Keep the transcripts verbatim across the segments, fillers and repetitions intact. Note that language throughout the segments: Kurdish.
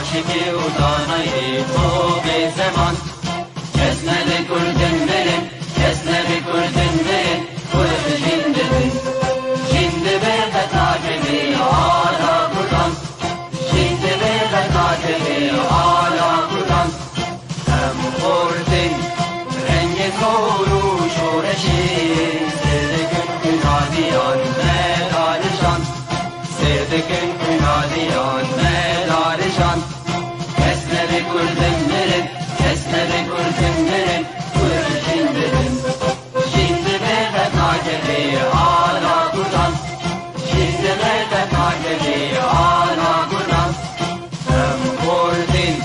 Şikî û danayê xwe bê zeman. Kes nebe kurdin mirin, kes nebe kurdin mirin, kurd jin dibin. Jin dibe qet nakevê ala kurdan. Jin dibe qet nakevê ala kurdan. Em xortin rengê zor û şoreşê, sêr dikin xwînaliyan me darişan. Sêr dikin xwînaliyan me darişan. Kes nebe kurdin mirin, kes nebe kurdin mirin, kurd jin dibin. Jin dibe qet nakevê ala kurdan. Jin dibe qet nakevê ala kurdan. Em xortin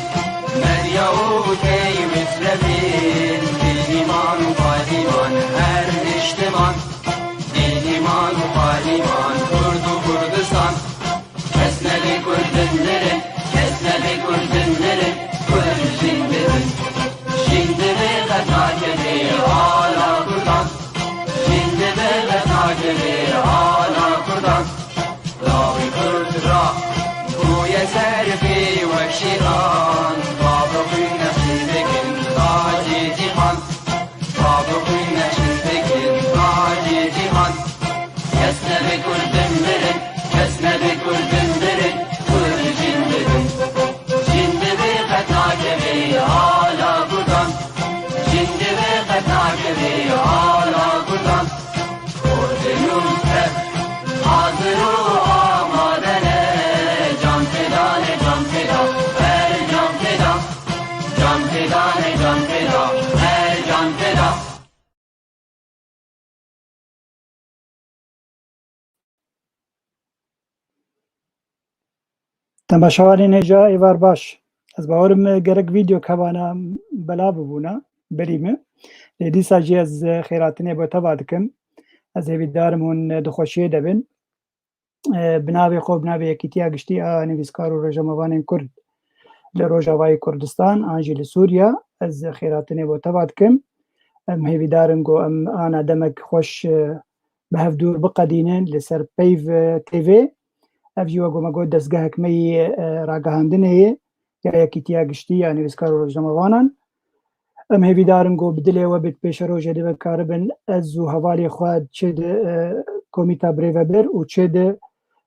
medya û tey misrefin, bêhîman û paliman her niştiman. Bêhîman û paliman, Kurd û Kurdistan. Kes nebe kurdin mirin, kes nebe kurdin mirin, kurd jin dibin. Jin dibe qet nakevê ala kurdan. Jin dibe qet nakevê ala kurdan. Lawê kurd ra bûye serfê wek şîran. Bavê xwîn nexşî dikin tacê cîhan. Bavê xwîn nexşî dikin tacê cîhan. Kes nebe kurdin mirin, kes nebe kurdin mirin, kurd jin dibin. Jin dibe qet nakevê ala kurdan. Jin dibe qet nakevê ala kurdan. Kurdin û ev hazir û amade ne. Can feda ne, can feda, her can feda. Can feda ne, can feda, her can feda. Temaşevanên hêja, êvar baş. Ez bawerim gerek vîdeo kevana belav bibûna berî min. Lê dîsa jî ez xêratinê bo teva dikim. Ez hêvîdarim hûn di xweşiyê de bin. E, bi navê xwe, bi navê Yekîtiya Giştî a Nivîskar û Rojnamevanên Kurd li Rojavayê Kurdistan an jî li Sûriya, ez xêratinê bo teva dikim. Em hêvîdar in ku em ana demek xweş, e, bi hev dûr biqedînin li ser Peyv, e, T V. Ev jî wek me got dezgehek me yî, e, ragihandinê ye ya Yekîtiya Giştî ya Nivîskar û Rojnamevanan. Em hêvîdar in ku bi dilê we, bi pêşerojê de bikaribin ez û hevalê xwe çi di, e, Komîta Birêvebir û çi di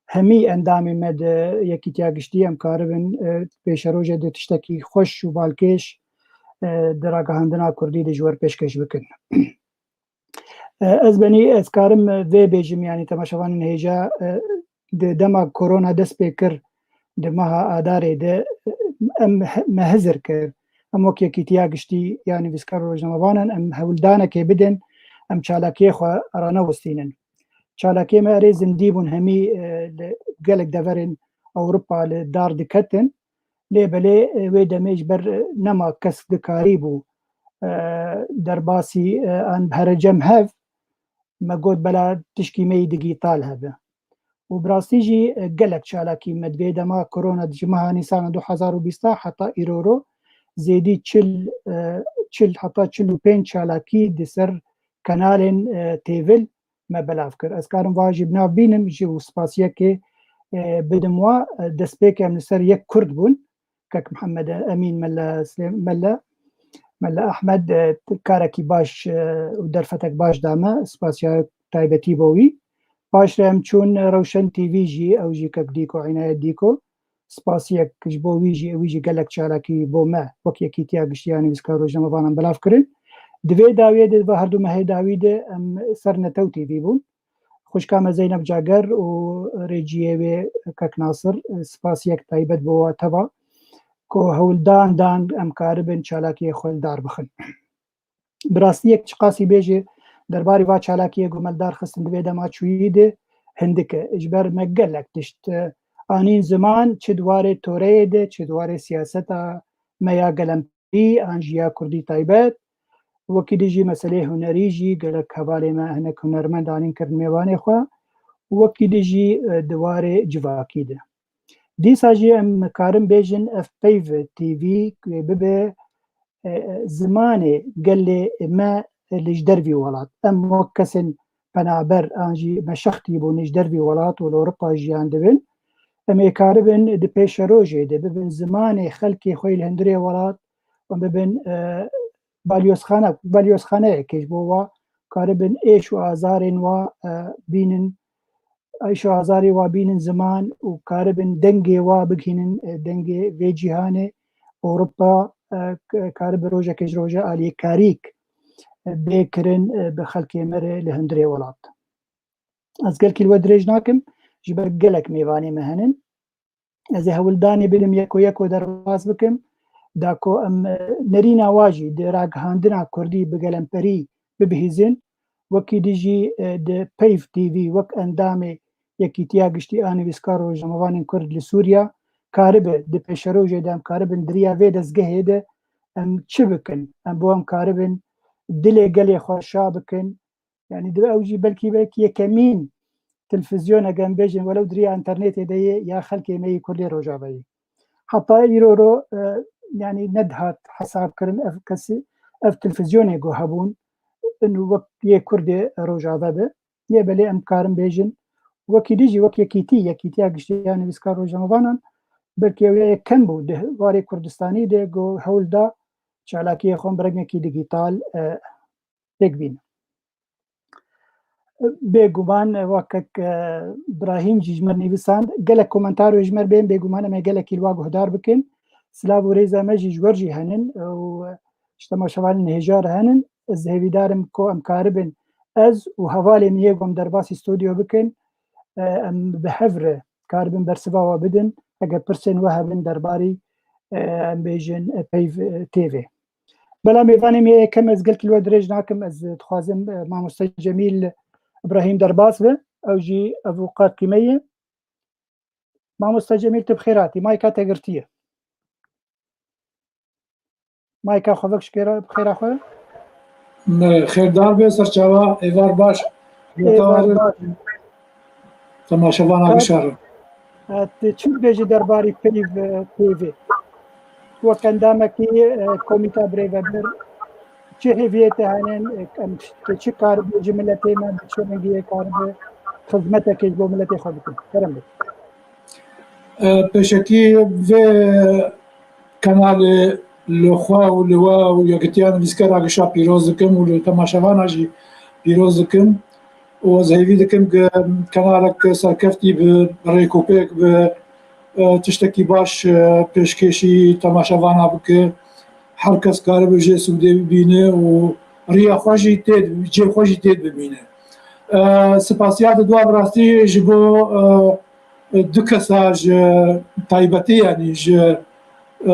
hemî endamên me di Yekîtiya Giştî em karibin, e, pêşerojê de tiştekî xweş û balkêş, e, di ragihandina kurdî de ji we re pêşkêş bikin. E, ez benî, ez karim, e, vê bêjim, yanî temaşevanên hêja, e, di dema korona dest pê kir, di meha Adarê de, e, em he-, me hizir kir. Em wek Yekîtiya Giştî ya Nivîskar û Rojnamevanan em hewldanekê bidin, em çalakiyê xwe ranewistînin. Çalakiyê me erê zindî bûn, hemî, e, li gelek deverên Ewropa li dar diketin. Lê belê, e, wê demê ji ber, e, nema kes dikarîbû, e, derbasî, e, an here cem hev, me got bela tişkî me yî digîtal hebe. Û bi rastî jî, e, gelek çalakî me di vê dema korona ji meha Nîsana du hezar û bîst heta îroro zêdî çil, e, çil heta çil û pênc çalakî di ser kanalên, e, têvil me belav kir. Ez karim va jî bi nav bînim jî û spasiyekê, e, bidim wa, e, destpêkê em li ser yek Kurd bûn. Kek Mihemed Emîn, Mele Silêm-, Mele, Mele Ehmed, e, karekî baş, e, û derfetek baş da me. Spasiya taybetî bo wî. Paş re em çûn Rewşen T V jî, ew jî kek Dîko, Înayet Dîko. Spasiyek ji bo wî jî, wî jî gelek çalakî bo me wek Yekîtiya Giştî ya Nivîskar û Rojnamevanan belav kirin. Di vê dawiyê de, di va herdu mehê dawî de em ser Netew T V bûn. Xwişka me Zeynep Cager û rêciyê wê kek Nasir, spasiyek taybet bo we teva ku hewldan dan em karibin çalakiyê xwe li dar bixin. Bi rastî yek çiqasî bêje derbarê va çalakiyê ku me li dar xistin di vê dema çûyî de hindik e. Ji ber me gelek tişt, e, anîn ziman, çi di warê toreyê de, çi di warê siyaseta me ya gelemperî an jî ya kurdî taybet. Wekî dî jî meseleyê hunerî jî gelek hevalê me hinek hunermend anîn kirin mêvanê xwe. Wekî dî jî, e, di warê civakî de. Dîsa jî em karin bêjin ev Peyv T V ku bibe, e, zimanê gelê me li ji dervî welat. Em wek kesên penaber an jî meşextî bûn ji dervî welat û li Ewropa jiyan dibin. Em ê karibin di pêşerojê de bibin zimanê xelkê xwe yê li hundirê welat û bibin, e, balyozxane, balyozxaneyekê ji bo wa karibin êş û azarên wa, e, bînin, êş û azarê wa bînin ziman û karibin dengê wa bigihînin, e, dengê vê cîhanê, Ewropa, e, k-, karibe rojekê ji roja alîkarîk, e, bê kirin, e, bi xelkê me re li hundirê welat. Ez gelkî li we dirêj nakim, ji ber gelek mêvanê me henin. Ez ê hewldanê bidim yeko yeko derbas bikim, da ku em, e, nerîna wa jî di ragihandina kurdî bi gelemperî bibihîzin, wekî dî jî, e, di Peyv T V wek endamê Yekîtiya Giştî a Nivîskar û Rojnamevanên Kurd li Sûriya karibe di pêşerojê de em karibin di riya vê dezgehê de em çi bikin? Em bo em karibin dilê gelê xwe şa bikin, Yanî divê ew jî belkî, belkî yekemîn televîzyonek em bêjin, welew di riya înternetê de yê, ya xelkê me yê Kurdê Rojavayî. Heta îro ro, e, yanî nedihat hesabkirin ev kesî, ev televîzyonê ku hebûn, in wek yê Kurdê Rojava be. Yê belê em karin bêjin, wekî dî jî wek yekîtî, Yekîtiya Giştî ya Nivîskar Rojnamevanan, belkî ew yê yekem bû di warê Kurdistanî de ku hewl da çalakiyê xwe bi rengekî dîgîtal, e, pêk bîne. Bêguman, wek kek, e, Brahîm jî ji me nivîsand, gelek komentar wê ji me bên, bêguman em ê gelekî li wa guhdar bikin. Silav û rêza me jî ji we jî henin û ji temaşevanên hêja re henin. Ez hêvîdar im ku em karibin ez û hevalên yê ku em derbasî stûdyo bikin, e, em bi hev re karibin bersiva we bidin. Eger pirsên we hebin derbarî, e, em bêjin, e, Peyv, e, T V. Bela mêvanê me yê yekem, ez gelkî li we dirêj nakim, ez dixwazim, e, mamoste Cemîl Îbrahîm derbas be, ew jî evûqatî me ye. Mamoste Cemîl, tu bi xêr hatî, mayka te girtiye. Mayka xwe vek ji kêra, bi xêra xwe. Me xêrdar be, serçava, êvar baş. Êvar baş. Temaşevana Ka-, bişarin. E, tu çi dibêjî derbarî Peyv, e, T V? Wek endamekî, e, komîta birêvebir, çi hêviyê te hene, e, em, tu çi karibî ji miletê me, bi çi rengiyê karibî xizmetekê ji bo miletê xwe bikin? Kerem bike. E, pêşekî vê kanalê li xwe û li we û Yekîtiya Nivîskar a Gişa pîroz dikim û li temaşevana jî pîroz dikim. û ez hêvî dikim ku kanalek serkeftî bi, rêkopêk bi, e, tiştekî baş, e, pêşkêşî temaşevana bike. Her kes karibe jê sûdê bibîne û riya xwe jî tê, cê xwe jî tê bibîne. E, spasiya di dua bi rastî ji bo, e, du kesa ji taybetî, yanî ji, e,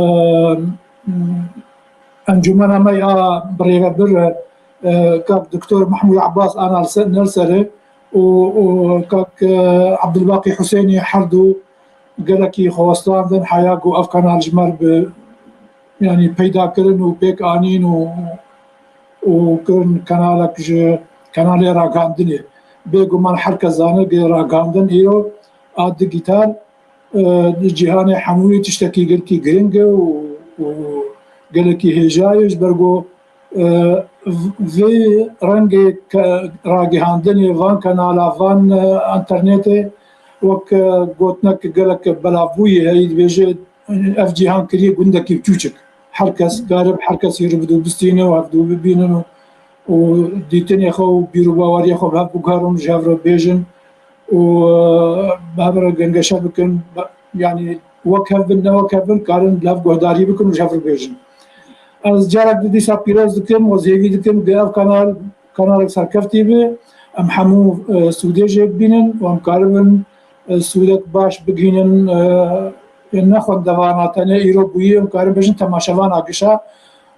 encûmena me ya birêvebir, e, kak Doktor Mehmûd Abbas a Nalse-, Nelserê û, û kak, e, Abdulbaqî Husênî, her du gelekî xwe westandin heya ku ev kanal ji me re bi, yanî peyda kirin û pêk anîn û, û kirin kanalek ji kanalê ragihandinê. Bêguman her kes zane ku ragihandin îro a digîtal, e, di cîhanê hemûyê tiştekî gelkî giring e û, û gelekî hêja ye, ji ber ku, e, v-, vê rengê ke-, ragihandinê van kanala, van, e, înternetê wek, e, gotinek gelek belavbûyî heye, dibêje ev cîhan kiriye gundekî biçûçik. Her kes karib, her kes yê re bidû bistîne û hevdû bibînin û, û dîtinê xwe û bîr û baweriyê xwe bi hev biguherin û ji hev re bêjin û, e, bi hev re gengeşe bikin. Be-, yanî wek hev bin, ne wek hev bin, karin li hev guhdarî bikin û ji hev re bêjin. Ez carek di dîsa pîroz dikim û ez hêvî dikim ku ev kanal, kanalek serkeftî be. Em hemû, e, sûdê jê bibînin û em karibin, e, sûdek baş bigihînin, e, ne xwendevana tenê îro bûyî, em karin bêjin temaşevana gişa.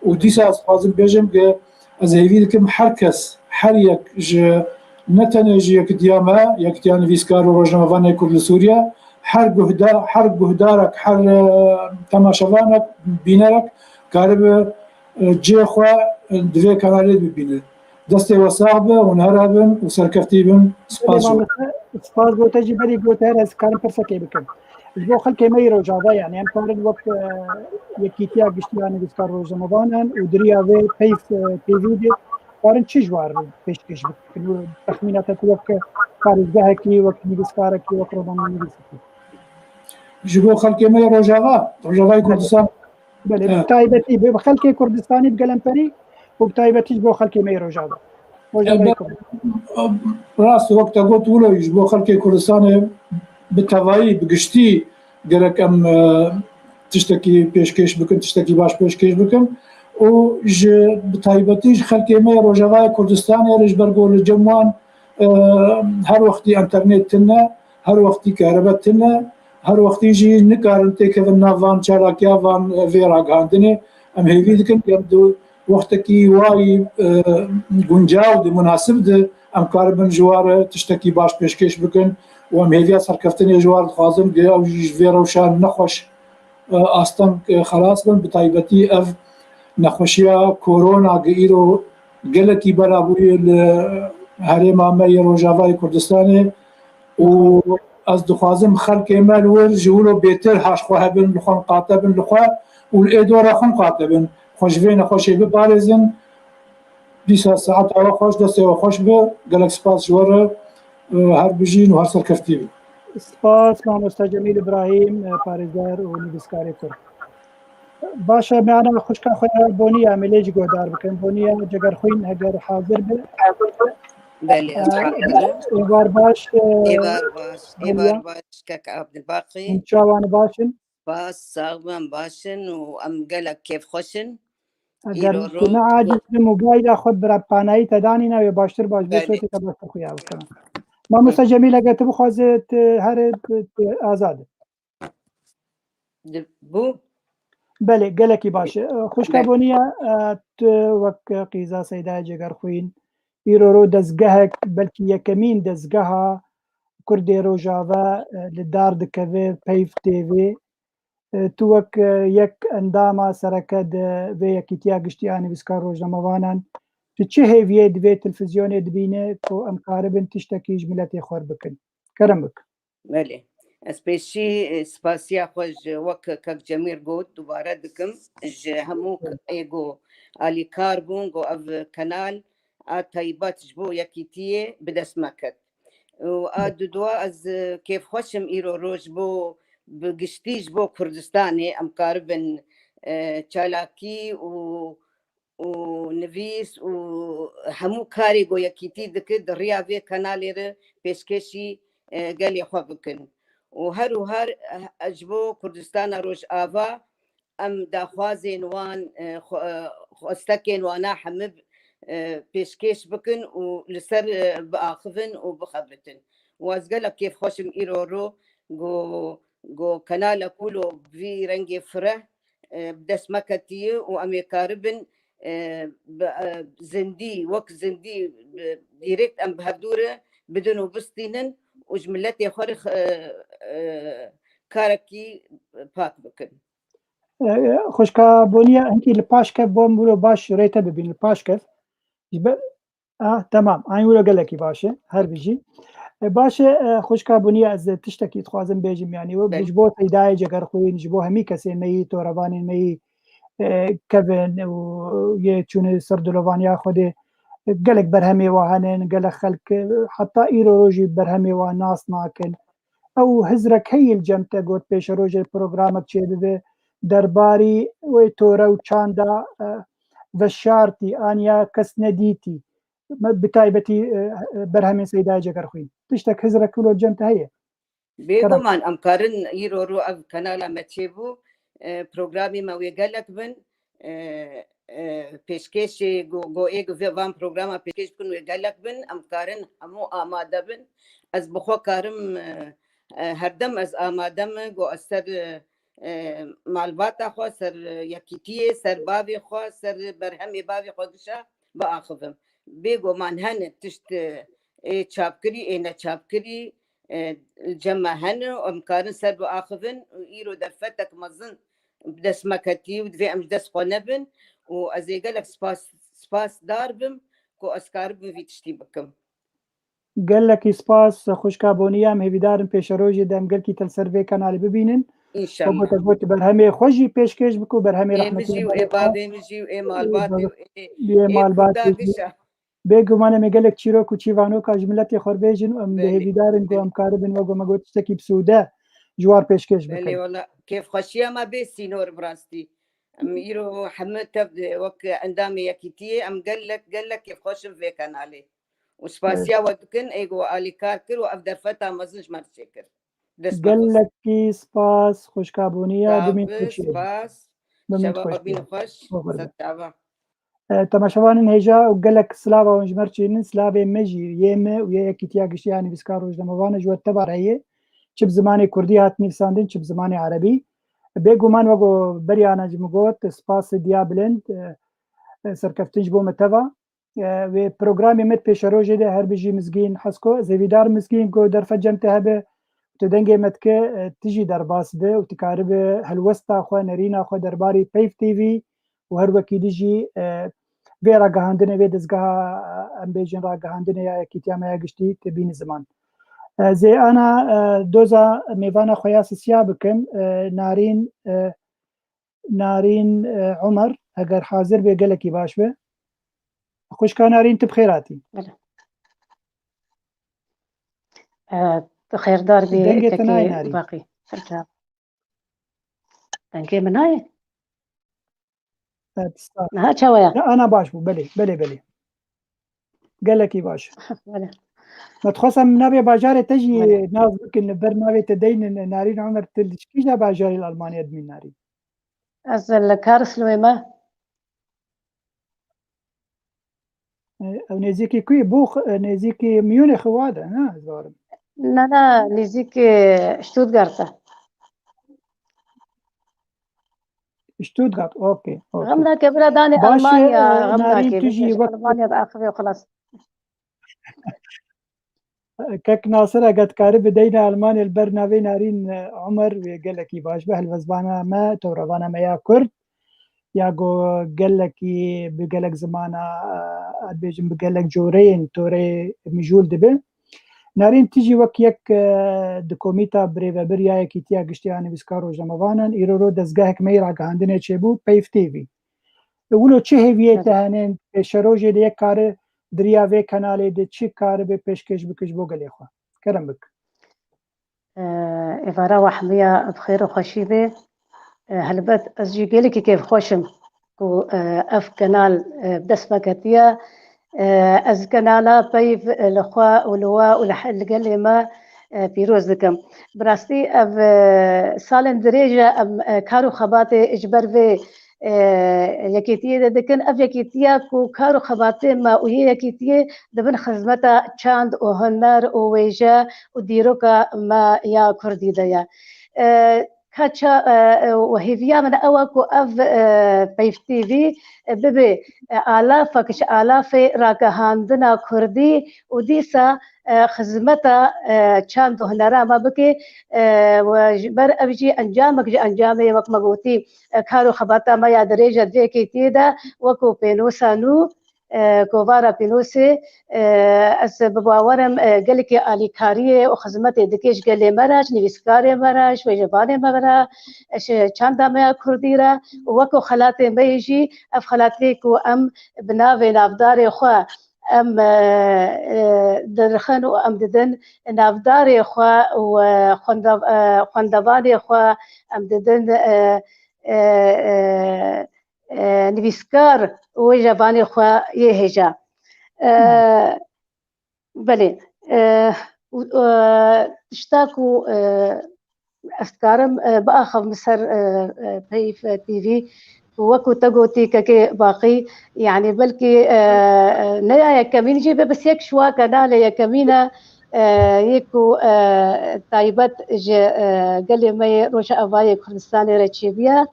Û dîsa ez dixwazim bêjim ku ez hêvî dikim her kes, her yek ji, ne tenê ji Yekitiya me, Yekitiya Nivîskar û Rojnamevanê Kurd li Sûriye, her guhda-, her guhdarek, her, e, temaşevanek, bînerek karibe, e, cê xwe, e, di vê kanalê de bibîne. Destê we sax be, hûn her hebin û serkeftî bin. Spas ji we. Spas bo te jî, berî gote her ez karim pirsekê bikim. Ji bo xelkê me yê Rojava, yanî em karin wek, e, Yekîtiya Giştî ya Nivîskar Rojnamevanan û di riya vê Peyv, e, T V de karin çi ji wan re pêşkêş bikin? Û texmîna te tu wek parêzgehekî, wek nivîskarekî, wek romanenivîsekî? Ji bo xelkê me yê Rojava, Rojavayê Kurdistan. Belê, bi taybetî bi xelkê Kurdistanî, bi gelemperî û bi taybetî ji bo xelkê me yê Rojava. Rojavayê Kurd. Rast, wek te got wilo, ji bo xelkê Kurdistanê bi tevayî, bi giştî gerek em, e, tiştekî pêşkêş bikin, tiştekî baş pêşkêş bikin. Û ji, bi taybetî ji xelkê me yê Rojavayê Kurdistanê re, ji ber ku li cem wan, e, her wextî enternet tune, her wextî kerebe tune, her wextî jî nikarin têkevin nav van çalakiya van, e, vê ragihandinê. Em hêvî dikin ku em di wextekî wayî, e, guncaw de, munasib de, em karibin ji wan re tiştekî baş pêşkêş bikin û em hêviya serkeftinê ji wan dixwazin ku ew jî ji vê rewşa nexweş, e, asteng, e, xelas bin. Bi taybetî ev nexweşiya korona ku îro gelekî bela bûye li herêma me yê Rojavayê Kurdistanê û ez dixwazim xelkê me li wir ji wilo bêtir haş xwe hebin, li xwe miqate bin li xwe û li ê dora xwe miqate bin. Xwe ji vê nexweşê biparêzin. Dîsa saeta we xweş, destê we xweş be. Gelek spas ji we re. Her bijîn û her serkeftî bin. Spas, mamosta Cemîl Îbrahîm, parêzer û nivîskarê Kurd. Baş e, me ana xwişka xwe ya Boniya, em ê lê jî guhdar bikin. Boniya Cegerxwîn, heger hazir be. Belê, ez hazir im. Êvar baş, e, Êvar baş, Boniya. Êvar baş, kek Abdilbaqî. Hûn çawan baş in? Spas, sax bin, em baş in û em gelek kêfxweş in. Eger Îro tu ro- ne aciz bi mobayla xwe bi repanayî te danîna wê baştir baş bê, Belê. Sotê te baştir xuya bikana. Mamosta Cemîl, eger tu bixwazê, tu here, tu azad e. Di-, bû? Belê, gelekî baş e. Xwişka Belê. Boniya, e, tu wek qîza Seydayê Cegerxwîn, îro ro dezgehek, belkî yekemîn dezgeha Kurdê Rojava, e, li dar dikeve, Peyv T V. E, tu wek, e, yek endama sereke di vê yekîtiya giştî ya nivîskar rojnamevanan, tu çi hêviyê di vê televîzyonê dibîne ku em karibin tiştekî ji miletê xwe re bikin? Kerem bik. Belê. Ez pêşî, e, spasiya xwe ji wek kek Cemîr got, dubare dikim ji hemû ê ku alîkar bûn, ku ev kenal a taybet ji bo yekîtiyê bi dest me ket. Û a dudwa ez, e, kêfxweş im îro roj bo bi giştî ji bo Kurdistanê em karibin, e, çalakî û û nivîs û hemû karê ku yekîtî dike di riya vê kenalê re pêşkêşî, e, gelê xwe bikin. Û her û her, e, ji bo Kurdistana Rojava em daxwazên wan, e, xwe-, e, xwestekên wana hemî, e, pêşkêş bikin û li ser, e, biaxivin û bixebitin. Û ez gelek kêfxweş im îro ro ku, ku kenala Kulo bi vî rengê fireh, e, bi dest me ketiye û em ê karibin, e, bi, e, zindî, wek zindî, bi, dirêkt em bi hevdû re bidin û bistînin û ji miletê xwe re, e, e, karekî pak bikin. E, xwişka Boniya, hinkî li paş kev, bo em wilo baş rê te bibîn, li paş kev. Ji ber, ah, temam, eyn wilo gelekî baş e, her bijî. E, baş e, e, xwişka Boniya, ez tiştekî dixwazim bêjim, yanî we Belê. Ji bo Seydayê Cegerxwîn, ji bo hemî kesê me yî, torevanên me yî, e, kevin û yê çûne ser dilovaniya Xwedê, e, gelek berhemê wa hene, gelek xelk, e, heta îro rojî berhemê wa nas nakin. Ew hizrek heye li cem te got pêşerojê programek çêbibe derbarî wê tore û çanda, e, veşartî an ya kes nedîtî, me bi taybetî, e, e, berhemên Seydayê Cegerxwîn. Tiştek hizrek wilo li cem te heye? Kerem. Bêguman em karin îro ro ev kanala me çêbû, e, programê me wê gelek bin, e, e, pêşkêşê go, go ê go vê van programa pêşkêş bikin wê gelek bin, em karin hemû amade bin. Ez bi xwe karim, e, e, herdem ez amade me, go ez ser, e, e, malbata xwe, ser, e, yekîtiyê, ser bavê xwe, ser berhemê bavê xwe gişa biaxivim. Bêguman hene tişt, e, ê çapkirî, ê neçapkirî, e, li cem me hene û em karin ser biaxivin û îro derfetek mezin bi dest me ketî û divê em ji dest xwe nebin û ez ê gelek spas, spasdar bim ku ez karibim vî tiştî bikim. Gelekî spas, xwişka Boniya, em hêvîdar in pêşerojê de em gelkî te li ser vê kanalê bibînin. Înşallah. Wek te got, berhemê xwe jî pêşkêş bike û berhemê Ê min rehmetî jî û ê bavê min jî û ê malbatê û ê, ê ê malbatê Kurda jî. Gişa. Bêguman em ê gelek çîrok û çîvanoka ji miletê xwe re bêjin û em Belê. Hêvîdar in ku Belê. Em karibin wek me got tiştekî bi sûde ji war pêşkêş bikin. Belê, wala kêfxweşiya me bê sînor bi rastî. Em îro hemû tev wek endamê yekîtiyê em gelek, gelek kêfxweş in vê kenalê. Û spasiya we dikin, ê ku we alîkar kir û ev derfeta mezin ji me re çêkir. Dest be xweş. Gelekî spas, xwişka Boniya, bimîn Tabi, xweşiyê. Spas. Bimîn Şeva xweş we bîn be. xweş. Oxir be. Ser çava. E, temaşevanên hêja û gelek silava hûn ji me re çênin, silavê me jî, yê me û yê Yekîtiya Giştî ya Nivîskar Rojnamevan e ji we teva re heye. Çi bi zimanê kurdî hat nivîsandin, çi bi zimanê erebî. Bêguman wek ku beriya ana ji min got, spas diya bilind, e, e, serkeftin ji bo me teva. E, wê programê me di pêşerojê de her bijî Mizgîn Hesko, ez hêvîdar Mizgîn ku derfet cem te hebe, tu dengê me dike, e, tu jî derbas be û tu karibe helwesta xwe, nerîna xwe derbarî Peyv T V û her wekî dî jî, e, vê ragihandinê, vê dezgeha, e, em bêjin ragihandinê ya Yekîtiya me ya Giştî te bîne ziman. E, zê ana, e, doza mêvana xwe ya sisiya bikim, e, Narîn, e, Narîn, e, Omer, eger hazir be gelekî baş be. Xwişka Narîn, tu bi xêr hatî. Bele. E, tu xêrdar bî Dengê te kekê nayê Narîn. Baqî. Serçav. Dengê min nayê? E, pista. Niha çawa ya? Ya, ana baş bû, belê, belê, belê. Gelekî baş. Bele. Me dixwest em navê bajarê te jî Bele. nas bikin, li ber navê te deynin, Narîn Omer, tu li kîja bajarê li Almanya dimî Narîn? Ez li Karlsruhe me. E, ew nêzîkî ku yê? Bû x-, e, nêzîkî Munîxê wa de, ne? Ez barim. Na, na, nêzîkî Stuttgart e. Stuttgart, okey, okey. Xem nake bira danê Baş e, Almanya, e, xem Narîn, nake. tu jî Bêje wek Almanya diaxive û xilas. Kek Nasir, eger dikarî bideyne Almanya li ber navê Narîn, e, Omer, wê gelekî baş be. Helbestbana me, tewrevana me ya Kurd, ya ku gelekî bi gelek zimana, e, ez bêjim bi gelek coreyên torê mijûl dibe. Narîn, tu jî wek yek, e, di komîta birêvebir ya Yekîtiya Giştî ya Nivîskar Rojnamevanan, îro ro dezgehek me yê ragihandinê çêbû, Peyv T V. Wilo çi hêviyê te hene, pêşerojê de yek kare di riya vê kenalê de çi karibe pêşkêş bike ji bo gelê xwe? Kerem bik. E, êvara we hemiya bi xêr û xweşî be. E, helbet ez jî gelekî kêfxweş im ku, e, ev kenal, e, bi dest me ketiye. E, ez kenala Peyv, e, li xwe û li we û li he-, li gelê me, e, pîroz dikim. Bi rastî ev, e, salên dirêj e em, e, kar û xebatê ji ber vê, e, yekîtiyê de dikin. Ev yekîtiya ku kar û xebatê me û yê yekîtiyê di bin xizmeta çand û huner û wêje û dîroka me ya kurdî de ye. E, ka ça, e, e, û hêviya min ew e ku ev, e, Peyv T V, e, bibe, e, alafek ji alafê ragihandina kurdî û dîsa, e, xizmeta, e, çand û hunera me bike, e, û ji ber ev jî encamek ji encamê ye, wek me gotî, e, kar û xebata me ya dirêj e di vê yekîtiyê de, wek ku pênosa nû, e, kovara pênosê, e, ez bi bawer im, e, gelekî alîkariyê û xizmetê dike ji gelê me re, ji nivîskarê me re, ji wêjevanê me re, ji çanda me ya kurdî re û wek ku xelatê me yê jî, ev xelatê ku em bi navê navdarê xwe em, e, e, dirixin û em didin navdarê xwe û, e, xwenda-, e, xwendevanê xwe em didin, e, e, e, e, nivîskar û wêjevanê xwe yê hêja. E, belê. E, û, e, tişta ku, e, ez dikarim, e, biaxivim ser, e, e, Peyv T V, ku wekî te gotî kekê Baqî, yanî belkî, e, e, ne ya yekemîn jî be, bes yek ji wa kenalê yekemîn e, e, yê ku, e, taybet ji, e, gelê me yê Rojavayê Kurdistanê re çêbûye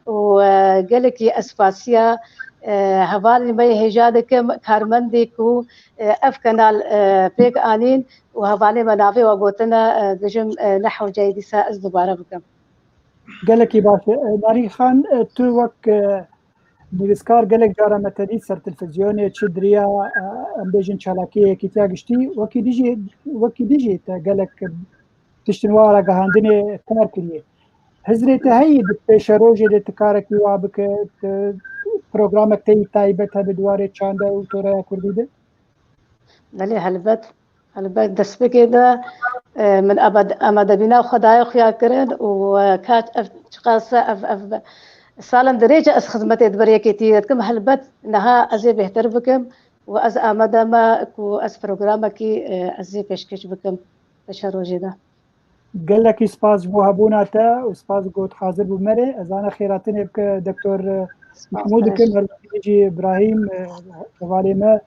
û, e, gelekî ez spasiya, e, hevalên me yê hêja dikim, karmendê ku, e, ev kenal, e, pêk anîn û hevalê me navê we gotine, e, dijim, e, ne hewceyê dîsa ez dubare bikim. Gelekî baş e. E, Narîn Xan, e, tu wek, e, nivîskar gelek cara me te dît ser televîzyonê, çi di riya, e, em bêjin çalakiyê Yekîtiya Giştî, wekî dî jî, wekî dî jî te gelek tiştin wa ragihandinê kar kiriye. Hizrê te heye di pêşerojê de tu karekî wa bike, tu programek te yî taybet hebe di warê çanda û toreya kurdî de? Belê, helbet. Helbet destpêkê de, e, min amade-, amadebîna xwe daye xuya kirin û, e, ka ev çiqas ev, ev salên dirêj e ez xizmetê di ber yekêtiyê de dikim. Helbet niha ez ê bêhtir bikim û ez amade me ku ez programekî, e, ez ê pêşkêş bikim pêşerojê de. Gelekî spas ji bo hebûna te û spas ku tu hazir bû me re. Ez ana xêratinê bi Doktor Mehmûd dikim, her wekî jî Îbrahîm, e, hevalê me,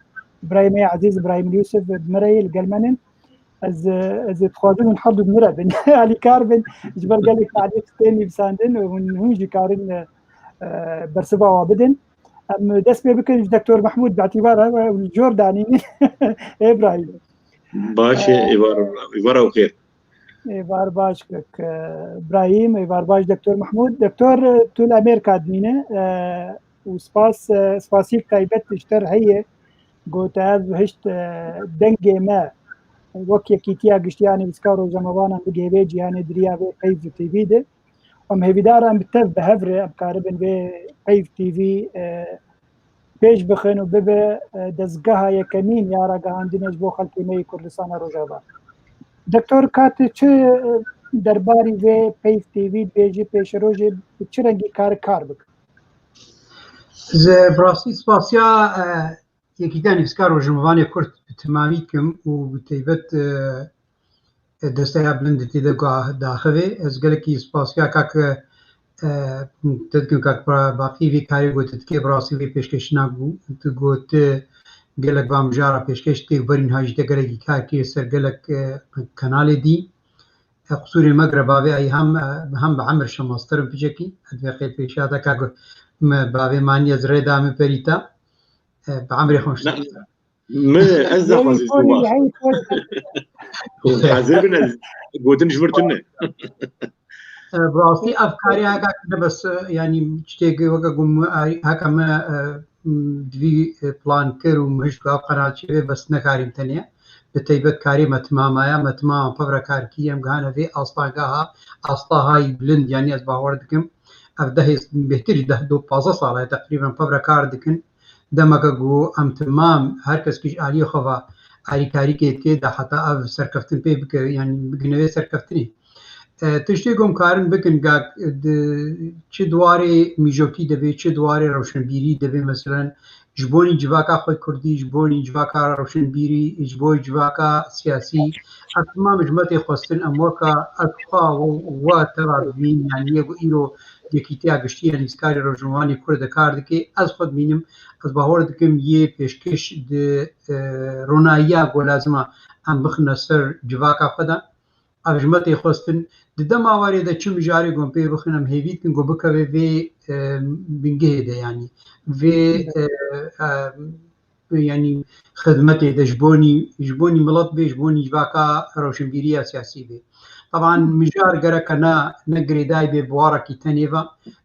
birayê me yê ezîz Îbrahîm Yûsif bi me re yê, li gel me nin. Ez, e, ez ê dixwazim hûn her du bi me re bin. Alîkar bin, ji ber gelek talîq tên nivîsandin û hûn, hûn jî karin, e, e, bersiva wa bidin. Em dest pê bikin ji Doktor Mehmûd bi îtîbar e, e, cor danînin. Îbrahîm. Baş e, êvar, êvar û xêr. Êvar baş kek, e, Îbrahîm, êvar baş Doktor Mehmûd. Doktor, e, tu li Amerîka dimîne, e, û spas, e, spasîk taybet ji te re heye. Got ev hişt, e, dengê me wek Yekîtiya Giştî ya Nivîskar û Rojnamevanan bigihê vê cîhanê di riya vê Peyv T V de. Em hêvîdar in bi tev bi hev re em karibin vê Peyv T V, e, pêş bixin û bibe, e, dezgeha yekemîn ya ragihandinê ji bo xelkê me yê Kurdistana Rojava. Doktor, ka tu çi, e, derbarî vê Peyv T V dibêjî, pêşerojê bi çi rengî kare kar bike? Ez, e, bi rastî spasiya, e, Yekîtiya Nivîskar Rojnamevanê Kurd bi temamî dikim û bi taybet, e, e, desteya bilind tê de ga-, daxivê. Ez gelekî spasiya kak, e, te dikim kak Ba-, Baqî vê karê ku tu dikê, bi rastî vê pêşkêşîna ku tu got, gelek van mijara pêşkêş tê û berî niha jî te gelekî kar kiriye ser gelek, e, kenalê dî. E, qisûrê me gire bavê ey hem, e, hem bi emir şemaster in piçekî. Ez vê xêr pêşiya te kak me bavê manî ez rê da min perî te. E, bi emrê xwe. Min, ez Yeyî naxwazî porî, zû yeyî porî. Hazir bin ez gotin ji vir tune. E, bi rastî ev karê heka ne bes, e, yanî tiştê weke ku me, e, heka me, e, m, divî, e, plan kir û min hişt ku ev qenal çêbe bes nekarîm tenê. Bi taybet karê me timamaya, me timama pevre kar kiriye, em gihane vê astangeha, astahayî bilind, yanî ez bawer dikim, ev dehê bêhtirî deh do pazdeh sala ye teqrîben pevre kar dikin. Demeke ku em timam her kes kî ji aliyê xwe ve alîkarîkê tê de heta ev serkeftin pê bike, yanî bigihine vê serkeftinê. E, tiştê ku em karin bikin, gak, di, çi di warê mîjokî de bê, çi di warê rewşenbîrî de bê, meselen, ji bonî civaka xwe kurdî, ji bonî civaka rewşenbîrî, ji bo civaka siyasî, ev timam ji me tê xwestin, em weka ez xwe we, we teva dibînin, yanî yê ku îro Yekîtiya Giştî ya Nivîskarê Rojnamevanê Kurd de kar dike, ez xwe dimînim, ez bawer dikim yê pêşkêş di, e, ronayiya ku lazim e em bixine ser civaka xwe de. Ev ji me tê xwestin. Di dema warê de çi mijarê ku em pê bixin, em hêvî dikin ku bikeve vê, e, bingehê de, yanî vê, e, e, yanî xidmetê de ji bonî, ji bonî milet bê, ji bonî civaka rewşenbîriya siyasî bê. Teban mijar gereke ne, ne girêdayî bê bi warekî tenê ve.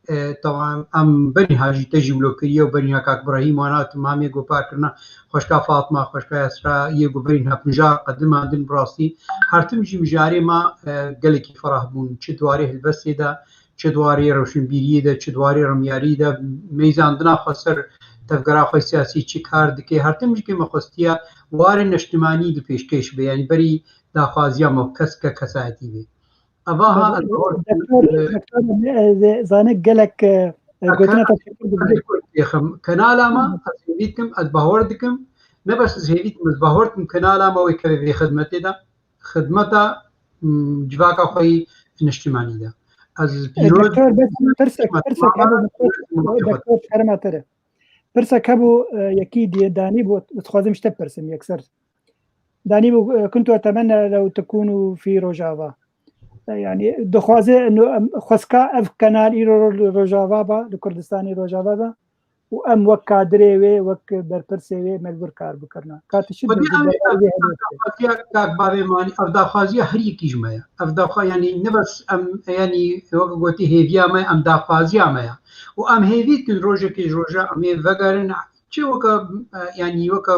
E, teban em berî ha jî te jî wilo kiriye û berî ha kak Birahîm wana timamê guhdarkirina xweşka Fatma, xweşka Esra, yê ku berî ha mijar qedimandin bi rastî. Her tim jî mijarê me, e, gelekî ferah bûn. Çi di warê helbestê de, çi di warê rewşenbîriyê de, çi di warê remyariyê de, meyzandina xwe ser tevgera xwe siyasî çi kar dike. Her tim jî kê me xwestiye warê neştimanî di pêşkêş be. Yanî berî daxwaziya me keske kesayetî be. Eva ha, ez Doktor, Doktor, e, zane gelek, e, e, gotina te şeker dibî. Kenala me, ez hêvî dikim, ez bawer dikim. Ne bes ez hêvî dikim, ez bawer dikim kenala me wê keve vê xidmetê de. Xidmeta, m, civaka xwe yî niştimanî de. Ez E, pîroz Doktor, bes pirsek, pirsek hebe, Doktor, Doktor, şerma te re. Pirsek hebû, e, yekî diye danî bû, dixwazim ji te pirsim yekser. Danî bû, e, kuntu etemenne lew tekûnû fî Rojava. E, yanî dixwaze, no, em, xweska ev kenal îro ro-, Rojava ba, li Kurdistanê Rojava ba. Û em wek kadirê wê, wek berpirsê wê me li wir kar bikirina. Ka tu çi dibêjî derbarê vê helwestê? Daxwaziya kak bavê manî, ev daxwaziya her yekî ji me ye. Ev daxwa-, yanî ne bes em, yanî wek gotî hêviya me, em daxwaziya me ye. Û em hêvî dikin rojekê ji roja em ê vegerin, çi weke, e, yanî weke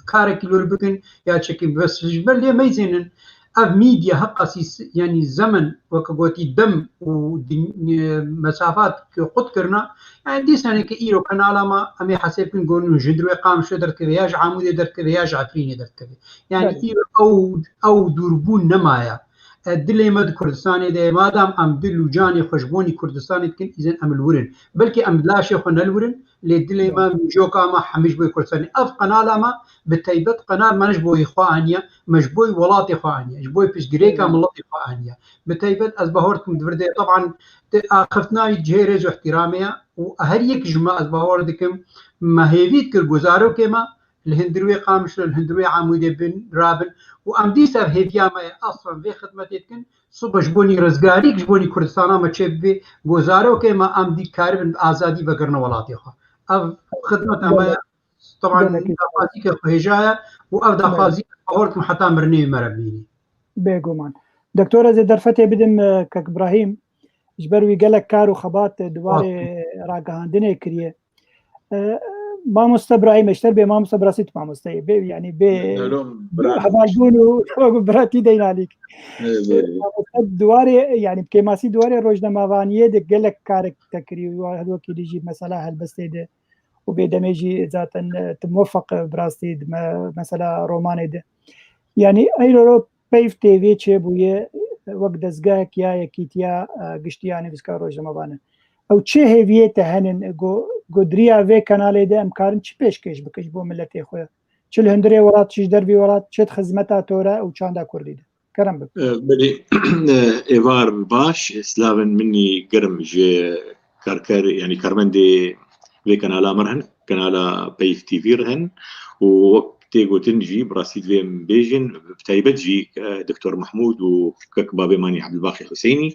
karekî li wir bikin ya çekî bes ji ber lê meyzênin, Ev medya heqa sîs-, yanî zemen, weke gotî, dem û din-, e, mesafat ku qut kirina, yanî dîsanê ke îro kanala me, em ê hesê bikin, gon ji hundirê Qamişlo derdikeve, ya ji Amûdê derdikeve, ya ji Efrînê derdikeve. Yanî Belê. îro ew, ew dûrbûn nemaye. E, dilê me di Kurdistanê de ye. Madam em dil û canê xwe ji bonî Kurdistanê dikin, îzen em li wir in. Belkî em laşê xwe ne li wir in, lê dilê me, Belê. mîjoka me hemî ji bo Kurdistanê. Ev qenala me, bi teybet qenal me ne ji bo xwe aniye, me ji bo welatê xwe aniye, ji bo piştgirêka Belê. miletê xwe aniye. Bi teybet ez bahor dikim di vir de, teban, axiftina wî cihê rêz û ihtiramê ye û her yek ji me, ez bahor dikim, me hêvî dikir ku zarokê me li hundirê Qamişlo, li hundirê Amûdê bin, rabin û em dîsa ev hêviya me ye, aslan vê xidmetê dikin, sibe ji bonî rizgarîk, ji bonî Kurdistana me çêbibe, ku zarokê me em dî karibin bi azadî vegirine welatê xwe. Ev xidmeta me ye. Teban Gelekî. daxwazîke xwe hêja ye û ev Belê. daxwazî bahor dikim heta mirinê me re bimînî. Bêguman. Doktor, ez ê derfetê bidim, e, Kek Ibrahîm. Ji ber wî gelek kar û xebat, e, di warê ragihandinê kiriye. E, Mamoste Ibrahîm, ji te re bê mamoste, bi rastî tu mamoste yê. Bê, yanî bê Hello, bira. hevalbûn û biratî deyna alîk. Evet, evet. Mamoste di warê, yanî bi kêmasî di warê rojnamevaniyê de gelek karek te kirî û her wekî dî jî mesela helbestê de û bê demê jî zaten, e, tu muwefeq, e, bi rastî di me-, mesela romanê de. Yanî eyro Peyv T V çêbûye, e, wek dezgehek ya yekîtiya, e, giştî ya nivîskar rojnamevan e. Ew çi hêviyê te henin, go-, go di riya vê kanalê de em karin çi pêşkêş bikin ji bo miletê xwe? Çi li hundirê welat, çi ji dervî welat, çi di xizmeta to re û çanda kurdî de? Kerem bike. E, belê, e, êvar baş, slavên min î germ ji karker, yanî karmendê vê kanala me re hin, kanala Peyv T V re hin û wek tê gotin jî, bi rastî divê em bêjin, bi taybet jî, e, Doktor Mehmûd û kek babê manî Ebdulbaqî Huseynî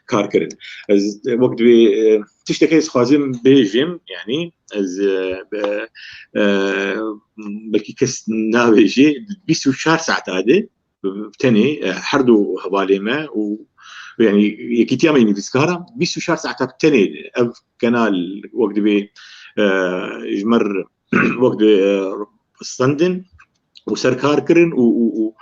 kar kirin. Ez, e, wek divê, e, tiştekê ez xwazim bêjim, yanî ez, e, be-, e, belkî kes nabêjê, bîst û çar saeta de bi tenê, e, her du hevalê me û, yanî, yekîtiya me yê nivîskara bîst û çar saeta bi tenê ev kanal wek divê, e, ji me re wek divê, e, stendin û serkar kirin û, û, û,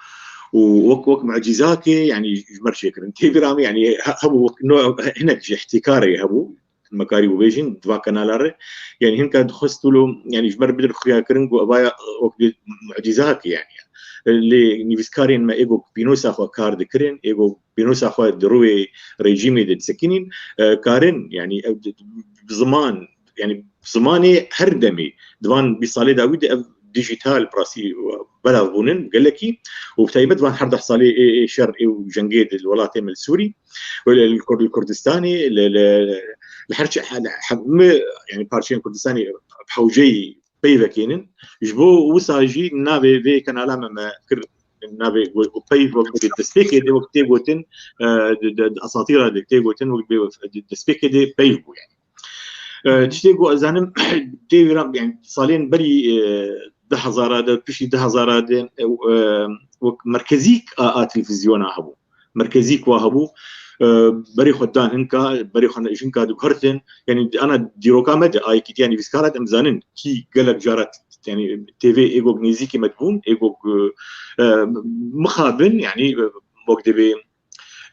û wek, wek mucîzakê, yanî, ji me re çêkirin. Tê bîra me, yanî, he-, hebû wek no-, hinek ji îhtîkarê hebû. Me karî bibêjin di van kanala re. Yanî hinka dixwest wilo, yanî ji me re bidin xuyakirin ku evaya wek bi mucîzakê yanî. Lê nivîskarên me êgo pînosa xwe kar dikirin, êgo pînosa xwe di rûyê rejîmê de disekinîn, e, karin, yanî ev di, di, bi ziman, yanî zimanê her demê di van bîst salê dawî de ev dijîtal bi rastî belav bûnin gelekî û bi taybet van her deh salê ê, ê şer ê û cengê di welatê me li Sûrî. Wele li Kurd-, li Kurdistanê, li, li, li her çi, he-, hemû, yanî parçeyên Kurdistanê bi hewceyî peyvekê nin. Ji bo wisa jî navê vê kanala me, me kir navê gu-, gu-, peyv wek di destpêkê de wek tê gotin, e, di, di, di esatîra de tê gotin, wek di, di destpêkê de peyv bû yanî. E, tiştê ku ez zanim, tê wî re, yanî salên berî, e, du hezara de, piştî du hezara de, e, e, wek merkezîk a, a televîzyona hebû. Merkezîk wa hebû, e, berê xwe dan hinka, berê xwe ne-, jinka diguhertin. Yanî ana dîroka me de, a yekîtiya nivîskara de em zanin kî gelek cara, yanî T V êgok nêzîkî me dibûn, êgok, e, e, mixabin, yanî, e, wek dibê,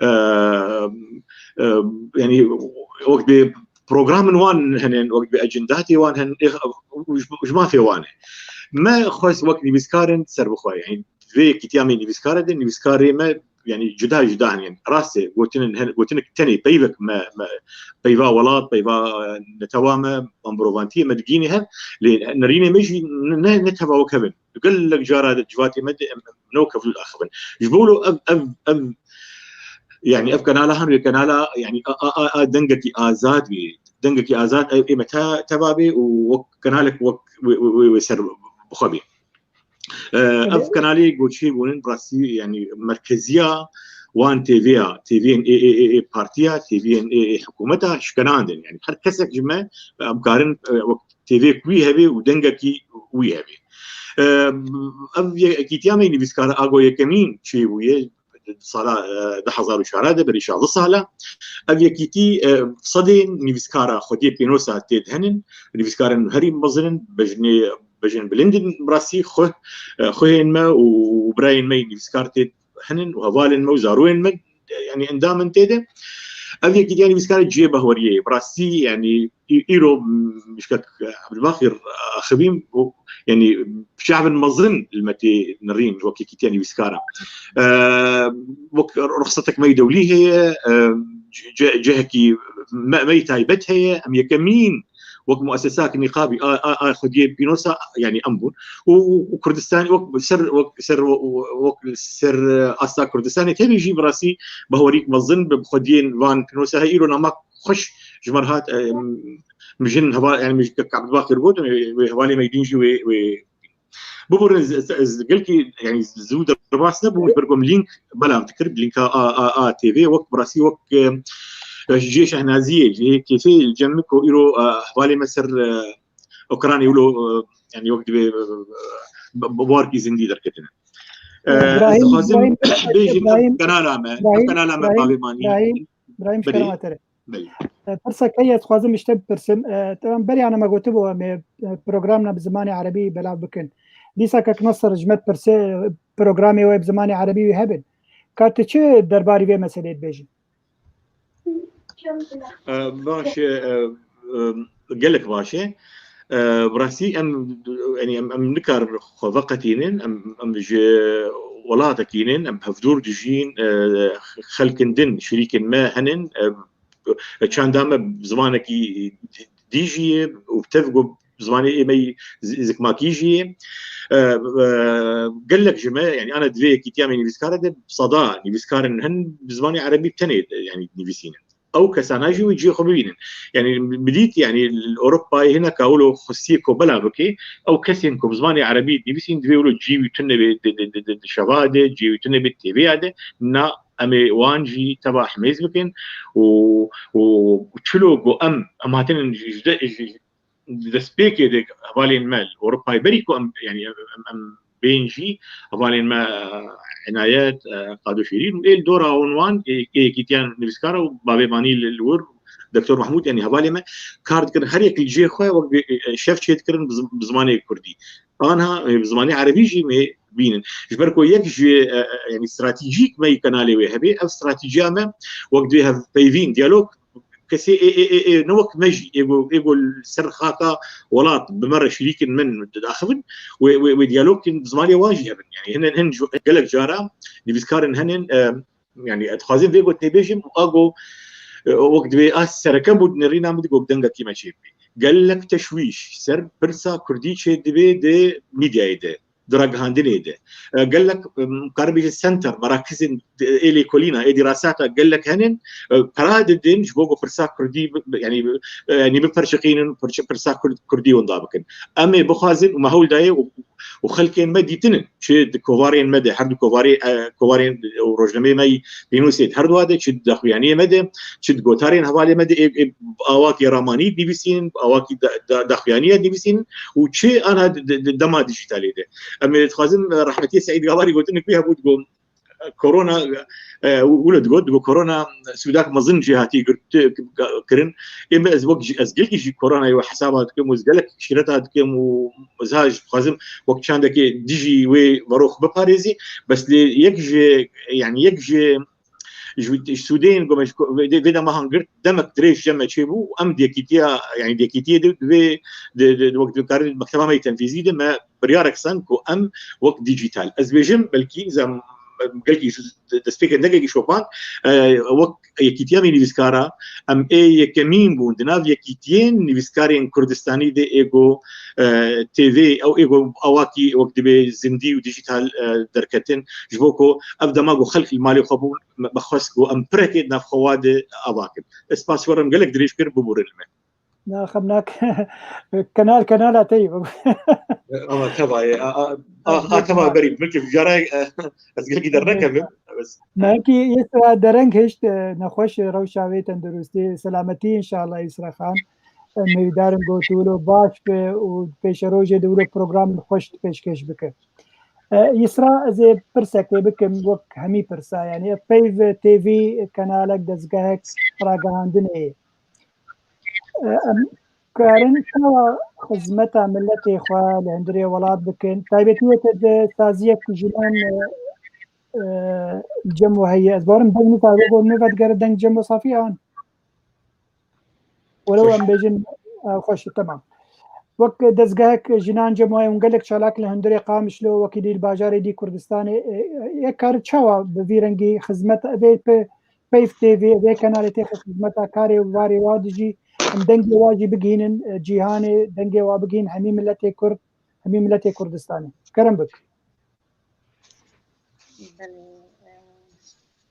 e, e, yanî wek dibê programên wan hene, wek dibê ecendatê wan hene, ê, ji, ji mafê wan e. Me xwest wek nivîskarin serbixwe, yanî vê yekîtiya me nivîskara de, nivîskarê me, yanî cuda cuda hene. Yanî rast e, gotinin, hene, gotinek tenê peyvek me, me, peyva welat, peyva, e, netewa me, van mirovantiyê me digînê hev, lê nerînê me jî ne, ne teva wek hev in. Gelek cara di civatê me de em, em ne wek hev axivin. Ji bo wilo ev, ev, ev, yanî ev kanala hemû kanala, yanî a, a, a, a dengekî azad bê. Dengekî azad ev ê me te-, teva bê û wek kanalek wek wê, wê, wê, wê ser bixwe bê. E, ev Belê. kanalê goçê bûnin, bi rastî, yanî merkeziya wan T V ya, T V'yên ê, ê, ê, ê partiya, T V'yên ê, ê hikûmeta şikenandin. Yanî her kesek ji me, em karin, e, wek T V wî hebe û dengekî wî hebe. E, ev ye-, yekîtiya me nivîskara ago yekemîn çêbûye, sala, e, du hezar û çar de, berî şazdeh sala. Ev yekîtî, e, sedê nivîskara xwediyê pênosa tê de henin, nivîskarên herî mezin in, bejnê, bejn bilind in, bi rastî xwe, e, xwehên me û birayên me yê nivîskar tê hene û hevalên me û zarûyên me, yanî endam in tê de. Ev yekîtiya nivîskara cihê behweriyê ye. Bi rastî, yanî î-, îro, m, ji kek Ebdulbaqî axivîm û, yanî, çavên mezin li me tê nerîn wek yekîtiya nivîskara. E, wek ruxsetek me yê dewlî heye, e, ce-, ce-, cihekî me, me yê taybet heye. Em yekemîn wek muesesek nîqabî a, a, a xwediyê pînosa, yanî em bûn. Û, û, û Kurdistan wek ser, wek ser, wek ser, e, asta Kurdistanê tevî jî bi rastî behwerîk mezin bi xwediyên van pînosa heye. Îro nama xweş ji me re hat, e, em, mijin heva, yanî mij Kak Ebdulbaqî got, e, wê hevalê me yê din jî wê, wê biborin. Ez, ez, ez gelkî, yanî zû derbas nebûm, ji ber ku em lînk belav dikir, lînka A, A, A T V, wek bi rastî wek, e, ji cihê şehnaziyê, cihê kêfê li cem min ku îro, e, hevalê me ser, e, ekranê wilo, e, yanî wek divê, e, bi, bi warkî zindî derketine. E, ez Brahîm, dixwazim Brahîm, bêjim, ev Brahîm, kanala me, ev Brahîm, kanala me Brahîm, bavê manî. Brahîm, Brahîm, ji Belê. kerema te re. Belê. E, pirsa ke ez dixwazim ji te bipirsim. E, te, em beriya me gotibû, em ê, e, programna bi zimanê erebî belav bikin. Dîsa Kek Nasir ji me dipirsê, e, programê wê bi zimanê erebî wê hebin. Ka tu çi derbarî vê meseleyê dibêjî? E, baş e, e, e, gelek baş e. E, bi rastî em, yanî em, em nikarin xwe veqetînin, em, em ji welatekî nin, em hevdûr dijîn, e, xelkin din, şirîkên me henin, e, çanda me zimanekî dî jî ye û bi tev ku zimanê ê me yî zi-, zikmakî jî ye. E, e, gelek ji me, yanî ana divê yekîtiya me nivîskara de, bi seda nivîskarên hin bi zimanê erebî bi tenê, yanî nivîsînin. Ew kesana jî wê cihê xwe bibînin. Yanî bi dît, yanî li Ewropayê hineka wilo xwestiyê ku bela bike, ew kesên ku bi zimanê erebî dinivîsîn, divê wilo cihê wî tune bê di, di, di, di, di şeva de, cihê wî tune bê T V'ya de. Na, em ê wan jî teva hemêz bikin û, û çilo ku em, em hatinin ji, ji, ji, destpêkê de hevalên me li Ewropayê berî ku em, yanî em, em, em bên jî hevalên me, e, Enayet, e, Qado Şêrîn û ê li dora wan, ê, ê yekîtiyan nivîskara û bavê manî li, li wir, Doktor Mahmûd, yanî hevalê me kar dikirin, her yek li cihê xwe wek bi, e, e, şev çêdikirin bi zim-, bi zimanê kurdî. Anha, e, bi zimanê erebî jî me bînin. Ji ber ku yek ji, e, e, yanî stratejîk me yî kanalê wê hebê, ev stratejiya me wek divê hevpeyvîn, diyalog, kesê ê, ê, ê, ê, ne wek me jî, ê ku, ê ku li ser xaka welat bi me re şirîkin min didaxivin, wê, wê, wê diyalogên bi zimanê wan jî hebin. Yanî hin, hin ji, gelek cara nivîskarên henin, e, yanî ez dixwazim vê gotê bêjim, a ku, e, wek divê a sereke bû di nêrîna min de ku dengekî me çê bibê. Gelek teşwîş ser pirsa kurdî çê dibe di mîdyayê de, di ragihandinê de. E, gelek, em, karin bêjin center, merakizên, e, ê lêkolîna, ê dîrasata gelek henin, e, qera didin ji bo ku pirsa kurdî bi, bi, yanî, bi, e, yanî biperçiqînin, pirçe-, pirsa kurd-, kurdî winda bikin. Em ê bixwazin û me hewl dayê û, û xelkên me dîtinin, çi di kovarên me de, her du kovarê, e, kovarên û rojnameyê me yî pênûsê di her dua de, çi di daxuyaniyê me de, çi di gotarên hevalê me de, ê, ê, awakî ramanî dinivîsînin, awakî da, da, daxuyaniye dinivîsînin û çi ana di, di, di dema dijîtalê de. Em ê dixwazin, e, rehmetiyê Seîd Gavarî gotinek wî hebû, digot, korona, e, wilo digot, digot, korona sûdak mezin jê hatî girt, kirin. Ê me ez wek jî, ez gelkî jî koronayê wê hesaba dikim û ez gelek şîreta dikim û ez ha ji dixwazim wek çandekê dijî wê verox biparêzî. Bes lê yek ji, yanî yek ji ji, ji sûdeyên ku me ji ko-, vê, vê dema han girt, demek dirêj cem me çêbû, em di yekîtiya, yanî di yekîtiyê de, divê, di, di, di, wek dikarin mekteba me yê tenfîzî de me biryarek stand ku em wek dîjîtal. Ez bêjim, belkî zem, gelkî destpêkê ne gelkî şopand, e, wek yekîtiya me nivîskara, em ê yekemîn bûn di nav yekîtiyên nivîskarên Kurdistanî de ê ku, e, T V ew ê ku awakî wek dibê zindî û dîjîtal, e, derketin, ji bo ku ev dema ku xelk li malê xwe bûn, me, me xwest ku em pireke di nav xwe wa de ava kin. Ez spas ji we re, em gelek dirêj kir, biborin li me. Na, xem nak. Kenal, kenala te yî. Ama teva ye, a, a, a, a, teva berî, belkî vijara, e, ez gelkî dernekevim. Bes. Belkî Îsra dereng hişt, e, nexweş, e, rewşa wê tenduristî, selametî înşallah Îsra Xan. E, mêvîdarim got wilo baş be û pêşerojê de wilo program xweş pêşkêş bike. E, Îsra, ez ê pirsekê bikim wek hemî pirsa, yanî ev peyv T V kanalek, dezgehek ragihandinê ye. E, em karin çawa xizmeta miletê xwe li hundirê welat bikin? Taybetî wê te di saziyek ku jinan, e, e, Cemo heye. Ez barim deng nîka, wê got nû vedigere deng Cemo safî an. Welew em bêjin, e, xweş, temam. Wek dezgehek jinan Cemoyê hûn gelek çalak li hundirê Qamişlo, wekî dî li bajarê dî Kurdistanê, e, e, yek kar çawa bi vî rengî xizmet vê pe-, Peyv T V, vê kenalê têxe xizmeta karê û warê wa dijî em dengê wa jî bigihînin, e, cîhanê, dengê wa bigihîn hemî miletê Kurd, hemî miletê Kurdistanê. Kerem bik. Belê, e,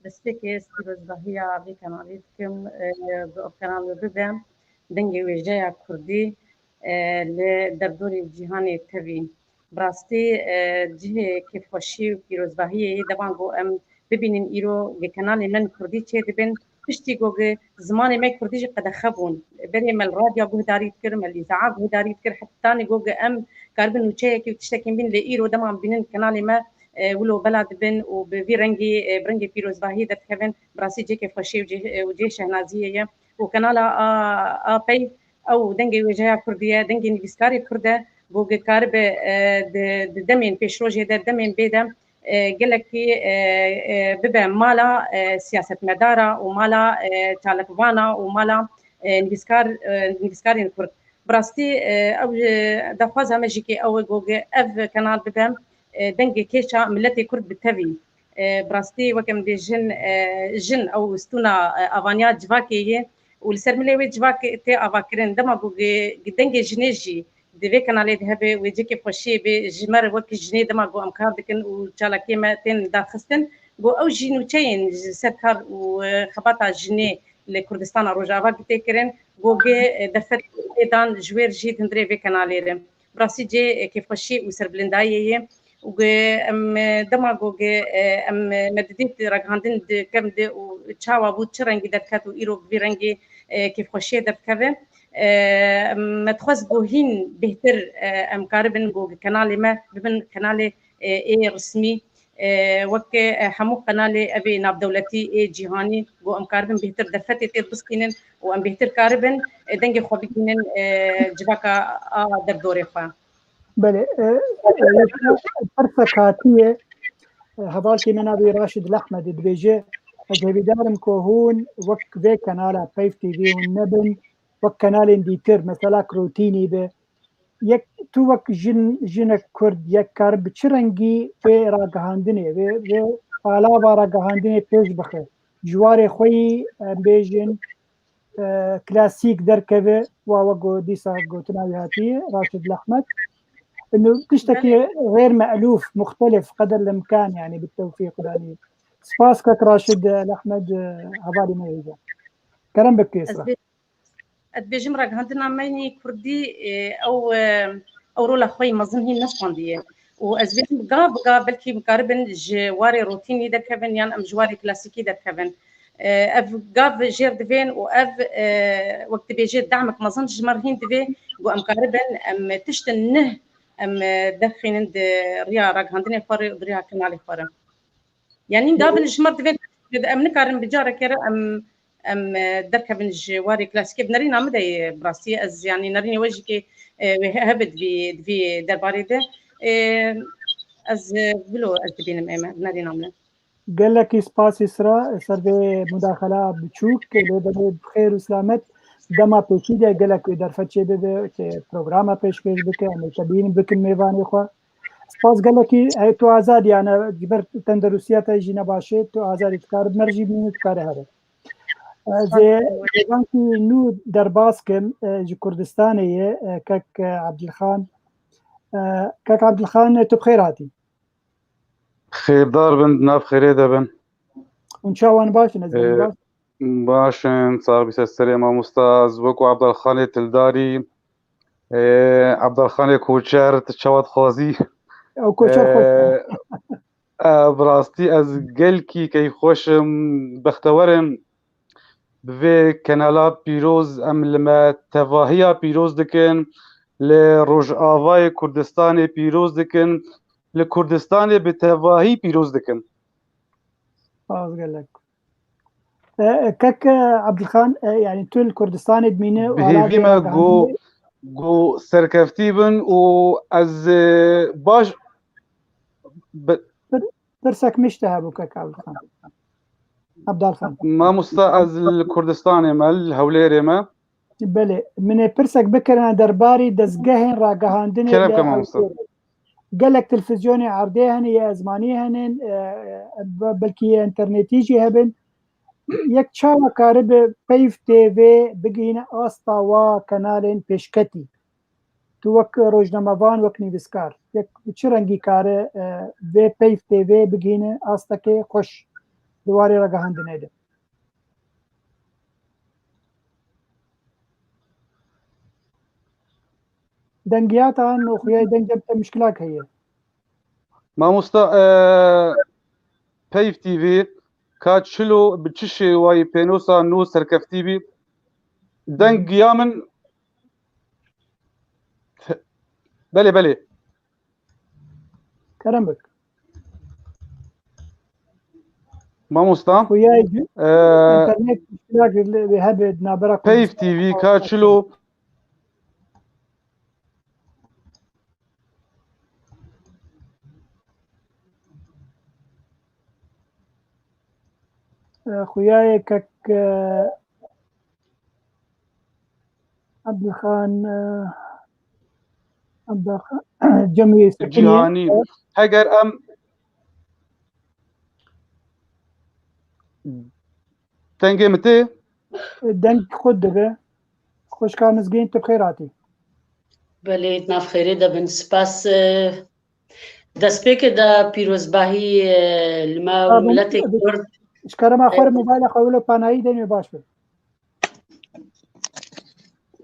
destpêkê ez pîrozbahiya vê kanalê dikim, e, bi ev kanal bibe dengê wêjeya Kurdî, e, li derdorê cîhanê tevî. Bi rastî, e, cihê kêfxweşî û pîrozbahiyê ye, dema ku em bibînin îro gi kenalê me Kurdî çêdibin, piştî ku gi zimanê me Kurdî jî qedexe bûn. Berê me li radya guhdarî dikir, me li îzaa guhdarî dikir, hetanî ku gi em karibin nûçeyekî û tiştekî bîn, lê îro dema em bînin kenalê me, e, wilo bela dibin û bi vî rengî, e, bi rengê pîrozbahiyê derdikevin, bi rastî cihê kêfxweşî û cihê, û cihê şehnaziyê ye. Û kanala A, A Peyv, ew dengê wêjeya Kurdî ye, dengê nivîskarê Kurd e, ku karibe, e, di, di demên pêşrojê de, demên bê de, e, gelekî, e, e, bibe mala, e, siyasetmedara û mala, e, çalakvana û mala, e, nivîskar, e, nivîskarên Kurd. Bi rastî, e, ew, e, daxwaza me jî kê ew e ku ev kanal bibe, e, dengê kêşa miletê Kurd bi tevî. E, bi rastî wek em dibêjin, e, jin ew stûna, e, avaniya civakê ye û li ser milê wê civak tê avakirin. Dema ku gi, gi dengê jinê jî di vê kanalê de hebe, wê cihê kêfxweşiyê bê ji me re wek jinê dema ku em kar dikin û çalakiyê me tên darxistin, ku ew jî nûçeyên ji ser kar û, e, xebata jinê li Kurdistana Rojava tê kirin, ku gi, e, derfet tê dan ji wê re jî di hundirê vê kanalê re. Bi rastî cihê, e, kêfxweşî û serbilindayê ye. Û gi em, e, dema ku gi, e, em, e, me didît ragihandin di kevn de û çawa bû, çi rengî derket û îro bi vî rengî, e, kêfxweşiyê derdikeve. E, me dixwest ku hîn bêhtir, e, em karibin ku gi kenalê me bibin kenalê, e, ê resmî, e, weke, e, hemû qenalê evê navdewletî ê cîhanî, ku em karibin bêhtir derfetê tê bistînin û em bêhtir karibin, e, dengê xwe bigihînin, e, civaka a derdorê xwe. Belê, e, e, pirsek hatiye, e, hevalkê me navê Raşid Lehmedê dibêje, ez hêvîdar im ku hûn wek vê kenala Peyv T V hûn nebin, wek kenalên dîtir, mesela Krotînî be, yek tu wek jin, jinek Kurd, yek kar bi çi rengî vê ragihandinê, vê, vê alava ragihandinê pêş bixe? Ji warê xwe yî, em bêjin, e, klasîk derkeve, wa wek go-, dîsa gotina wî hatiye, Raşid Lehmet. Inu tiştekî Belê. Xêr me'lûf, muxtelif, qeder limkan, yani bi tewfîq danî. Spas kek Raşid Lehmet, e, hevalî me hêja. Kerem bik Ez Esra. bê-, ez dibêjim ragihandina me yî kurdî, e, ew, e, ew rola xwe yî mezin hîn nestwandiye. Û ez dibêjim gav bi gav belkî em karibin ji warê rotînî derkevin yan em ji warê klasîkî derkevin. E, ev gav jêr divên û ev, e, wek dibêje demek mezin ji me re hîn divê ku em karibin em tiştin nih em, e, derxînin di riya ragihandinê xwe re û di riya kanalê xwe re. Yanî gavin ji me re divên em nikarin bi careke re em, em, e, derkevin ji warê klasîkê. Bi nerîna min de ye, bi rastî ez, yanî nerînê we jî kê, e, wê he-, hebe di vî, di vî derbarê de. E, ez, e, wilo ez dibînim ê me, bi nerîna min e. Gelekî spas Îsra, ser vê mudaxela biçûk, lê belê bi xêr û selamet. Dema pêşî de gelek wê derfet çê bibe, ke programa pêşkêş bike, em ê te bînin bikin mêvanê xwe. Spas gelekî, hey, tu azad, yani, ji ber tenderustiya te jî ne baş e, tu azad î, tu kar mer jî bînî, tu kare here. Ez ê hêvankî nû derbas kim, e, ji Kurdistanê ye, e, kek, e, Abdilxan. E, kek Abdilxan, e, tu bi xêr hatî. Xêrdar bin, di nav xêrê de bin. Hûn çawan baş in, ez Ee, baş. Baş in, sax bî ser serê mamosta, ez wekû Abdalxanê Tildarî, ee, Abdalxanê Koçer, tu çawa dixwazî? Ew Koçer xweş e. Ee, e, bi rastî ez gelkî keyfxweş im, bextewer im. Bi vê kenala pîroz em li me tevahiya pîroz dikin, li Rojavayê Kurdistanê pîroz dikin, li Kurdistanê bi tevahî pîroz dikin. Spas gelek. E, e, kek, e, Abdilxan, e, yani tu li Kurdistanê dimîne û Bi hêvî me got, got serkeftî bin û ez, e, baş bi-, Pirsek mişte hebû kek Abdulxan. Abdalxan. Mamosta, ez li Kurdistanê me, li Hewlêrê me. Belê, min ê pirsek bikirine derbarî dezgehên ragihandinê. Kerem ke mamosta. Gelek televîzyonê erdê hene, yê ezmanî hene, e, be-, belkî yê internetî jî hebin. Yek çawa karibe Peyv T V bigihîne asta wa kanalên pêşketî? Tu wek rojnamevan, wek nivîskar, yek bi çi rengî kare, e, vê Peyv T V bigihîne astekê xweş di warê ragihandinê de? Dengiyata no xuyay deng cem te mişkilak heye. Mamosta, e, Peyv T V ka çilo bi çi şêwayî pênosa nû serkeftî bî? Deng ya min. Belê, belê. Kerem bik. Mamosta. Xuyay cî. E, Internet mişkilak hebe di navbera Peyv T V ka çilo. E, xuyayê kek, e, Abdulxan, e, Abdulxan, Cemî Sekinî. Cîhanî. Heger em dengê min tê. Deng xwe dibe. Xwişka Mizgîn, tu bi xêr hatî. Belê, di nav xêrê de bin. Spas. E, destpêkê de pîrozbahî, e, li me û miletê Kurd. Ji kerema xwe re mobayla xwe wilo panayî denê baş be.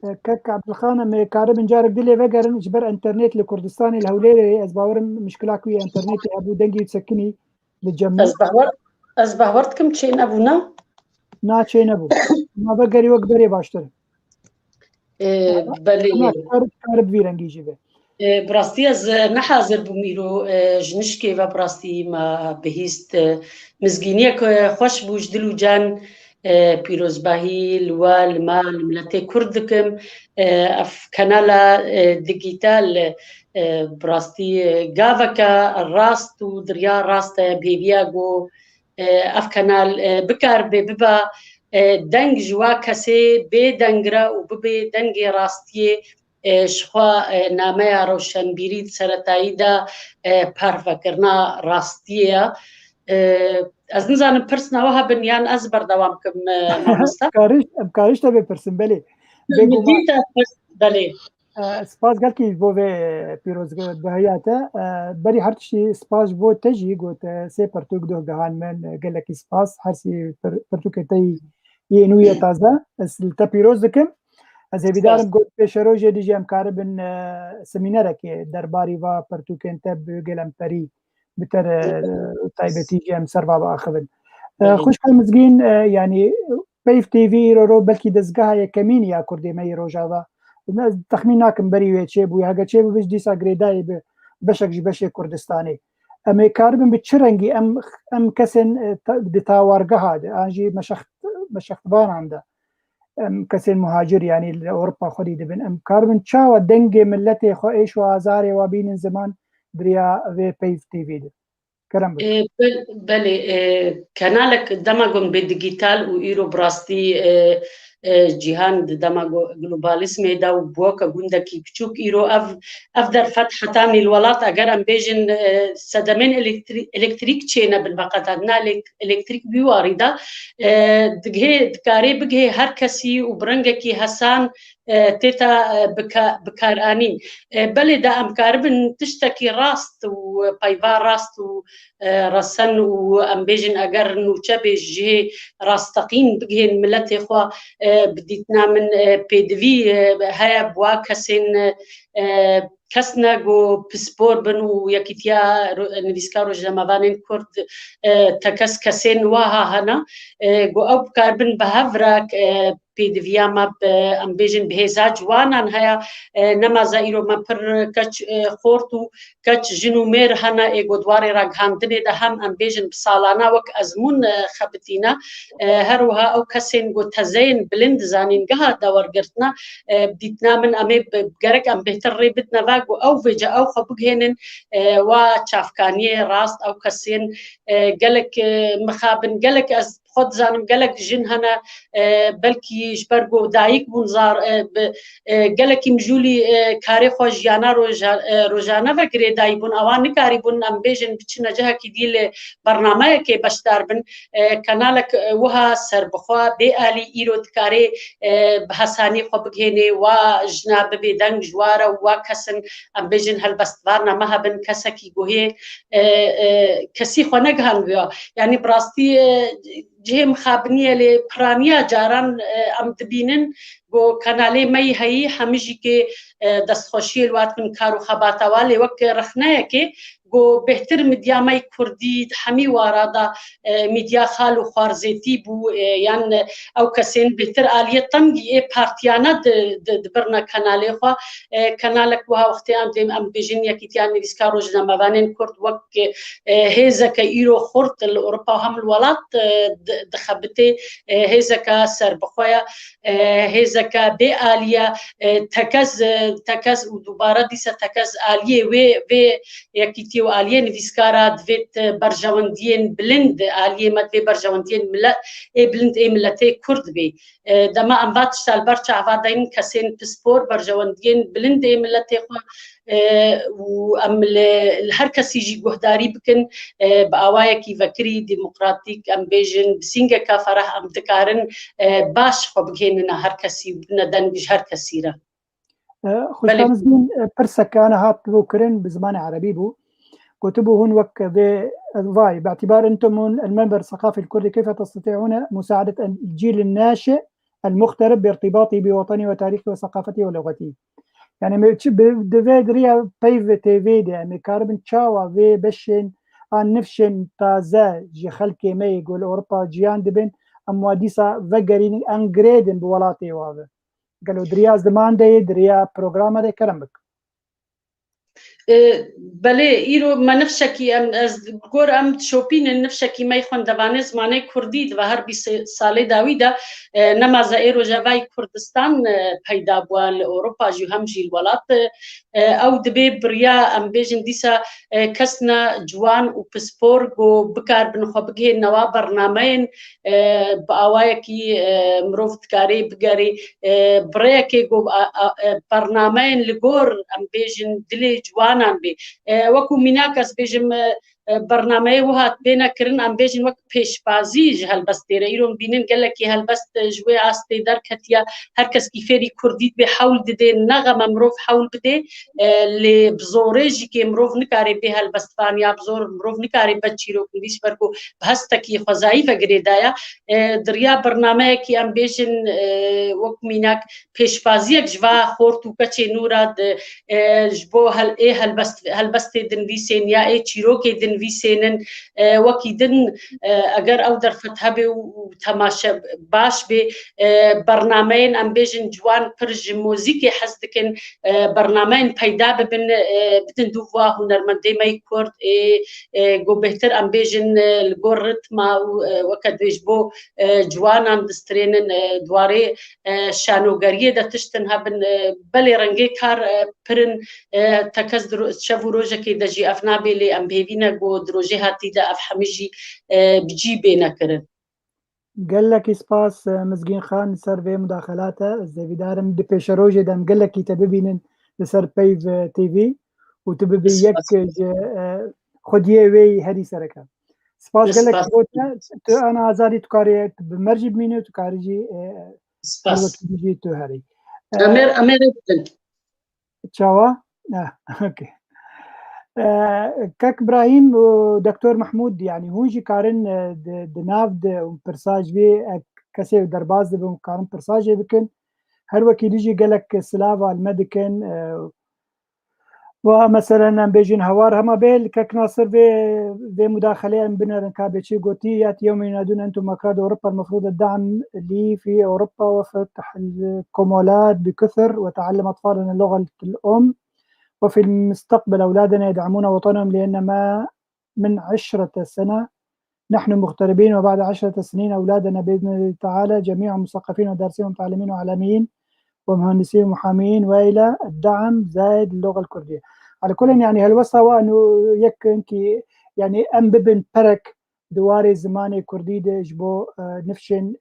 E, kek Abdulxan, em ê karibin carek dilê vegerin ji ber internet li Kurdistanê, li Hewlêrê, ez bawerim mişkila ku yê internetê hebû, dengî sekinî li cem me. Ez bahwer, ez bahwer dikim çê nebûna. Na, çê nebû. Ma vegerî wek berê baştir. E, belê. Na, karib, karib vî rengî jî be. E, bi rastî ez, e, ne hazir bûm îro, e, ji nişkê ve bi rastî me bihîst, e, mizgîniyek, e, xweş bû ji dil û can, e, pîrozbahî li we, li me, li miletê Kurd dikim. E, ev kanala, e, digîtal, e, bi rastî, e, gaveke rast û di riya rast e, bi hêviya ku, e, ev kanal, e, bikaribe bibe, e, deng ji wa kesê bê deng re û bibe dengê rastiyê, e, ji xwe, e, nameya rewşenbîrî di seretayî de, e, parvekirina rastiyê ye. E, ez nizanim pirsna we hebin yan ez berdewam kim, e, mamoste? Karîş, em karîş te bê pirsin, belê. Bêguman. Dîta pirs, belê. E, spas gelkî ji bo vê pîrozbahîya te. E, berî her tiştî spas ji bo te jî got, e, sê pirtûk doh gihan min, e, gelekî spas. Her sê pir-, pirtûkê te yê nû yê taze. Ez li te pîroz dikim. Ez hêvîdar im got pêşerojê dî jî em karibin, e, semînerekê derbarî va pirtûkên te bi gelemperî bi te re, e, taybetî jî em ser va biaxivin. E, Belê. Xwişka Mizgîn, e, yanî Peyv T V îro ro belkî dezgeha yekemîn ya Kurdê me yê Rojava. Ez texmîn nakim berî wê çêbûye. Hege çêbû, bi dîsa girêdayî bi beşek ji beşê Kurdistanê. Em ê karibin bi çi rengî em, em kesên, e, ta-, di tawargeha de, an jî meşext-, meşextvanan de, em kesên muhacir, yanî li Ewropa xwedî dibin. Em karibin çawa dengê miletê xwe, êş û azarê wa bînin ziman di riya vê Peyv T V de? Kerem bike. E, be-, belê, e, kanalek dema gon bê digîtal û îro bi rastî, e, e, cîhan di dema go-, globalîzmê de û bi weke gundekî biçûk îro ev, ev derfet heta nîl welat, eger em bêjin, e, sedemên elektrî-, elektrîk çêne bin veqetan, na elek-, elektrîk bi warî de, e, digihê, dikarê bigihê her kesî û bi rengekî hesan, e, têta, e, bika-, bikaranîn. E, belê de em karibin tiştekî rast û peyva rast û, e, resen û em bêjin eger nûçe bê ji cihê rasteqîn bigihên miletê xwe, e, bi dîtina min, e, pêdivî, e, heye bi wa kesên, e, kes ne ku pispor bin û Yekîtiya Ro-, Nivîskar Rojnamevanên Kurd, e, tekez kesên wiha hene, e, ku ew bikaribin bi hev re, e, pêdiviya me bi, em bêjin, bi hêza ciwanan heye. E, nemaze îro me pir keç, e, xort û keç, jin û mêr hene ê ku di warê ragihandinê de hem, em bêjin, bi salana wek ezmûn, e, xebitîne. E, her wiha ew kesên ku tezeyên bilind zanîngeha de wergirtine, e, bi dîtina min em ê bi, gerek em bêhtir rê bidine ve ku ew vêce ew xwe bigihênin, e, wa çavkaniyê rast ew kesên, e, gelek, e, mixabin, gelek ez xwe dizanim gelek jin hene, e, belkî ji ber ku dayik bûn zar, e, bi, e, gelekî mijûlî, e, karê xwe jiyana roja-, e, rojane ve girêdayî bûn. Ewan nikarîbûn, em bêjin, biçine cihekî dî li bernameyekê beşdar bin. E, kanalek, e, wiha serbixwe bê alî îro dikarê, e, bi hesanî xwe bigihênê, wa jina bibê deng ji wa re û wa kesin, em bêjin, helbestvarna me hebin, kesekî guhê, e, e, kesî xwe negihandiya. Yanî bi rastî, e, cihê mixabinî ye, lê piraniya caran, e, em dibînin ku kanalê me yî heyî hemijîkê, e, destxweşiyê li wa dikin kar û xebata wa, lê wek rexneyekê ku bêhtir midya me yî kurdî di hemî wara de, e, midya xal û xwarzêtî bû, e, yan, e, ew kesên bêhtir aliyê tengî ê partiyane di, di, dibirne kanalê xwe. E, kanalek wiha wextê em dê, em bêjin, Yekîtiya Nivîskar Rojnamevanên Kurd wek, e, hêzeke îro xurt li Ewropa hem li welat, e, di-, dixebitê, e, hêzeke serbixwe ye, e, hêzeke bê alî ye, e, tekez, e, tekez û dubare dîsa tekez aliyê wê, vê yekîtiyê û aliyê nivîskara divêt, e, berjewendiyên bilind, aliyê me divê berjewendiyên mile-, ê bilind ê miletê Kurd bê. E, dema em va tişta li ber çava deynin, kesên pispor berjewendiyên bilind ê miletê xwe, e, û em li, li her kesî jî guhdarî bikin, e, bi awayekî vekirî, demokratîk, em bêjin, bi sîngeka fereh em dikarin, e, baş xwe bigihênine her kesî û bidine deng ji her kesî re. E, Xwişka Mizgîn, e, pirseke ana hat bo kirin, bi zimanê erebî bû. Gotibû hûn wek vê, e, vay, باعتبار أنتم المنبر الثقافي الكردي، كيف تستطيعون مساعدة الجيل الناشئ المغترب بارتباطه بوطنه وتاريخه وثقافته ولغته؟ Yani me çi bi, di vê diriya peyv T V de em ê karibin çawa vê beşên an nifşên taze ji xelkê me yê ku li Ewropa jiyan dibin, em wa dîsa vegerînin, em girêdin bi welatê wa ve. Gelo diriya ziman de yê, diriya programa de kerem bik. E, belê, îro me nifşekî em, ez gor em dişopînin, nifşekî me yê xwendevanê zimanê kurdî di ve her bîst salê dawî de, e, nemaze ê rojevayî Kurdistan, e, peyda bûa li Ewropa jî hem jî li welat, e, e, ew dibê biriya, em bêjin dîsa, e, kesna ciwan û pispor ku bikaribin xwe bigihên newa bernameyên, e, bi awayekî, e, mirov dikarê bigerê, e, bi rêyekê ku a, a, e, bernameyên li gor, em bêjin, dilê ciwanan bê. E, wekû mînak ez bêjim, e, e, bernameyê wiha bêne kirin, em bêjin wek pêşbazî ji helbestê re. Îro em bînin gelekî helbest, e, ji wê astê derketiye, her keskî fêrî kurdî dibê, hewl didê, ne xem e mirov hewl bidê, e, lê bi zorê jî kê mirov nikare bê helbestvan ya bi zor mirov nikare be çîroknivîs, ji ber ku bi hestekî xwezayî ve girêdaya. E, di riya bernameyekî em bêjin, e, wek mînak pêşbaziyek ji va xort û keçê nû re di, e, ji bo hel-, ê helbest-, helbestê dinivîsên ya ê çîrokê dinivîsênin, e, wekî din, e, eger ew derfet hebe û, û temaşe baş bê, e, bernameyên em bêjin ciwan pir ji muzîkê hez dikin, e, bernameyên peyda bibin, e, bidin dû va hunermendê me yî kurd, ê, e, ku bêhtir em bêjin, e, li gor ritma û, e, weke divê ji bo, e, ciwanan distrênin, e, di warê, e, şanogeriyê de tiştin hebin, e, belê rengê kar, e, pir in, e, tekez di ro-, şev û rojekê de jî ev nabê, lê em bi hêvî ne ku di rojê hatî de ev hemî jî, e, bi cî bêne kirin. Gelekî spas, e, Mizgîn Xan, li ser vê mudaxelate. Ez hêvîdar im di pêşerojê de em gelekî te bibînin li ser Peyv, e, T V û tu bibî yek, spas, e, ji, e, xwediyê wê yî herî sereke. Spas gelek ji bo te. Tu ana azadî, tu karî bi me re jî bimînî û tu karî jî, e, spas, her wekî jî tu herî. E, Em ê, em ê rê bidin. Çawa? Ah, okey. E, Kek Brahîm û Doktor Mehmûd, yanî hûn jî karin, e, di, di nav de hûn pirsa ji vê, e, kesê derbas dibin, karin pirsa jê bikin. Her wekî dî jî gelek silava li me dikin, e, Wa meselen em bêjin hewar hema bê, li kek Nasir vê, vê mudaxeleyê em binerin ka bê çi gotî, يأتي يوم ينادون أنتم أكراد أوروبا المفروض الدعم لي في أوروبا وفتح الكمولات بكثر وتعلم أطفالنا اللغة الأم وفي المستقبل أولادنا يدعمون وطنهم لأن ما من عشرة سنة نحن مغتربين وبعد عشرة سنين أولادنا بإذن الله تعالى جميعهم مثقفين ودارسين ومتعلمين وإعلاميين ومهندسين ومحاميين وإلى الدعم زائد اللغة الكردية. على كل يعني هلوسا وأنه يكن كي يعني أم ببن برك دواري زماني كردي دي جبو نفشن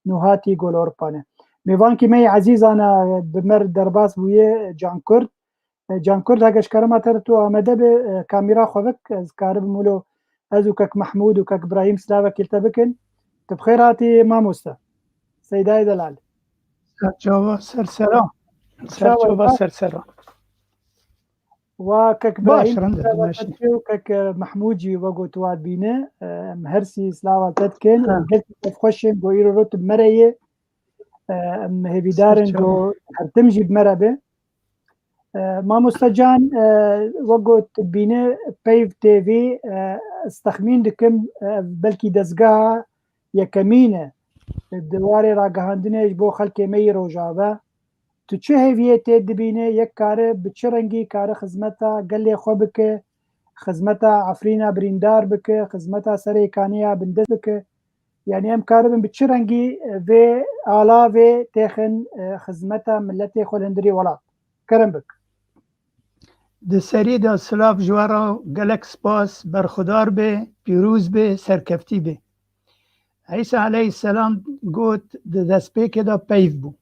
نهاتي قول أوروبانا. ميفان كي مي عزيز أنا بمر درباس بويه جان كرد. Can Kurd, heke ji kerema te re tu amade be, kamîra xwe bik, ez karibim wilo ez û kek Mehmûd û kek Birahîm silavekî li te bikin. Tu bi xêr hatî mamoste. Seydayê delal. Serçava sersera. Serçava sersera. Wa kek Birahîm silavekî û kek Mehmûd jî wego tu wa dibîne. Em her sî silava te dikin. Gelkî kefxweş in ku îro rot bi me re yê. Em hêvîdar in ku her tim jî bi me re be. Mamoste Can, wek got bîne Peyv T V, ez texmîn dikim, belkî dezgeha yekemîn e di warê ragihandinê ji bo xelkê me yî Rojava. Tu çi hêviyê tê dibîne, yek kare bi çi rengî kare xizmeta gelê xwe bike, xizmeta Efrîna birîndar bike, xizmeta Serê Kanê ya bindest bike? Yani em karibin bi çi rengî vê alavê têxin xizmeta milletê xwe li hundirî welat? Kerem bik. Di serî de silav ji we re, gelek spas, berxudar be, pîroz be, serkeftî be. Îsa aleyhisselam got, di destpêkê de peyv bû.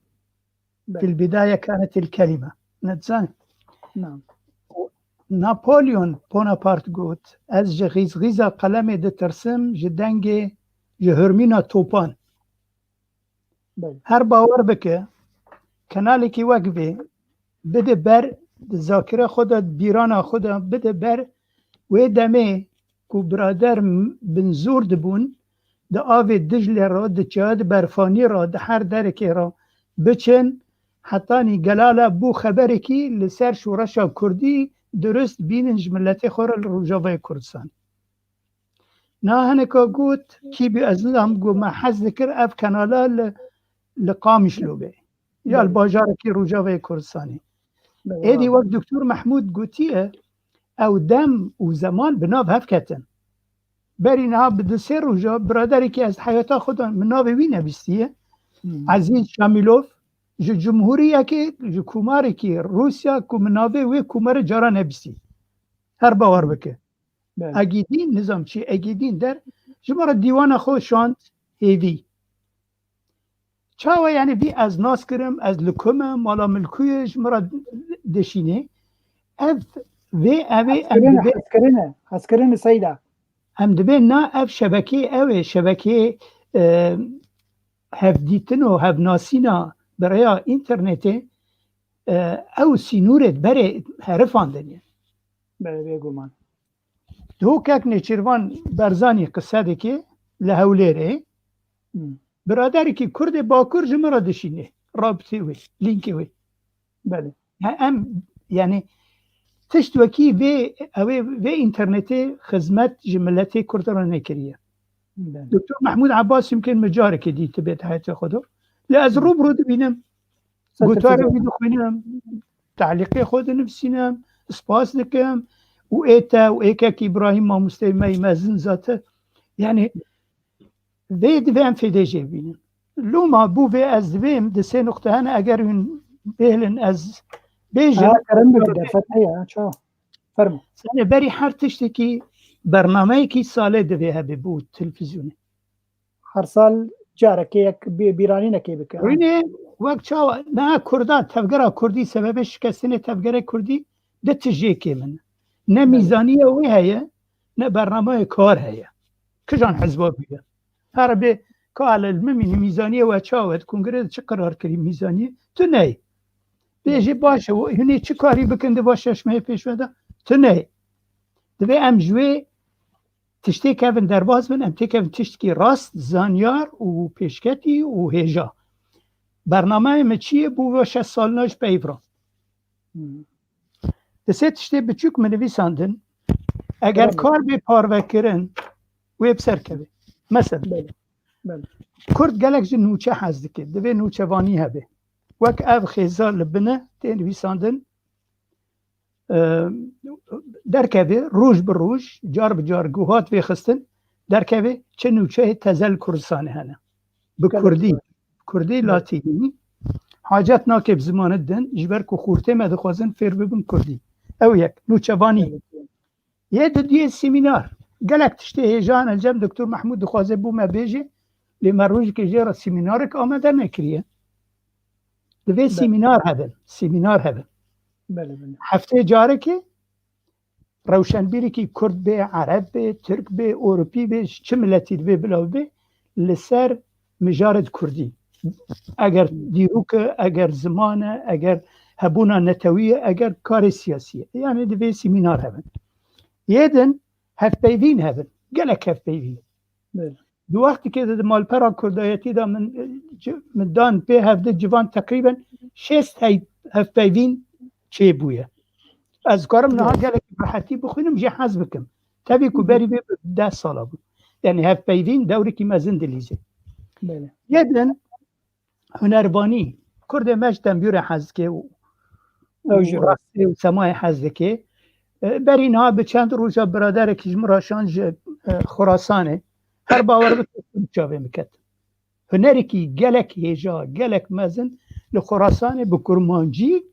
Fil bidaya kanetil kelime. Nedizanî. Napolyon Bonaparte got, ez ji xîzxîza qelemê ditirsim, ji dengê, ji hurmîna topan. Her bawer bike, kenalekî wek vê, bide ber, di zakira xwe de, di bîrana xwe de, bide ber wê demê ku birader bin zor dibûn, di avê Diclê re, di çiya, di berfanî re, di her derekê re biçin, hetanî gelala bû xeberekî li ser şoreşa kurdî dirust bînin ji miletê xwe re li Rojavayê Kurdistanê. Na hineka got, kî bî ez nizam, got me hez dikir ev kenala li, li Qamişlo be. Ya li bajarekî Rojavayê Kurdistanê. Êdî wek Doktor Mehmûd gotiye, ew dem û zeman bi nav hev ketin. Berî niha bi du sê roja biraderekî ez heyata xwe de min navê wî nebîstiye. Ezîz Şamîlov, ji cumhuriyekê, ji komarekî Rûsya ku min navê wê komere cara nebîstî. Her bawer bike. Egîdîn, nizam çi, Egîdîn der, ji me re dîwana xwe şand hêvî. Çawa yani vî ez nas kirim, ez li ku me, mala min li ku ye, ji min re dişînê. Ev, vê, ev ê, em Hezkirin, dibê hezkirin e, hezkirin e Seyda. Em dibê na ev şebekê ew ê, şebekê, e, hevdîtin û hevnasîna bi rêya înternetê, e, ew sînorê berê herifandin ye. Belê, bêguman. Dihokek Nêçîrvan Berzanî qise dike li Hewlêrê. Hmm. Biraderekî Kurdê Bakur ji min re dişînê. Rabitê wê, lînkê wê. Belê. He, em, yani, tişt wekî vê, ew ê vê înternetê xizmet ji miletê Kurd re nekiriye. Belê. Doktor Mehmûd Abbas yimkên min carekê dîtibe di heyatê xwe de. Lê ez Hmm. rû bi rû dibînim. Gotarê wî dixwînim, tehlîqê xwe dinivîsînim, spas dikim û ê te û ê kek Îbrahîm mamosteyê me yî mezin zate. Yani vê divê em fêdê jê bînin. Loma bû vê ez divêm di sê nuqte hene eger hûn bêhlin ez bêjim. Ha, kerem bike, derfet heye, ha, çawa. Fermo. Sene berî her tiştekî bernameyekî salê divê hebe bo televîzyonê. Her sal carekê yek bî-, bîranînekê bike. Rûnê wek çawa, niha Kurda, tevgera Kurdî, sebebê şikestinê tevgerê Kurdî di tijê kêm in. Ne Belê. Mîzaniye wê heye, ne bernameyê kar heye. Kijan hizba bûye. Her bê ka li min mîzaniye we çawa, di kongrê de çi qerar kirî mîzaniye? Tu ney. Bêjê baş e, hûnê çi karî bikin di va şeş mehê pêş ve de? Tu ney. Divê em ji wê tiştê kevin derbas bin, em têkevin tiştekî rast, zanyar û pêşketî û hêja. Bernameyê me çi ye bo ve şeş salina ji peyv re? Hmm. Di sê tiştê biçûk min nivîsandin, eger kar bê parvekirin, wê bi ser keve. Mesela, Belê. Belê. Kurd gelek ji nûçe hez dike. Divê nûçevanî hebe. Wek ev xêza li bine tê nivîsandin, e, derkeve roj bi roj, car bi car guhat vêxistin, derkeve çi nûçeyê teze li Kurdistanê hene. Bi Gelek Kurdî, zor. Kurdî Belê. Latînî, hacet nake bi zimanê din, ji ber ku xûrtê me dixwazin fêr bibin Kurdî. Ew yek, nûçevanî. Belê. Yê didiyê semînar. Gelek tiştê hêja hene, cem Doktor Mehmûd dixwaze bo me bêje, lê me rojekê jê re semînarek amade nekiriye. Divê Belê. Semînar hebin, semînar hebin. Belê, belê. Heftê carekê rewşenbîrekî Kurd bê, Ereb bê, Tirk bê, Ewropî bê, ji çi miletî divê bila bê, li ser mijarê di Kurdî. Eger dîrok e, eger ziman e, eger hebûna netewî ye, eger karê siyasî ye. Yanî divê semînar hebin. Yê din hevpeyvîn hebin. Gelek hevpeyvîn. Belê. Di wextekê de di malpera kurdayetî de min, e, ci-, min dan pê hevdeh civan teqrîben şêst hey-, hevpeyvîn çêbûye. Ez karim niha Belê. Gelek rehetî bixwînim, jê hez bikim. Tevî ku Hı hı. Berî vê bi deh sala bû. Yanî hevpeyvîn dewrekî mezin dilîzê. Belê. Yê din hunervanî. Kurdê me ji tembûrê hez dike û, Ew û jî rast. Rastî û semayê hez dike. E, berî niha bi çend roja biraderekî ji min re şand ji, e, Xurasanê. Her bawer bike, çavê min ket. Hunerekî gelek hêja, gelek mezin li Xurasanê bi kurmancî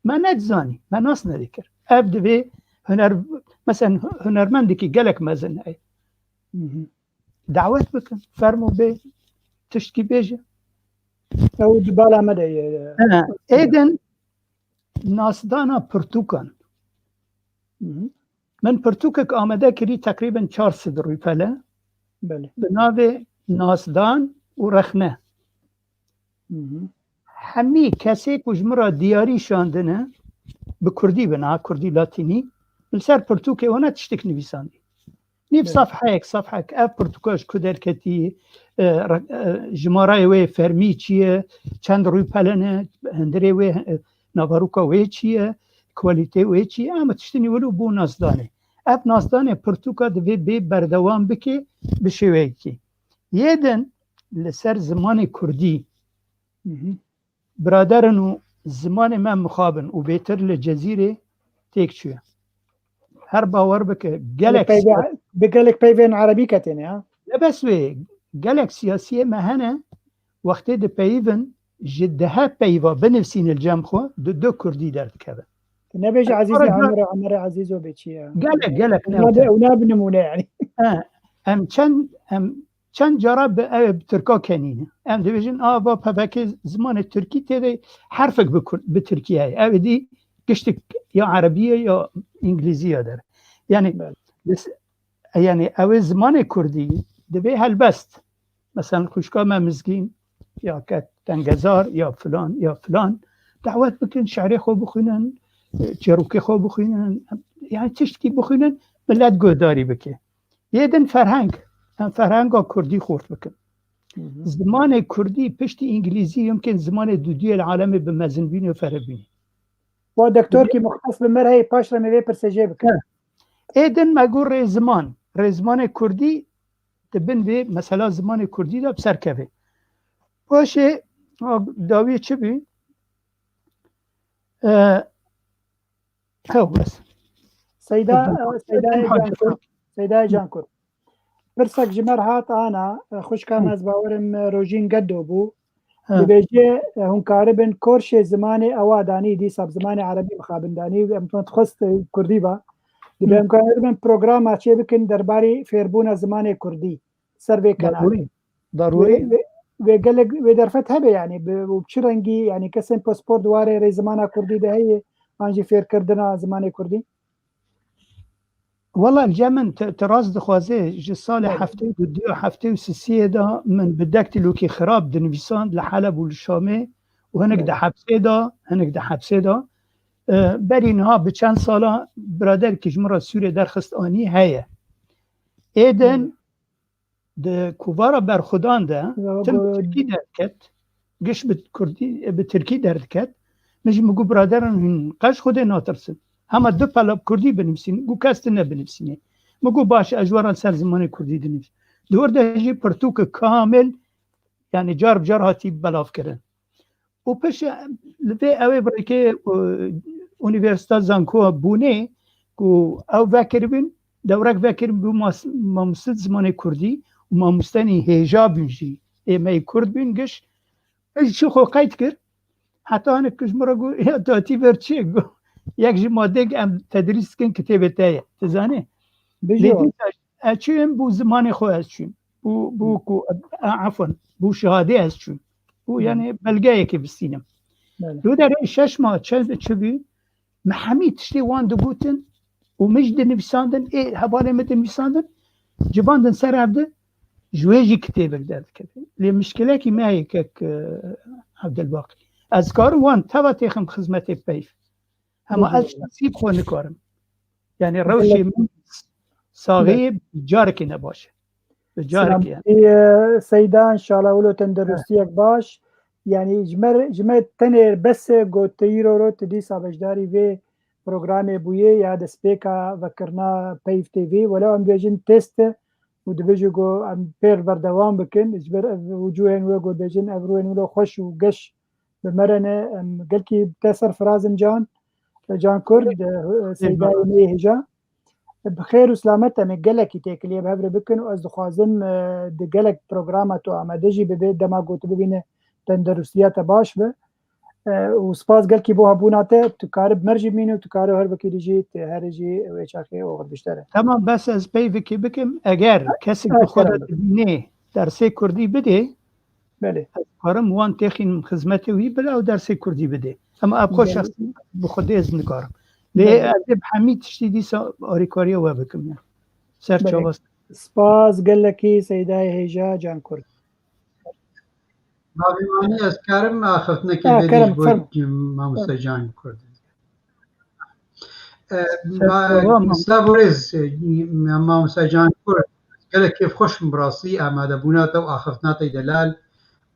me nedizanî, me nas nedikir. Ev divê huner, mesela hunermendekî gelek mezin heye. Hı hı. Dawet bikin, fermo bê, tiştkî bêje. Ew di bala me de ye. He, êdin nasdana pirtûkan. Hı hı. Min pirtûkek amade kirî teqrîben çar sed rûpele. Belê. Bi navê Nasdan û Rexne. Hı hı. Hemî kesê ku ji min re diyarî şandine, bi kurdî bina, kurdî latînî, li ser pirtûkê wana tiştek nivîsandî. Nîv Evet. Safheyek, safhek, ev pirtûka ji ku derketî, e, re-, e, jimarayê wê fermî çi ye, çend rûpele ne, hundirê wê, e, naveroka wê çi ye, kwalîteyê wê çi ye, em tiştinî wilo bû nasdanê. Ev nasdanê pirtûka divê bê berdewam bike bi şêweyekî. Yê din li ser zimanê kurdî, Hı hı. Biraderin û zimanê me mixabin û bêtir li Cezîrê têk çûye. Her bawer bike, gelek peyvê, siya- bi gelek peyvên erebî ketêne ya. Ne bes wê, gelek siyasiyê me hene, wextê dipeyivin, ji dehe peyva binivîsîne li cem xwe, di du kurdî derdikevin. Tu nebêje Ez Ezîzê sonra Emirê, Emirê Ezîzo bê çi ya. Gelek, gelek ne Ew ne, wte. Ew ne bi nimûne yani. He, em çend, em çend cara bi, ew bi Tirka kenîne. Em dibêjin, a, va P P K zimanê Tirkî tê de herfek bi Kur-, bi Tirkî heye. Ew dî giştik ya Erebî ye ya Îngilîzî ya der. Yani, Belê. Biz, yani ew ê zimanê Kurdî divê helbest. Mesela xwişka me Mizgîn, ya ke tengezar, ya filan, ya filan. Dawet bikin, şi'rê xwe bixwînin, çîrokê xwe bixwînin. Yani tiştkî bixwînin, millet guhdarî bike. Yê din ferheng. Em ferhenga kurdî xurt bikin. Hı hı. Zimanê kurdî piştî îngilîzî yimkin zimanê dudiyê li alemê bi mezinbînê û ferebînê. Wa doktorkî muxtes bi me re heye, paş re me vê pirsê jê bikin. He. Ê din me got rêziman. Rêzimanê kurdî di bin vê mesela zimanê kurdî de bi ser keve. Paşê, a, dawiyê çi bî? E, Hew bes. Seyda, Seyda Seydayê Hacı. Cankur. Seydayê Hı. Cankur. Pirsek ji me re hat ana, xwişka me Hı. ez bawerim Rojîn Geddo bû. Hı. Dibêje, hûn karibin korşê zimanê ewa danî, dîsa bi zimanê erebî mixabin danî, em dixwest kurdî ba. Dibe Hı. em karibin programa çê bikin derbarê fêrbûna zimanê kurdî. Ser vê kenarê. Darûrî. Darûrî. Wê, wê, wê gelek, wê derfet hebe yani, bi, bi çi rengî yani kesên pasport di warê rêzimana kurdî de heye, an jî fêrkirina zimanê kurdî? Wela li cem min, tu, tu rast dixwazê, ji salê Evet. heftê û du ya heftê û sisiyê de min bi daktîlokî xirab dinivîsand li Heleb û li Şamê û hinek Evet. di hepsê de, hinek di hepsê de. E, berî niha bi çend sala biraderekî ji min re Sûrê derxist anî heye. Êdin Evet. Di kovara berxwedan de Ya, tim bi bu- tirkî derdiket, giş bi kurdî, bi tirkî derdiket. Min jî min got, biraderan, hûn qet ji Xwedê natirsin? Hema du pela bi kurdî binivîsîn, û kes tune binivîsînê. Min got, baş e, ez ji we re li ser zimanê kurdî dinivîsim. Di wir de jî pirtûkek kamil, yani car bi car hatî belavkirin. Û piştre li vê ew ê bi rêkê, e, Unîversîta Zankoya Bûnê ku ew vekiribin, dewrek vekiribin bû mas-, mamoste zimanê kurdî û mamostenî hêja bûn jî. Ê me yê kurd bûn giş. Ez jî çi xwe qeyd kir. Heta hinek ji min re got, "Ya tu hatî ver çi?" Got, "Yek ji madeyek em tedrîs dikin kitêbê te ye." Tu zanî? Bijî Lê wa. dîsa ez çûyim, bû zimanê xwe ez çûyim. Bû, bû Hı. ku, e, efwen, bû şehadê ez çûyim. Bû Hı. yani belgeyekê bistînim. Belê. Lê derê şeş mah çend çi bû? Me hemî tiştê wan digotin û min jî dinivîsandin, ê hevalê min dinivîsandin, civandin ser hev de, ji wê jî kitêbek derdikeve. Lê mişkilekî me heye kek, e, Evdilbaqî. Ez karim wan teva têxim xizmetê peyv. Hema ez Bihî. şexsî bi xwe nikarim. Yani rewşê Gelek min saxiyê bi carekê ne baş e. Bi carekê yani. Selamî, e, Seyda, inşallah wilo tenderustiyek baş. Yani ji me, ji me tenê bes e got te îro ro tu dîsa beşdarî vê programê bûyê ya destpêka vekirina Peyv T V. Welew em dibêjin test e û dibêjin ku em pêr berdewam bikin. Ji ber ev wucûhên wê ku dibêjin ev rûyên wilo xweş û geş bi me re ne. Em gelkî te serfiraz in Can, Can Kurd, e, Seydayê me yê hêja. Bi xêr û selamet em ê gelekî têkiliyê bi hev re bikin û ez dixwazim, e, di gelek programa tu amade jî bibe, dema ku tu bibîne tenderustiya te baş be. E, û spas gelkî bo hebûna te, tu kare bi me re jî bimînî û tu kare her wekî jî, tu herî jî wê çaxê oxir biştere. Tamam, bes ez peyvekê bikim. Eger kesek Ha, bi xwe de kerem. dibînê dersê kurdî bidê, Belê. ez karim wan têxînim xizmetê wî bila ew dersê kurdî bidê. Ama ev xwe Belê. şexsî bi xwedê ez nikarim. Lê Belê. ez ê bi hemî tiştî dîsa arîkariya we bikim ya. Ser Belê. çava. Spas gelekî Seydayê hêja Can Kurd. Bavê Manî, ez karim axiftinekê Ha, bêdî kerem, ji bo fermo. mamoste Can Kurd? E, Ser ma-, çava, Mamoste Borêz, e, mamoste Can Kurd, gelek kêfxweş im bi rastî amadebûna te û axiftina te delal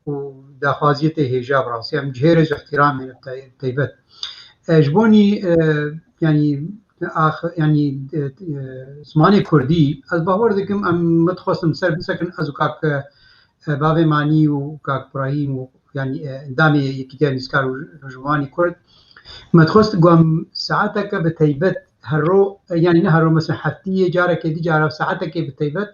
û daxwaziyê te hêja bi rastî. Em cihêrê ji îhtîramê ne te-, teybet. E, ji bonî, e, yanî, ax-, yanî, e, e, zimanê kurdî, ez bawer dikim, em, min dixwestim ser bisekin, ez û kak, e, bavê Manî û kak Brahîm û, yanî, e, endamê Yekîtiya Nivîskar û Rojnamevanî Kurd, me dixwest ku em saeteke bi teybet her ro, e, yanî ne her ro, mesela heftiyê carekê dî cara saeteke bi teybet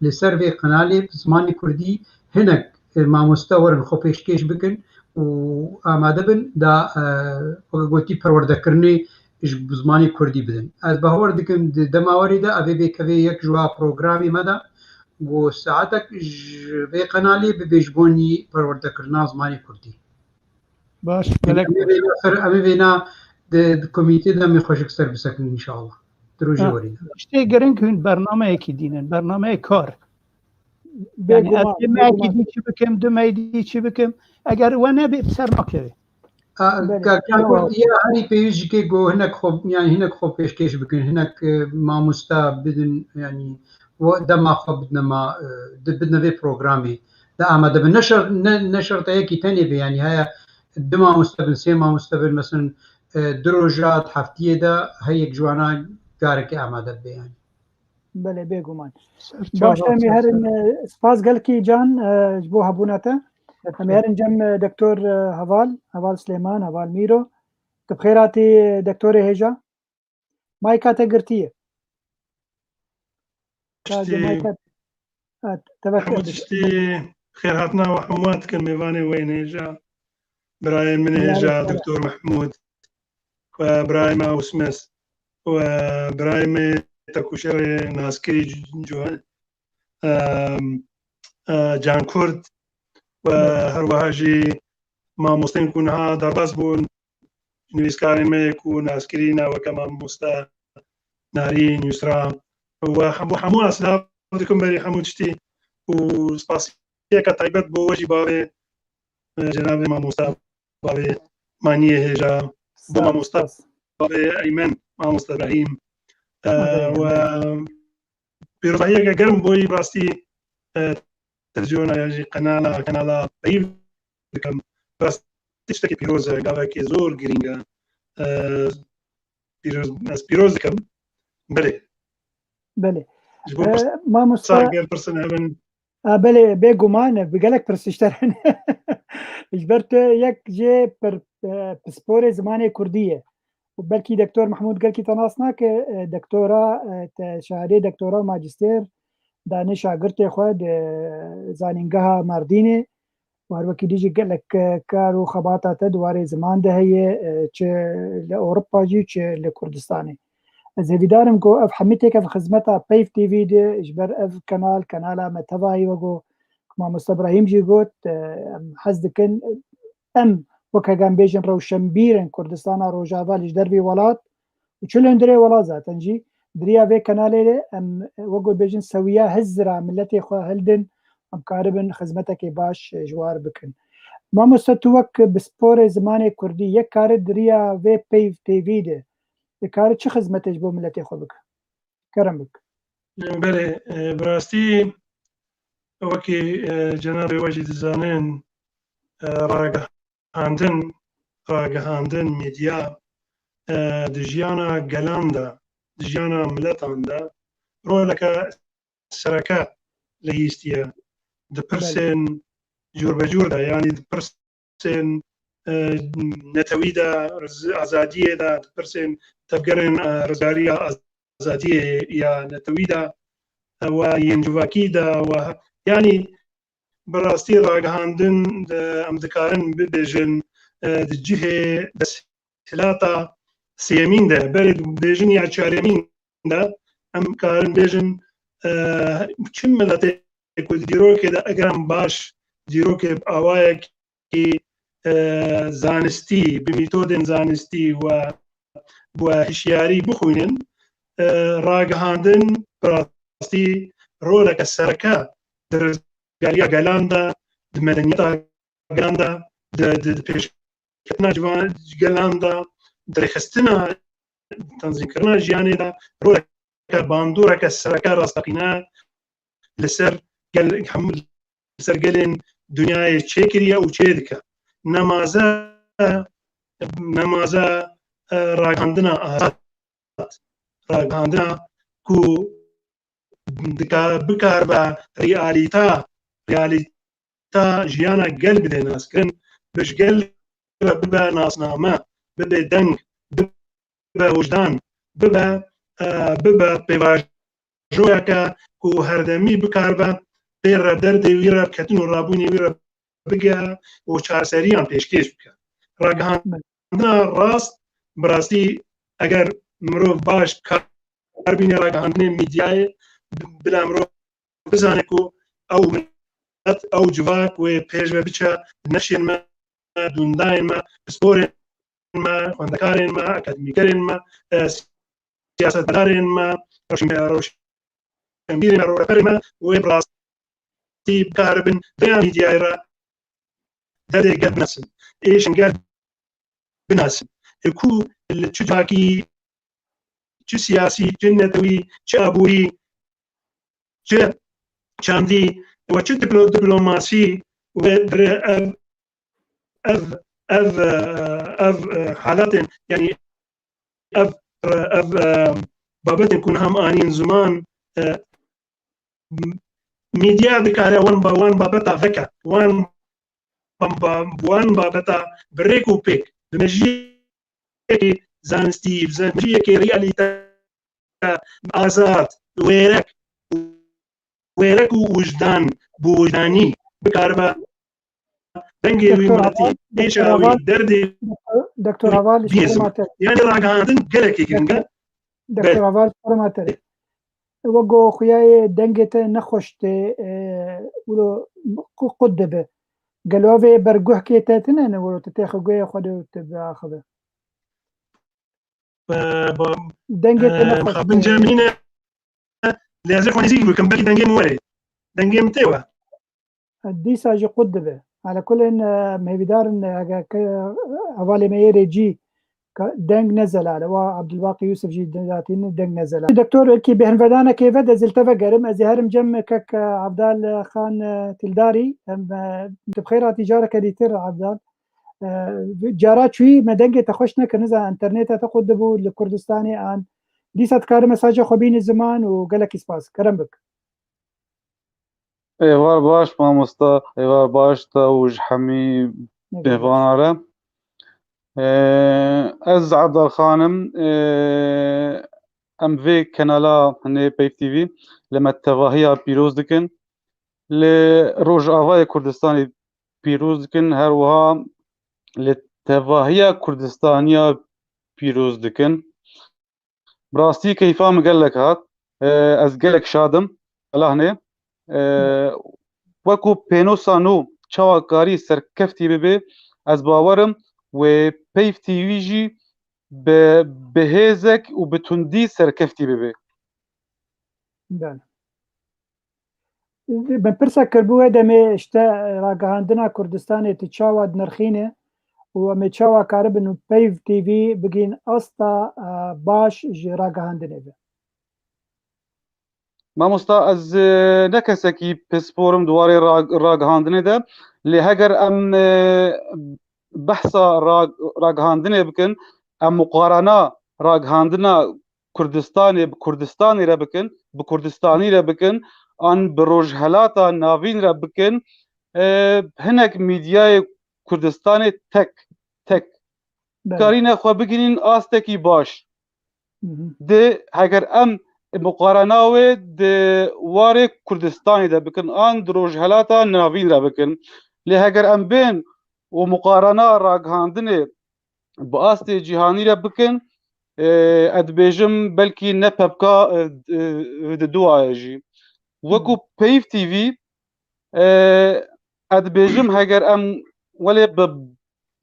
li ser vê qenalê bi zimanê kurdî hinek e, mamoste werin xwe pêşkêş bikin û amade bin da, e, weke gotî perwerdekirinê ji zimanê kurdî bidin. Ez bawer dikim di dema werî de evê bê kevê yek ji wa programê me de ku saetek ji vê qenalê bibe ji bonî perwerdekirina zimanê kurdî. Baş, Em gelek ê baş. vêna ser, em ê vêna di, di komîtê de em ê xweşik ser bisekin înşallah. Di rojê Ha, werî de. Tiştê giring hûn bernameyekî dînin, bernameyê kar. Yani ez Bêguman, dê mehekî bêguman. dî çi bikim, du mehî dî çi bikim? Eger we nebê, bi ser nakeve. A, Belê. ka-, ka-, Ewa. ya herî pêwîst jî kê ku hinek xwe, yani hinek xwe pêşkêş bikin, hinek, e, mamoste bidin, yani we dema xwe bidine ma, e, di, bidine vê programê. De amade bin. Ne şer-, ne, ne şerteyekî tenê be, yani heye du mamoste bin, sê mamoste bin, mesela, e, du roja di heftiyê de heyek ji wana carekê amade bibe, yani. Belê, bêguman. Ser Baş, çava em ê herin, ser. e, spas gelkî Can, e, ji bo hebûna te. Ser Em ê çava. herin cem, e, Doktor, e, Heval, Heval Silêman, Heval Mîro. Tu bi xêr hatî, e, Doktorê hêja. Mayka te girtiye. Tiştî, Sadece mayka, evet, tevek- hemû tiştî xêrhatina we hemû dikin mêvanê we yên hêja. Birayê min ê Helal hêja, olsun. Doktor Mehmûd. و برای ما اوسمس و برای me tekuşerê naskirî Cû-، em, e, Can Kurd و her wiha jî mamosteyên ku niha derbas bûn, nivîskarê me ku naskirî ne weke mamoste Narîn, Yusra û hemû, hemû silav dikim berî hemû tiştî û spasiyeke taybet bo we jî bavê, e, cenabê mamoste bavê Maniyê hêja, bo Sağ ol, mamoste sağ ol. bavê Eymen, mamoste Brahîm. E, Aferin. we pîrozahiyeke germ boyî rastî, e, televizyona ya jî qenala, kanala Peyv dikim. Rastî tiştekî pîroz e, gavekê zor girîng e. E, pîroz, ez pîroz dikim. Belê. Belê. Ji bo pirsa, mamosta, ger pirsin hebin. A, belê, bêguman, bi gelek pirsişter hene. Ji ber tu yek jê pir, e, pisporê zimanê kurdî ye. Û belkî Doktor Mehmûd gelkî te nas nake, e, doktora, e, te şahadê doktora û majîster dane şagirtê xwe di zanîngeha Mardînê. Û her wekî dî jî gelek, e, kar û xebata te di warê ziman de heye, e, çi li Ewropa jî, çi li Kurdistanê. Ez hêvîdar im ku ev hemî têkeve xizmeta Peyv T V de, ji ber ev kenal, kenala me tevayî wego ku Mamoste Ibrahîm jî got, e, em hez dikin, em wek heke em bêjin rewşenbîrên Kurdistana Rojava li ji dervî welat û çi li hundirê welat zaten jî, di riya vê kenalê de em, wek got bêjin, sewiya hizra miletê xwe hildin, em karibin xizmetekê baş, e, ji war bikin. Mamoste, tu wek pisporê zimanê kurdî, yek kare di riya vê Peyv T V de, dikare çi xizmetê ji bo miletê xwe bike? Kerem bike. Belê, e, bi rastî wekî, e, cenabê we jî dizanin, e, ragihandin, ragihandin, medya, e, di jiyana gelan de, di jiyana miletan de roleke sereke leyîstiye. Di pirsên cûrbecûr de, yanî di pirsên, e, netewî de, riz-, azadiyê de, di pirsên tevgerên, e, rizgariya azadiyê ya netewî de, e, we yên civakî de, we, yanî bi rastî ragihandin, e, em dikarin bibêjin, e, di cihê desthilata sêyemîn de, berê dibêjin ya çaremîn de, em karin bêjin, e, çi miletê ku di dîrokê de eger em baş dîrokê bi awayekî, e, zanistî, bi mîtodên zanistî we, we hişyarî bixwînin, e, ragihandin bi rastî roleke sereke di rizgariya gelan de, di medeniyeta gelan de, di, di, di pêşketina civan, gelan de, di rêxistina, tenzîmkirina jiyanê de roleke bandoreke sereke rasteqîne li ser gel, hemû li ser gelên dinyayê çêkiriye û çêdike. Nemaze, nemaze, e, ragihandina azad, ragihandina ku dika-, bikaribe realîta, realîta jiyana gel bide naskirin, bi ji gel re bibe nasname, bibe deng, bibe wijdan, bibe, e, bibe pêvajoyeke ku herdemî bikaribe pê re derdê wî re, ketin û rabûnê wî re bige û çareseriyan pêşkêş bike. Ragihandina rast, bi rastî eger mirov baş kar bîne ragihandinê mîdyayê, bila mirov bizane ku ew milet, ew civak wê pêş ve biçe, nefşên me, dundayên me, pisporên me, xwendekarên me, akademîkerên me, e, siyasetmedarên me, rewşenbîrên me, rêberên me wê bi rastî bikaribin vêya mîdyayê re derdê gel binasin, êşên gel binasin. Ê ku li çi civakî, çi siyasî, çi netewî, çi aborî, çi çandî we çi diplo-, diplomasî we dire ev, ev, ev, e, ev, e, halatên, yanî ev, e, ev, e, babetên ku niha em anîn ziman, e, m-, mîdya dikare wan ba-, wan babeta veke, wan, ba-, ba-, wan babeta bi rêk û pêk, bi mejiyekê zanistî, bi mejiyekê realîte, azad, wêrek, wêrek û wijdan, bi wijdanî bikaribe dengê wî miletî, êşa wî, derdê Doktor Aval, ji xerima te. Yanî ragihandin gelekî giring e. Doktor Aval, ji xerima te. Wek go xuyayê dengê te nexweş tê, e, wilo qu-, qut dibe. Gelo vê berguhkê te tine ne wilo tu têxe guhê xwe de tu biaxive? Dengê te nexweş. Xabin cem nîne. Lê ez ê xwe nêzîk bikim, belkî dengê min were. Dengê min tê we. Dîsa jî qut dibe. Ala kulên, e, em hêvîdar in, e, heke, e, hevalê me yê rêcî ka-, deng ne zelal e. Wa Abdulbaqî Yusuf jî datîne deng ne zelal. Doktor, wekî bêhnvedanekê ve de ez li te vegerim. Ez ê herim cem kek, e, Abdal, e, Xan, e, Tildarî. Em, e, tu bi xêr hatî careke dîtir, Abdal. E, cara çûyî me dengê te xweş nekir, niza interneta te xwe dibû li Kurdistanê an. Dîsa dikare mesaja xwe bînî ziman û gelekî spas. Kerem bik. Êvar baş mamosta, êvar baş te û ji hemî mêvana re. Ee, ez Evdal Xan im. Ee, em vê kenala hinê Peyv T V li me tevahiya pîroz dikin. Li Rojavayê Kurdistanê pîroz dikin. Her wiha li tevahiya Kurdistaniya pîroz dikin. Bi rastî keyfa min gelek hat. Ee, ez gelek şad im. Elahnê. Ee, wekû pênosa nû çawa karî serkeftî bibe, ez bawer im wê Peyv T V jî bi, bi hêzek û bi tundî serkeftî bibe. Belê. Min pirsek kirbû wê demê, işte, ragihandina Kurdistanê tu çawa dinirxîne û em ê çawa karibin û Peyv T V bigihîn asta, e, baş ji ragihandinê ve? Mamosta, ez, e, ne kesekî pispor im di warê rag-, ragihandinê de, lê heger em, e, behsa rag-, ragihandinê bikin, em muqarana ragihandina Kurdistanê bi Kurdistanê re bikin, bi Kurdistanî re bikin, an bi Rojhelata Navîn re bikin, e, hinek mîdyayê Kurdistanê tek, tek Belê. karîne xwe bigihînin astekî baş. Hı hı. Di, heger em muqarena wê di warê Kurdistanê de bikin, an di Rojhelata Navîn re bikin. Lê heger em bên û muqarena ragihandinê bi astê cîhanî re bikin, e, ez dibêjim belkî ne pepka, e, e, di duwaye jî. Wekû Hı. Peyv T V, e, ez dibêjim heger em welê bi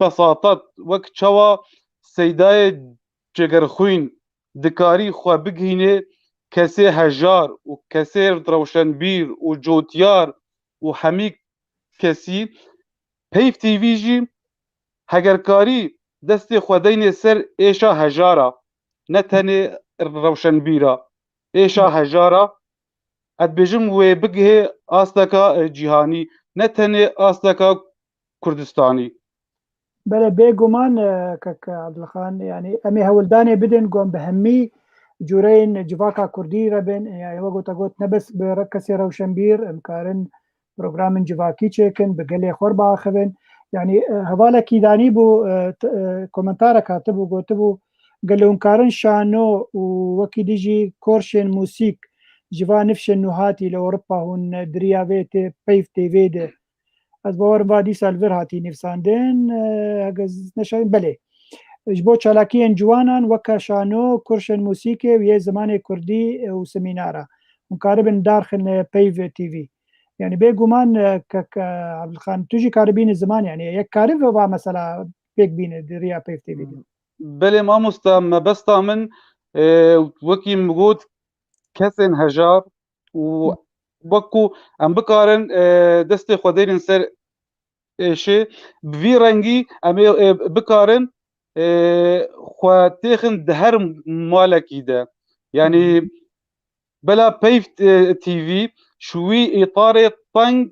besatet wek çawa Seydayê Cegerxwîn dikarî xwe bigihînê kesê hejar û kesê rewşenbîr û cotyar û hemî kesî, Peyv T V jî heger karî destê xwe deynê ser êşa hejara, ne tenê rewşenbîra, êşa hejara, ez dibêjim wê bigihê asteka, e, cîhanî, ne tenê asteka Kurdistanî. Belê, bêguman, e, kek Evdalxan, yanî em ê hewldanê bidin ku em bi hemî cûreyên civaka kurdî re bin, yanî wek te got, ne bes bi re-, kesê rewşenbîr, em karin programên civakî çêkin, bi gelê xwe re biaxivin. Yanî, e, hevalekî danîbû, e, t-, e, komentarek hatibû, gotibû, gelo hûn karin şano û wekî dî jî korşên mûsîk ji va nifşên nûhatî li Ewropa hûn di riya vê tê Peyv T V de. Ez bawerim va dîsa li vir hatî nivîsandin, e, hege ez neşayîm, belê. Ji bo çalakiyên ciwanan weke şano, kurşên mûsîkê û yê zimanê kurdî û semînara. Hûn karibin darxin, e, Peyv T V. Yanî bêguman, e, kek, e, Evdalxan, tu jî karibînî ziman, yanî yek karibe va mesela pêk bîne di riya Peyv T V de. Belê mamosta, mebesta min, e, wekî min got, kesên hejar û Hı. wekû em bikarin, e, destê xwe deynin ser êşê, bi vî rengî em ê, e, bikarin, e, xwe têxin di her malekî de. Yanî Hı. bela Peyv, e, T V ji wî îtarê teng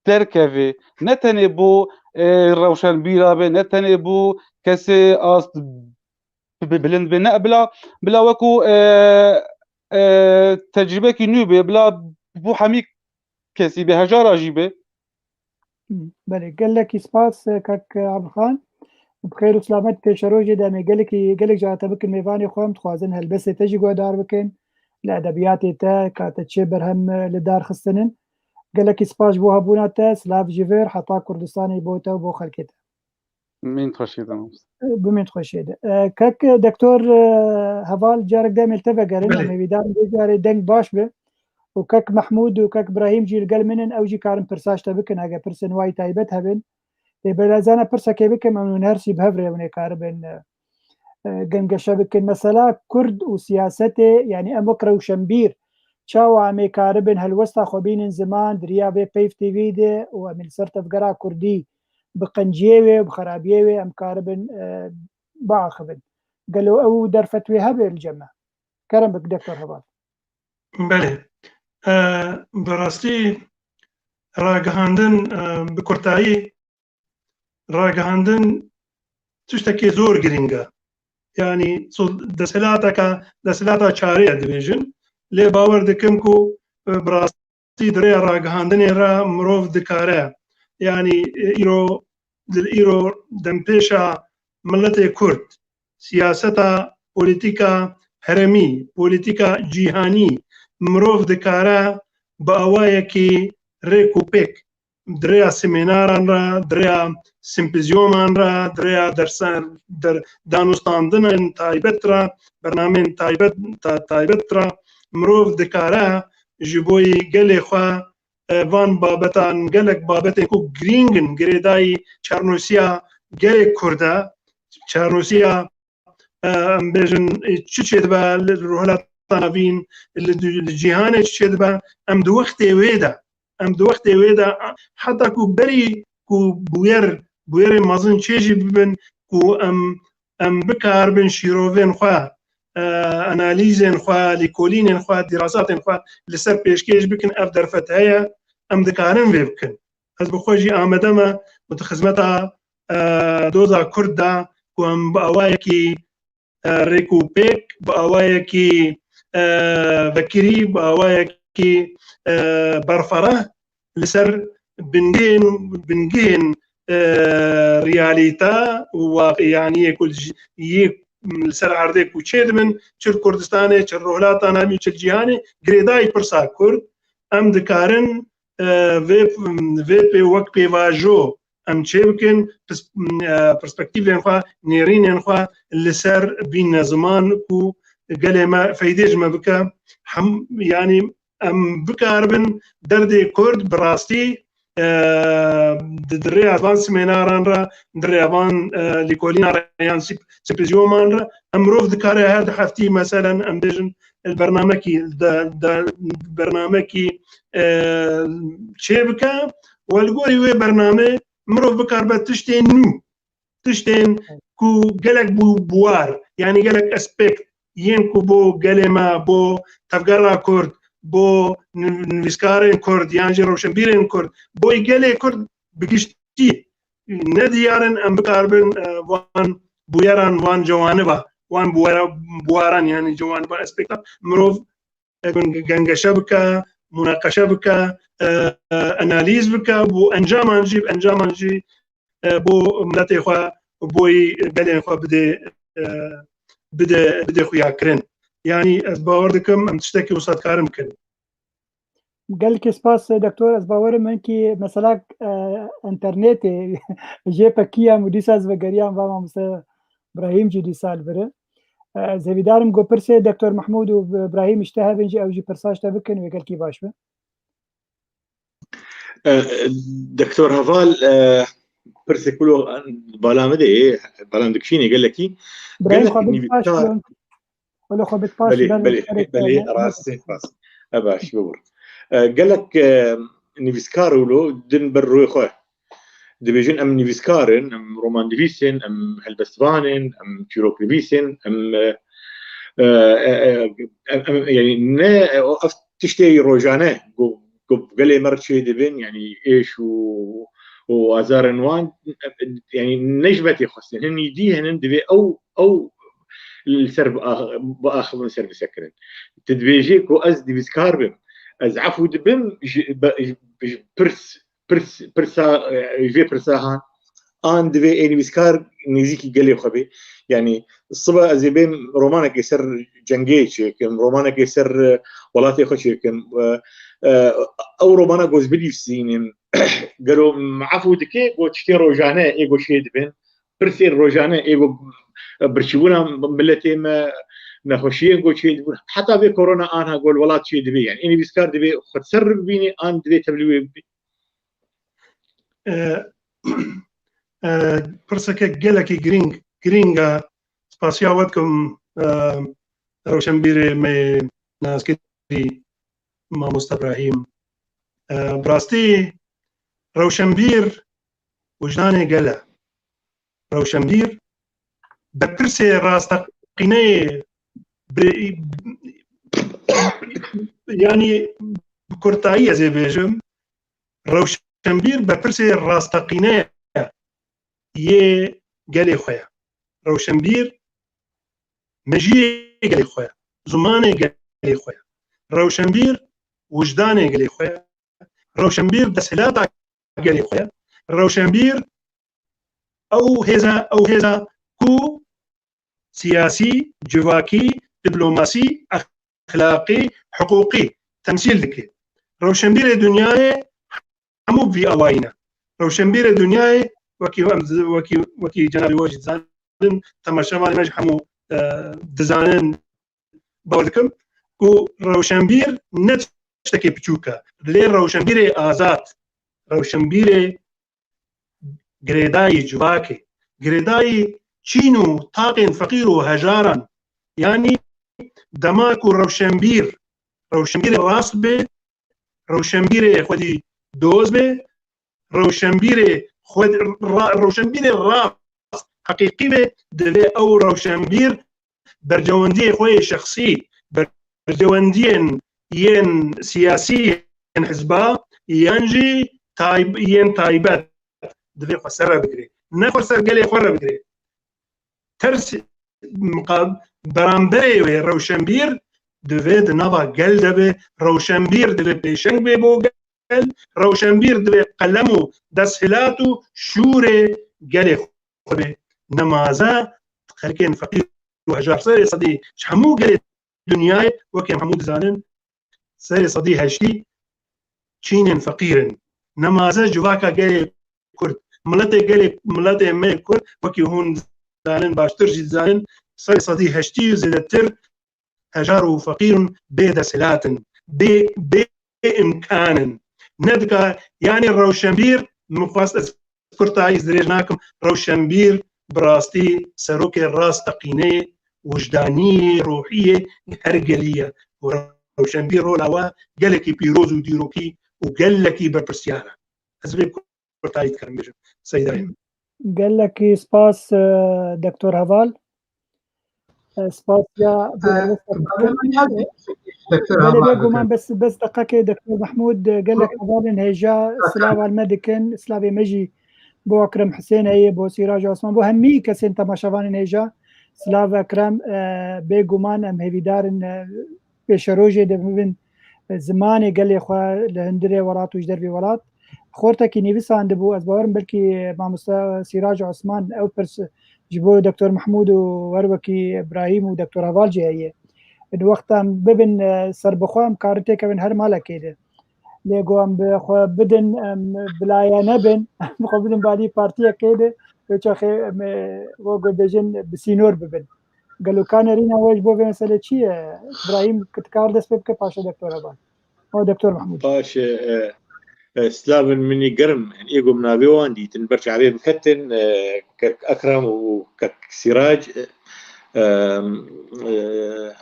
derkeve. Ne tenê bo, e, rewşenbîra be, ne tenê bo kesê ast bi-, bi-, bilind be, ne bila, bila wekû, e, e, tecrîbekî nû be, bila bo hemî kesî be, hejara jî be. Belê, gelekî spas, e, kek Evdalxan. Bi xêr û selamet pêşerojê de em ê gelekî, gelek cara te bikin mêvanê xwe, em dixwazin helbestê te jî guhdar bikin. Li edebiyatê te, ka te çi berhem, e, li dar xistinin. Gelekî spas ji bo hebûna te, silav ji vir, heta Kurdistanê bo te û bo xelkê te. Min xweşî de, mamoste. Bi min xweşê de. E, kek Doktor, e, Heval, carek demê li te vegerin, Belê. em ê vîdarin vê carê deng baş be. Û kek Mehmûd û kek Birahîm jî li gel min in, ew jî karin pirsa ji te bikin, hege pirsên wayî taybet hebin. Ê, belê ez zana pirsekê bikim, em hûn her sî bi hev re hûn ê karibin, e, e, gengeşe bikin. Mesela Kurd û siyasetê, yanî em wek rewşenbîr, çawa em ê karibin helwesta xwe bînin ziman, di riya vê Peyv T V de û em ê li ser tevgera Kurdî bi qenciyê wê, bi xerabiyê wê em karibin, e, biaxivin. Gelo ew derfet wê hebe li cem me? Kerem bik, Doktor Heval. Belê. E, bi rastî ragihandin, e, bi kurtayî ragihandin tiştekê zor girîng e. Yanî sul-, desthilateke, desthilata çarê ye dibêjin. Lê bawer dikim ku, e, bi rastî di rêya ragihandinê re mirov dikare. Yanî, e, îro, li îro dempêşa miletê Kurd, siyaseta, polîtîka herêmî, polîtîka cîhanî, mirov dikare bi awayekî rêk û pêk di rêya semînaran re, di rêya simpozyoman re, di rêya dersan, der-, danûstandinên taybet re, bernameyên taybet, ta-, taybet re mirov dikare ji bo yî gelê xwe, e, van babetan, gelek babetên ku girîng in, girêdayî çarnûsiya gelê Kurd e, çarnûsiya, e, em bêjin, e, çi çêdibe li Rojhilata Navîn, li, li cîhanê çi çêdibe, em di wextê wê de, em di wextê wê de, heta ku berî ku bûyer, bûyerên mezin çê jî bibin, ku em, em bikaribin şîrovên xwe, e, analîzên xwe, lêkolînên xwe, dîrasatên xwe li ser pêşkêş bikin, ev derfet heye, em dikarin vê bikin. Ez bi xwe jî amade me û di xizmeta, e, doza Kurd de ku em bi awayekî, e, rêk û pêk, bi awayekî, e, vekirî, bi awayekî, e, berfereh li ser bingehên, bingehên, e, realîte û waqiyaniyê ku ji, yê li ser erdê ku çêdibin, çi li Kurdistanê, çi li Rojhilata Navîn, çi li cîhanê, girêdayî pirsa Kurd, em dikarin, e, vê, vê pê wek pêvajo em çê bikin, pis-, e, perspektîfên xwe, nêrînên xwe li ser bîne ziman ku gelê me feydê ji me bike. Hem, yanî em bikaribin derdê Kurd bi rastî, e, di, di rêya van semînaran re, di rêya van, e, lêkolînan re yan sîp-, sîmpozyoman re, em mirov dikare her du heftî, meselen, em bêjin, li bernamekî, de, de, bernamekî, e, çê bike û li gorî wê bernamê mirov bikaribe tiştên nû, tiştên ku gelek bû-, buwar, yanî gelek aspekt yên ku bo gelê me, bo tevgera Kurd, bo ni-, nivîskarên Kurd yan jî rewşenbîrên Kurd, bo gelê Kurd bi giştî ne diyar in, em bikaribin, e, van bûyeran, van cewaniba, wan buwara-, buwaran, yanî cewaniba aspekta mirov, e, gen-, gengeşe bike, munaqeşe bike, e, e, analîz bike, bo encaman jî, encaman jî, e, bo miletê xwe, bo yî gelên xwe bidê, e, bidê, bidê xuyakirin. Yanî ez bawer dikim em tiştekî wisa dikarin bikin. Gelkî spas, doktor. Ez bawerim hinkî mesela, e, internetê jê pekiyam û dîsa ez vegeriyam va mamoste Brahîm jî dîsa li vir e. E, ez hêvîdar im ku pirsê doktor Mehmûd û Brahîm ji te hebin jî ew jî pirsa ji te bikin wê gelkî baş be. E, doktor Heval, e, pirsê ku lo bala min de, bala min dikişînê gelekî, Brahîm gelek xwe bit baş nivîskar, Wele xwe bit paş Belê, ber belê, serê belê, xwe. Rast e, rast. E, baş, bibur. E, gelek, e, nivîskar wilo din ber rûyê xwe. Dibêjin em nivîskar in, em romannivîs in, em helbestvan in, em çîroknivîs in, em, e, e, e, e, em, em, yanî ne, e, o, ev tiştê rojane, ku, ku gelê me re çê dibin, yanî êş û, û azarên wan, yanî ne ji me tê xwestin. Hin îdî hene divê ew, ew li ser biax-, biaxivin, ser bisekirin. Tu dibêjê ku ez nivîskar bim, ez efû dibim ji, be-, ji pirs, pirs, pirsa, e, ji vê pirsa han, an divê ê nivîskar nêzîkî gelê xwe bê. Yanî sibe ez ê bêm romanekê ser cengê çêkim, romanekê ser, e, welatê xwe çêkim. E, e, ew romana ku ez binivîsînim, gelo me efû dike ku tiştê rojane ê ku çê dibin, pirsên rojane ê ku birçîbûna miletê me, nexweşiyên ku çê dibûn, heta vê korona anha ku li welat çê dibe, yanî ê nivîskar divê xwe ser bibîne an divê tevlî wê bibî? E, e, pirseke gelekî girîng, girîng e. Spasiya we dikim, e, rewşenbîrê me naskirî mamoste Brahîm. E, bi rastî rewşenbîr wijdanê gel e. Rewşenbîr berpirsê rasteqîneyê bi, yanî bi kurtayî ez ê bêjim, rewşenbîr berpirsê rasteqîne ye. yê gelê xwe ye. Rewşenbîr mejiyê gelê xwe ye. Zimanê gelê xwe ye. Rewşenbîr wijdanê gelê xwe ye. Rewşenbîr desthilata gelê xwe ye. Rewşenbîr ew hêza, ew hêza ku siyasî, civakî, diplomasî, exlaqî, hiqûqî temsîl dike. Rewşenbîrê dinyayê hemû vî awayî ne. Rewşenbîrê dinyayê wekî em, wekî, wekî cenabê we jî dizanin, temaşevanê me jî hemû, e, dizanin, bawer dikim ku rewşenbîr ne tiştekê piçûk e. Lê rewşenbîrê azad, rewşenbîrê girêdayî civakê, girêdayî çîn û taqên feqîr û hejaran, yanî dema ku rewşenbîr, rewşenbîrê rast be, rewşenbîrê xwedî doz be, rewşenbîrê xwed-, ra-, rewşenbîrê rast, heqîqî be, divê ew rewşenbîr berjewendiyê xwe yê şexsî, berjewendiyên yên siyasî yên hizba, yan jî tayb-, yên taybet divê xwe ser re bigire. Ne xwe ser gelê xwe re bigire. Ters miqab-, beramberê wê rewşenbîr divê di nava gel de be, rewşenbîr divê pêşeng bê bo gel, rewşenbîr divê qelem û desthilat û şûrê gelê xwe be. Nemaze xelkên feqîr û hejar serê sedî ji hemû gelê dinyayê, wekî em hemû dizanin, serê sedî heştî çînên feqîr in. Nemaze civaka gelê Kurd, miletê gelê, miletê me Kurd, wekî hûn dizanin, baştir jî dizanin, serê sedî heştî û zêdetir hejar û feqîr in, bê desthilat in, bê, bê imkan in. Nedika, yanî rewşenbîr, min xwest ez kurtayî dirêj nakim, rewşenbîr bi rastî serokê rast teqînê, wijdanî, ruhî yê her gelî ye. Û rewşenbîr rola we gelekî pîroz û dîrokî û gelekî berpirsyar e. Ez vê kurtayî dikarim bêjim. Seydayê min. Gelekî spas, e, Doktor Heval. E, spas ya, e, Doktor Belê, Heval, bêguman bes, bes deqekê Doktor Mehmûd, e, gelek hevalên hêja silav al me dikin, silavê me jî bo Ekrem Husên heye, bo Sîrac Osman, bo hemî kesên temaşevanên hêja. Silav Ekrem, e, bêguman em hêvîdar in, e, pêşerojê de bibin, e, zimanê gelê xwe li hundirê welat û ji dervê welat. Xortekî nivîsandibû, ez bawerim belkî mamoste Sîrac Osman ew pirs ji bo Doktor Mehmûd û wer wekî Îbrahîm û Doktor Heval jî heye. Di wexta em bibin, e, serbixwe, em karin têkevin her malekê de. Lê ku em bi xwe bidin, em bilaye nebin, em bi xwe bidin balî partiyekê de, wê çaxê em, e, wek ku bêjin, bi sînor bibin. Gelo ka nerîna we ji bo vê meselê çi ye? Îbrahîm, tu dikar dest pê bike, paşê Doktor Heval. O Doktor Mehmûd. Baş e, e, e, slavên min ê germ, ê ku min navê wan dîtin, ber çavê biketin, e, kek Ekrem û kek Sîrac, e, e, e,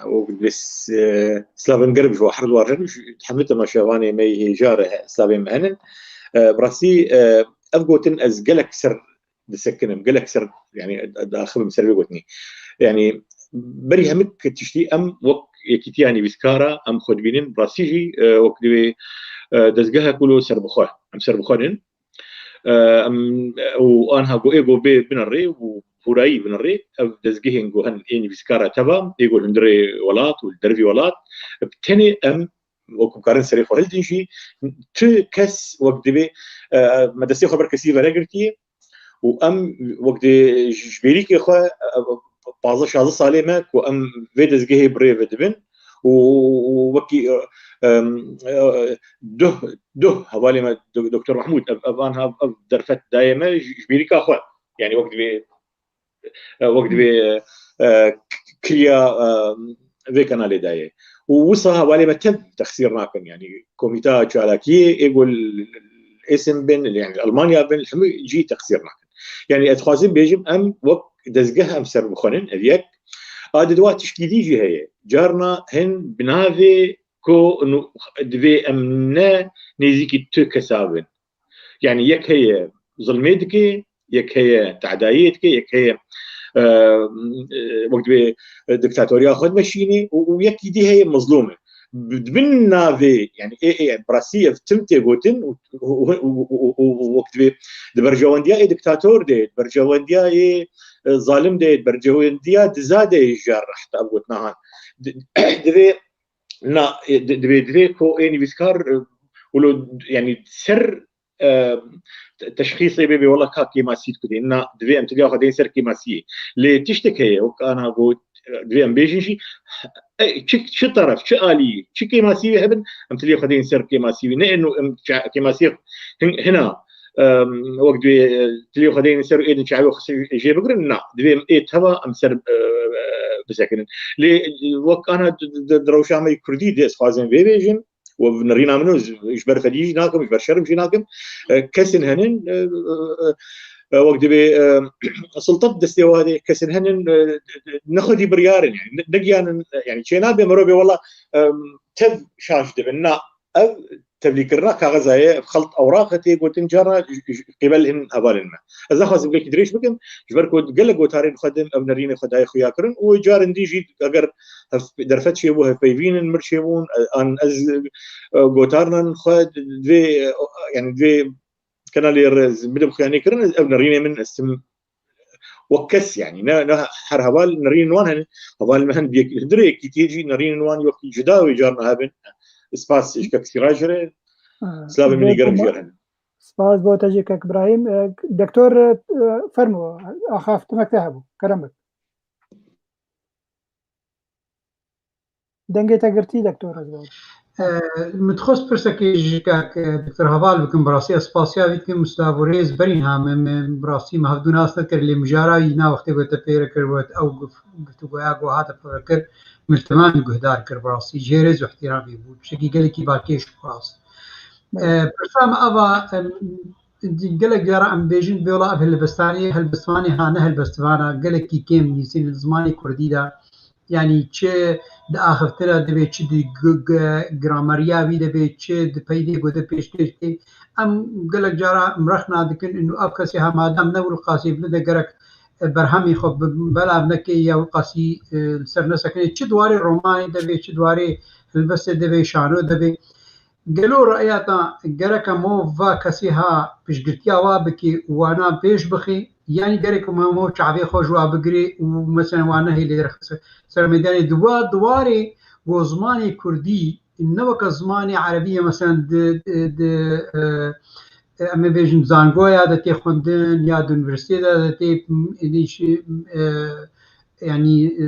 û s-, e, slavên germ ji we her duwarin, ji hemî temaşevanê me yê hêja re he-, slavên me henin. E, bi rastî, e, ev gotin ez gelek ser disekinim, gelek ser, yani, daxibim ser vê gotinê. Yani, berî hemik tiştî em wek yekîtiya nivîskara em xwe dibînin, rastî jî, e, wek divê, e, dezgehe ku lo serbixwe, em serbixwe nin. E, em, û anha ku ê ku bê bine rê û hûrayî bine rê, ev dezgehên ku hen ê nivîskara teva, ê ku hundirê welat û li dervî welat, bi tenê em wek ku karin serê xwe hildin jî, tu kes wek divê, e, me destê xwe ber kesî veregirtiye û em wek di ji bêrîkê xwe, e, pazdeh şazdeh salê me ku em vê dezgehê bi rê ve dibin û, û wekî, e, em, e, duh, duh hevalê me Do-, Doktor Mehmûd ev, ev anha ev derfet daye me ji, ji bêrîka xwe. Yani wek divê e, wek divê, e, k-, kiriya, e, vê kanalê dayê. Û wisa hevalê me tev texsîr nakin, yani komîta çalakiyê ê ku li, li, li Êsên bin, yani li Almanya bin, li hemû cî texsîr nakin. Yani ez dixwazim bêjim, em wek dezgeh em ser bixwinin, ev yek. A di dua tişkî dî jî heye. Carna hin bi navê ku nu-, divê em ne nêzîkî tu kesa bin. Yani yek heye zilmê dike, yek heye tehdayiyê dike, yek heye, e, e, wek divê, e, diktatoriya xwe dimeşînê û, û yekî dî heye mezlûm e. bi-, di bin navê, yani, ê, ê, yani, bi rastî ev tim tê gotin û, û, û, û, û, û, û wek divê di berjewendiya ê diktator de, di berjewendiya ê, e, zalim de, di berjewendiya diza de jî reht ev gotina han. Di-, divê na, e, di-, divê, divê ku ê nivîskar, e, wilo, yani, ser, e, te-, teşxîsê bê, bê wela ka kêmasî dikudê. Na, divê em tiliya xwe deyin ser kêmasiyê. Lê tiştek heye, wek ana got, e, divê em bêjin jî, e, çi, çi teref, çi alî, çi kêmasî wê hebin, em tiliya xwe deyin ser kêmasî wê. Ne eno em ça-, kêmasiyê hin-, hina, em, wek divê, e, tiliya xwe deyin ser û êdin çavê xwe jê bigirin. Na, divê em ê teva em ser, e, e, bisekinin. Lê, e, wek ana di, di, di rewşa me yê kurdî de ez xwazim vê bêjim, û bi nerîna min û ji ber fedî jî nakim, ji ber şerm jî nakim. E, kesin henin, e, e, e, wek dibê, e, siltet destê wan e, kesin henin, e, ne xwedî biryar in, yani, ne, negiyanin, yani, çênabe mirovê wela, e, tev şaş dibin. Na, ev tevlîkirina kaxeza ye, xelt ewraqa tê gotin cara ji, ji qîbel hin hevalên me. Ez naxwazim gelekî dirêj bikim, ji ber ku gelek gotarên xwe dim, ev nerînê xwe daye xuya kirin û carin dî jî eger hev-, derfet çêbû, hevpeyvînin mir çêbûn, e, an ez, e, gotarnan xwe divê, e, yani divê kenalê re bidim xuyanê kirin, ev nerînê min ez tim wek kes, yani, ne, ne her heval nerînên wan hene, heval me hen bi yek-, hundirê yekîtiyê jî nerînên wan wekî cuda wê carna hebin. Spas ji kek Sîraj re, Ha, silavên min ê germ jê re hene. Spas bo te jî kek Ibrahîm. E, Doktor, e, fermo, axaftinek te hebû. Kerem bik. Dengê te girtî, Doktor, ez bawer. E, min dixwest pirsekê ji kek, e, Doktor Heval bikim, bi rastî ez spasiya wî dikim, silav û rêz berîn ha me, me, bi rastî me hevdû nas nekir, lê mijara wî na wextê ku te pê re kir, wet ew guf-, guftûgoya ku hate pê re kir, min li temamî guhdar kir, bi rastî jê rêz û ihtiramê bû, tiştekî gelekî balkêş û rast. E, pirsa me ava, em, gelek cara em bêjin, bê wela ev helbestanê, helbestvanê ha ne helbestvana, gelekî kêm nivîsîn li zimanê kurdî de, yanî çi di axiftina de bê, çi di g-, g-, grameriya wî de bê, çi di peydê ku de pêşkêş tê. Em gelek cara em rexna dikin, û ev kesê ha madem ne wilo qasî bide gerek, e, berhemê xwe bi-, belav neke ya wilo qasî, e, li ser nesekine. Çi di warê romanê de bê, çi di warê helbestê de bê, şano de bê. Gelo reya te gereke mo va kesê ha piştgirtiya wa bikê û wana pêş bixê, yanî gereke mo, mo çavê xwe ji wa bigirê û mesela wa nehêlê derxe ser meydanê? Di wa, di warê ku zimanê kurdî ne weke zimanê erebî ye, mesela di, di, di, e, e, em ê bêjin zangoya de tê xwendin ya di unîversîtê de, de tê, m, êdî şi, e, yanî, e,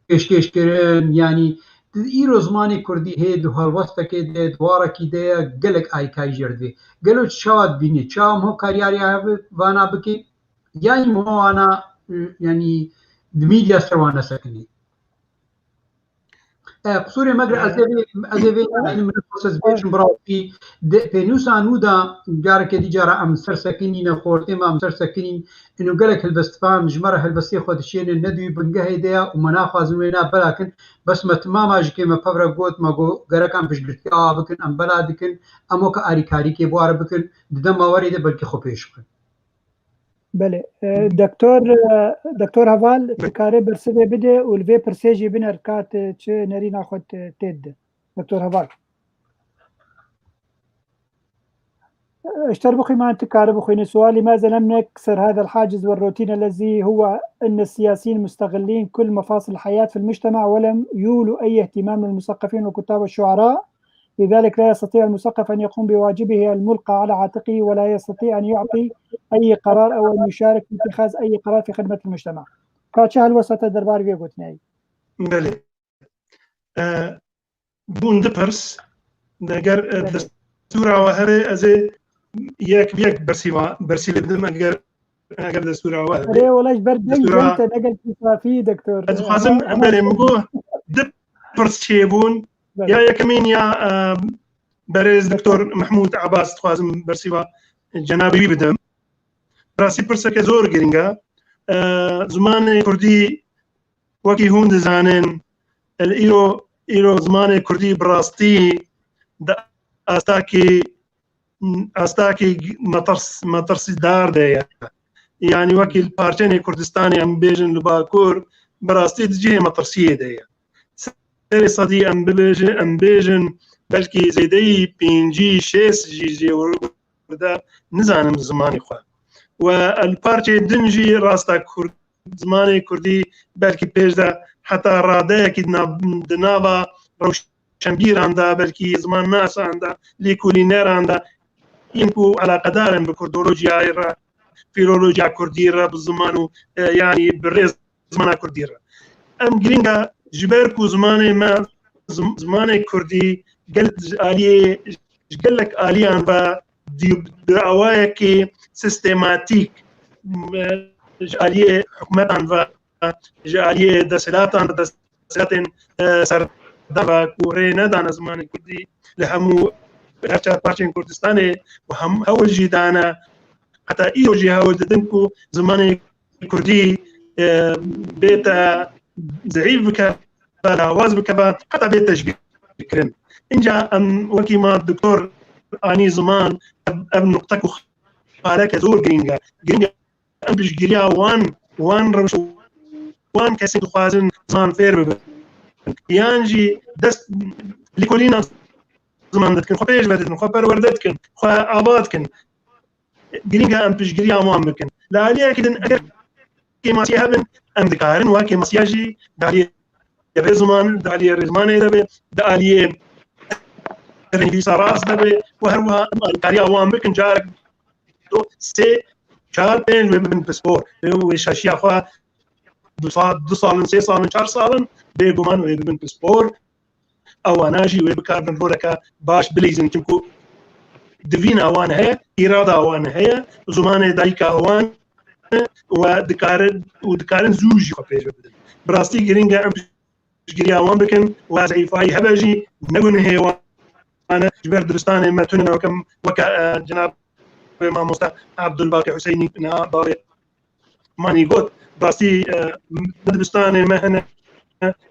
pêşkêşkirin, yanî di îro zimanê kurdî hê di helwestekê de, di warekî de ye, gelek alîkarî jê re divê. Gelo çawa dibînî? Çawa em hokariyariya hev-, vana bikî? Yanî em wana, yanî di mîdya ser wan nesekinî? E, qisûrê me gire, ez ê vê, ez ê vê, yanî min xwest ez bêjim, bi rastî, di pênûsa nû de, careke dî cara em ser sekinîne, xortê me em ser sekinîn, Îno gelek helbestvan ji me re helbestê xwe dişênin, ne di wî bingehê de ye û me naxwazin wê na belakin. Bes me timama ji kê me pevre got, me got, gerek em piştgirtiya awa bikin, em bela dikin, em weke arîkarîkê bi wa re bikin, di dema werê de belkî xwe pêş bixin. Belê. E, Doktor, e, Doktor Heval dikare bersivê bide û li vê pirsê jî biner ka tu çi nerîna xwe tê, tê dide. Doktor Heval. اشتر بخي ما انت كارب اخوي سؤالي، ماذا لم نكسر هذا الحاجز والروتين الذي هو ان السياسيين مستغلين كل مفاصل الحياة في المجتمع ولم يولوا اي اهتمام للمثقفين والكتاب والشعراء. لذلك لا يستطيع المثقف ان يقوم بواجبه الملقى على عاتقه ولا يستطيع ان يعطي اي قرار او ان يشارك في اتخاذ اي قرار في خدمة المجتمع. Ka çi helwesta te derbarê vê gotinê? Belê. E, bûn du pirs, eger, e, destûra we hebe, ez ê yek bi yek bersîva-, bersîvê bidim, eger, eger destûra we hebe. Erê, wela ji ber deng Destûra te ne gel însafî, doktor. Ez dixwazim, belê, min got, du pirs çêbûn. Belê. Ya yekemîn ya, e, berêz doktor Mehmûd Ebas dixwazim bersîva cenabê wî bidim. Rastî pirseke zor girîng e. E, zimanê kurdî wekî hûn dizanin, el îro, îro zimanê kurdî bi rastî di astakî, astakî metirs-, metirsîdar de ye. Yanî wekî li parçenê Kurdistanê em bêjin li Bakur, bi rastî di cihê metirsiyê de ye. serê sedî em bibêjin, em bêjin belkî zêdeyî pêncî şêst jî jê wir de nizanim zimanê xwe. We li parçê din jî rasta kurd, zimanê kurdî belkî pêş de heta radeyekî di nav-, di nava rewşenbîran de, belkî zimannasan de, lêkolîneran de, yên ku eleqedar in bi kurdolojiyayê re, fîlolojiya kurdî re, bi ziman û, e, yanî bi rê zimana kurdî re. Em girîng e, ji ber ku zimanê me, zim-, zimanê kurdî gel-, ji aliyê, ji gelek aliyan ve di, di awayekî sistematîk, m-, ji aliyê hikûmetan ve, ji aliyê desthilatan ve, desthilatên, e, serdar ve ku rê nedane zimanê kurdî li hemû her çar parçeyên Kurdistanê û hem hewl jî dane, heta îro jî hewl didin ku zimanê kurdî, e, bête zehîf bikeve, lawaz bikeve, heta bête jibîrkirin. Înca em wekî ma doktor anî ziman, ev, ev nuqte ku xaleke zor girîng e. Girîng e em piştgiriya wan, wan rewş, wan kesên dixwazin ziman fêr bibin. Yan jî dest lêkolîna ziman dikin, xwe pêş ve dikin, xwe perwerde dikin, xwe ava dikin. Girîng e em piştgiriya wan bikin. Li aliyekî din eger kêmasiyê hebin, em dikarin wa kêmasiya jî di aliyê vê ziman, di aliyê rêzmanê de be, di aliyê rênivîsa rast de be û her wiha em alîkariya wan bikin, carek do, sê, çar, pênc wê bibin pispor. Wê, wê şaşiya xwe du sal, du salin, sê salin, çar salin, bêguman wê bibin pispor. Ewana jî wê bikaribin roleke baş bilîzin, çimku divîna wan heye, îrada wan heye, zimanê dayika wan e, we dikarin, û dikarin zû jî xwe pêş ve bidin. Bi rastî girîng e em piştgiriya wan bikin, we zeyîfayî hebe jî ne gunehê wan e, ji ber dibistanê me tune ne, weke, weke, e, cenabê mamoste Abdulbaqî Huseynî niha bavê manî got, rastî, e, di dibistanê me hene,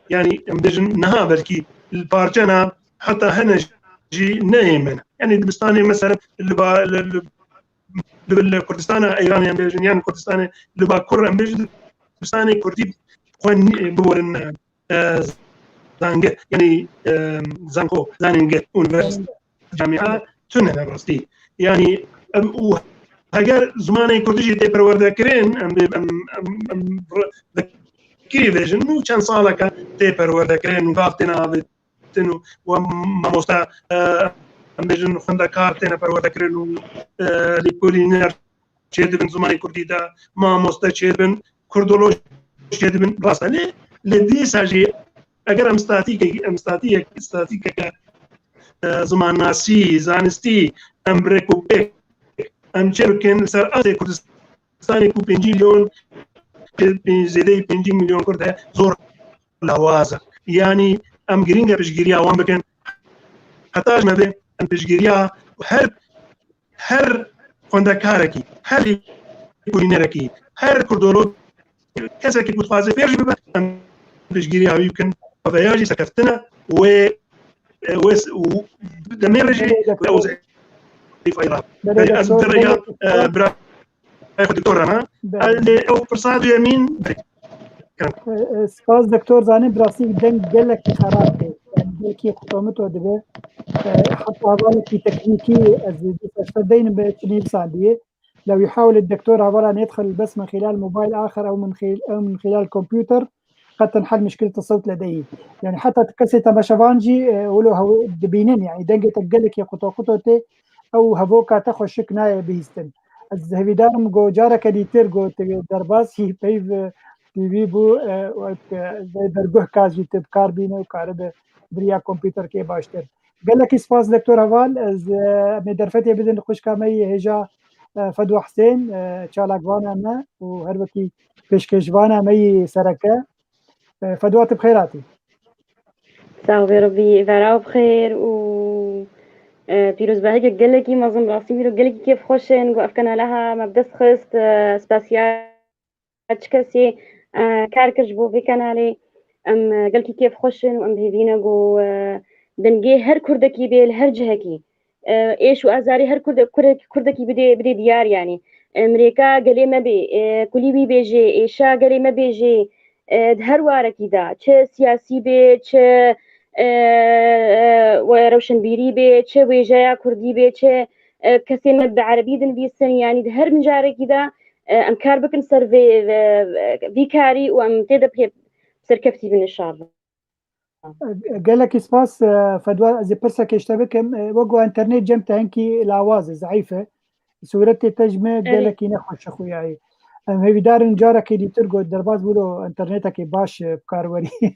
yanî em bêjin niha belkî li parçe ne, heta hene jî neyê me ne. Yanî dibistanê me ser li ba-, li, li, li, li Kurdistana Îranê em bêjin, yan Kurdistanê li Bakur em bêjin, dibistanê Kurdî xwe nî-, biborin, e, zange, yanî, e, zanko, zanînge, unîversîte, camia, tune ne rastî. Yanî, em, û heger zimanê kurdî jî tê perwerdekirin, em, em, em, em, vekirî vêjin, û çend saleke tê perwerdekirin û gav têne avêtin û, û mamoste, e, em bêjin xwendekar têne perwerdekirin û, e, lêkolîner çêdibin zimanê kurdî de, mamoste çêdibin, kurdoloj çêdibin, rast e. Lê, lê dîsa jî eger em statîkek-, em statîyek-, statîkeke, e, zimannasî, zanistî, em rêk û pêk, em çê bikin li ser astê Kurdistanê ku pêncî milyon, pê-, pê-, zêdeyî pêncî milyon Kurd e, zor lawaz e. Yanî em girîng e piştgiriya wan bikin. Heta ji me ve em piştgiriya her her xwendekarekî, her lêkolînerekî, her kurdolog, kesekî ku dixwaze fêr jî bibe, em piştgiriya wî bikin. Veya jî serkeftin e, wê, wê s-, û demê re jî Belê, wê ew zehîfayî ra. Belê, Belê, ez doktor, bi rêya, belê, doktor. e, bira xwe doktor re me. Belê. Ez ê ew pirsa duyemîn, belê. E, e, spas doktor, zanin bi rastî deng gelekî xerab tê. Yani gelekî qutomito dibe. E, heta hevalekî teknîkî ez ê dîsa ji te deynim be çi nivîsandiyê. لو يحاول الدكتور هاvala ندخل بس من خلال موبايل آخر أو من خل-، أو من خلال كمبيوتر، قد تنحل مشكلة الصوت لديه. Yani heta kesê temaşevan jî, e, wilo hew dibînin, yani dengê te gelekî quto quto tê, ew hevoka te xweşik nayê bihîstin. Ez hevîdar im ku careke dîtir ku tu derbasî peyv T V bû, e, wek, e, vê derguhka jî tu bi kar bîne û karibe bi riya kompîterkê baştir. Gelekî spas Doktor Heval, ez, e, em ê derfetê bidin xwişka me yê hêja, e, Fedwa Husên, e, çalakvana me û her wekî pêşkêşvana me yê sereke. E, Fedwa, tu bi xêr hatî. Sax bê Rebî, vera bi xêr û, e, pîrozbahiyeke gelekî mezin, rastî mîro gelekî kêfxweş in ku ev kanala ha me bi dest xist, e, spasiya çi kesê, e, kar kir ji bo vê kanalê. Em, e, gelkî kêfxweş in û em bi hêvî ne ku, e, dengê her kurdekî bê li her cihekî. E, êş û azarê her kurde-, kurdek-, kurdekî bidê, bidê diyar yanî. E, mirêka gelê me bê, e, kulî wî bêjê, êşa gelê me bêjê, e, di her warekî de, çi siyasî bê, çi, e, e, we rewşenbîrî bê, çi wêjeya kurdî bê, çi, e, kesê me bi erebî dinivîsin, yanî di her mijarekî de, e, em kar bikin ser vê, vê, vî karî û em tê de pê serkeftî bin inşallah. Gelekî spas, e, Fedwa, ez ê pirsekê ji te bikim. E, wek ku enternet cem te hinkî lawaz e, zeîf e. Sûretê te ji me Evet. gelekî ne xweş e xuyayî. Em hêvîdar in carekê dîtir got, derbas bûro internetekê baş, e, bi kar werî.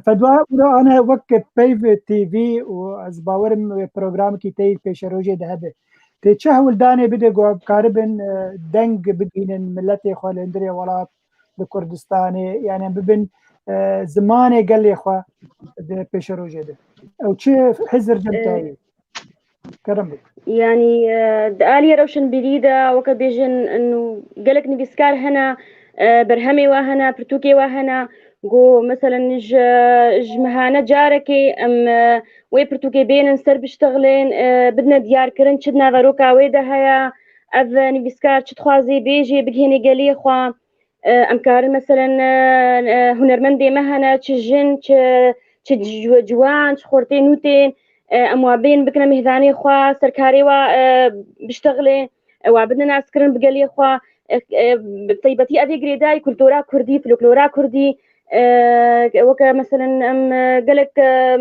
Fedwa, wilo ane wek Peyv T V û ez bawerim wê programekî te yî pêşerojê de hebe. Tê çi hewldanê bide ku em karibin, e, deng bigihînin miletê xwe li hundirê welat, li Kurdistanê, yani bibin, e, zimanê gelê xwe di pêşerojê de. Ew çi hizir cem te E, heye? Kerem bik. Yani, e, di aliyê rewşenbîrî de, weke bêjin, inu gelek nivîskar hene, e, berhemê we hene, pirtûkê we hene, ku, meselen, ji, ji mehane carekê em, e, wê pirtûkê bênin ser biştexilên, e, bidine diyarkirin, çi di naveroka wê de heye, ev nivîskar çi dixwazê bêjê, bigihênê gelê xwe. E, em karin, meselen, e, e, hunermendê me hene, çi jin, çi, çi ci-, ciwan, çi xortê nû tên, e, em wa bên bikine mêhvanê xwe, ser karê wa, e, biştexilê, e, wa bidine naskirin bi gelê xwe. E, e, bi taybetî ev ê girêdayî kultura kurdî, folklora kurdî, e, weke, meselen, em, e, gelek, e,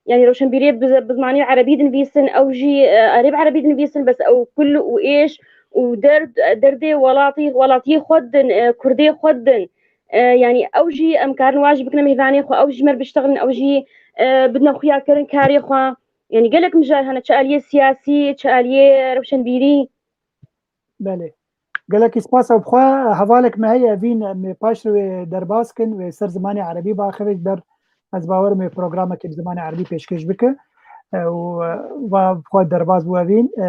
yani rewşenbîrê bi, bi zimanê erebî dinivîsin, ew jî, e, erê bi erebî dinivîsin, bes ew kul û êş û derd, derdê welatî, welatiyê xwe didin, e, kurdê xwe didin. E, yani ew jî em karin wa jî bikine mêvanê xwe, ew jî mer biştexilin, ew jî, e, bidine xuyakirin karê xwe. Yani gelek mijar hene, çi aliyê siyasî, çi aliyê rewşenbîrî. Belê. Gelekî spas, ew bi xwe hevalek me heye, evîn em ê paştre wê derbas kin, wê ser zimanê erebî biaxive, ji ber ez bawerim wê programekê bi zimanê erebî pêşkêş bike. E, û, e, va bi xwe derbas bû evîn. E,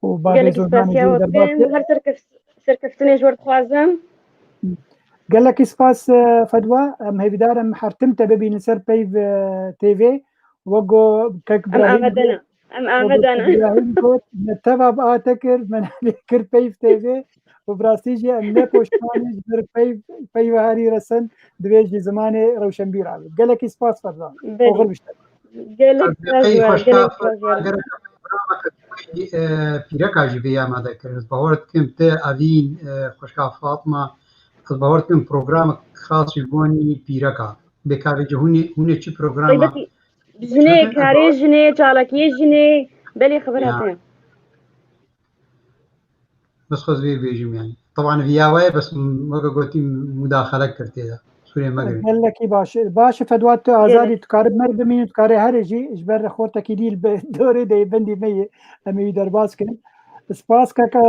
û bavê Gelekî Zozanê spas jî ya wê derbas Husên, kir. Her serkef-, serkeftinê ji we dixwazim. Gelekî spas, e, Fedwa. Em hêvîdar in her tim te bibînin ser Peyv, e, T V. Wek ku kek Em Îbrahîm amade got, ne. Em wek ku amade ne. Îbrahîm got, me teva bi a te kir, me nalê kir Peyv T V. Û bi rastî jî em ne poşman in ji ber Peyv, Peyva herî resen divê jî zimanê rewşenbîr abe. Gelekî spas Fedwa. Belê. Oxir bişte. Gelek spas we, gelek spas we. Gerek programeke wî, e, pîreka jî vê amade kir. Ez bawer dikim te evîn, e, xwişka Fatma, ez bawer dikim programek xas ji bo nî pîreka. Bêkavê ji hûnê, hûnê çi programa? Taybetî, jinê, karê jinê, çalakiyê jinê, belê xebera te. Bes xwez vê bêjim yani. Teban viya we ye, bes m-, weke gotî mudaxele kir tê de. Sûrê me girin. Gelekî baş. Baş e Fedwa, tu azadî, tu karî mer bimînî, tu karê herê jî ji ber xortekî dîl bi dorê de bendî me ye. Em ê wî derbas kin. Spas keke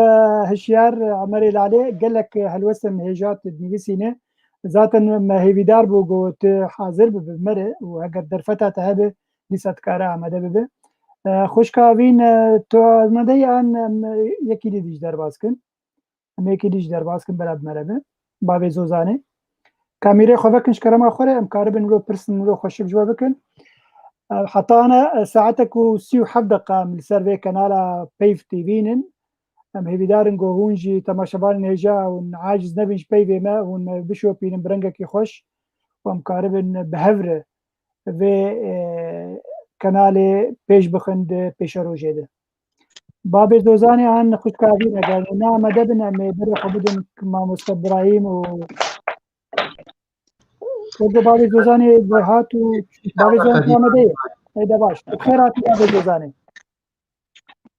hişyar Emerê Lalê, gelek helwestên hêja tu dinivîsîne. Zaten me hêvîdar bû ku tu hazir bibe mere û heger derfeta te hebe, dîsa dikare amade bibe. E, xwişka Evîn, e, tu amade yî an, em, yekî dî dî jî derbas kin? Em yekî dî jî derbas kin, bela bi mere be. Bavê Zozanê. Kamîrê xwe vekin ji kerema xwe re, em karibin wilo pirsin, wilo xweşik ji we bikin. E, heta ana, e, saetek û sî û heft deqa em li ser vê kanala Peyv T V nin. Em hêvîdar in ku hûn jî temaşevanên hêja hûn aciz nebin ji peyvê me, hûn me bişopînin bi rengekî xweş û em karibin bi hev re vê, e, kanalê pêş bixin di pêşerojê de. Bavê Zozanê an xwişka Evîn, eger ne amade bin, em ê berê xwe bidin mamoste Birahîm û weke bavê Zozanê hat û bavê Zozanê amade ye. Ê de baş. Bi xêr hatî bavê Zozanê.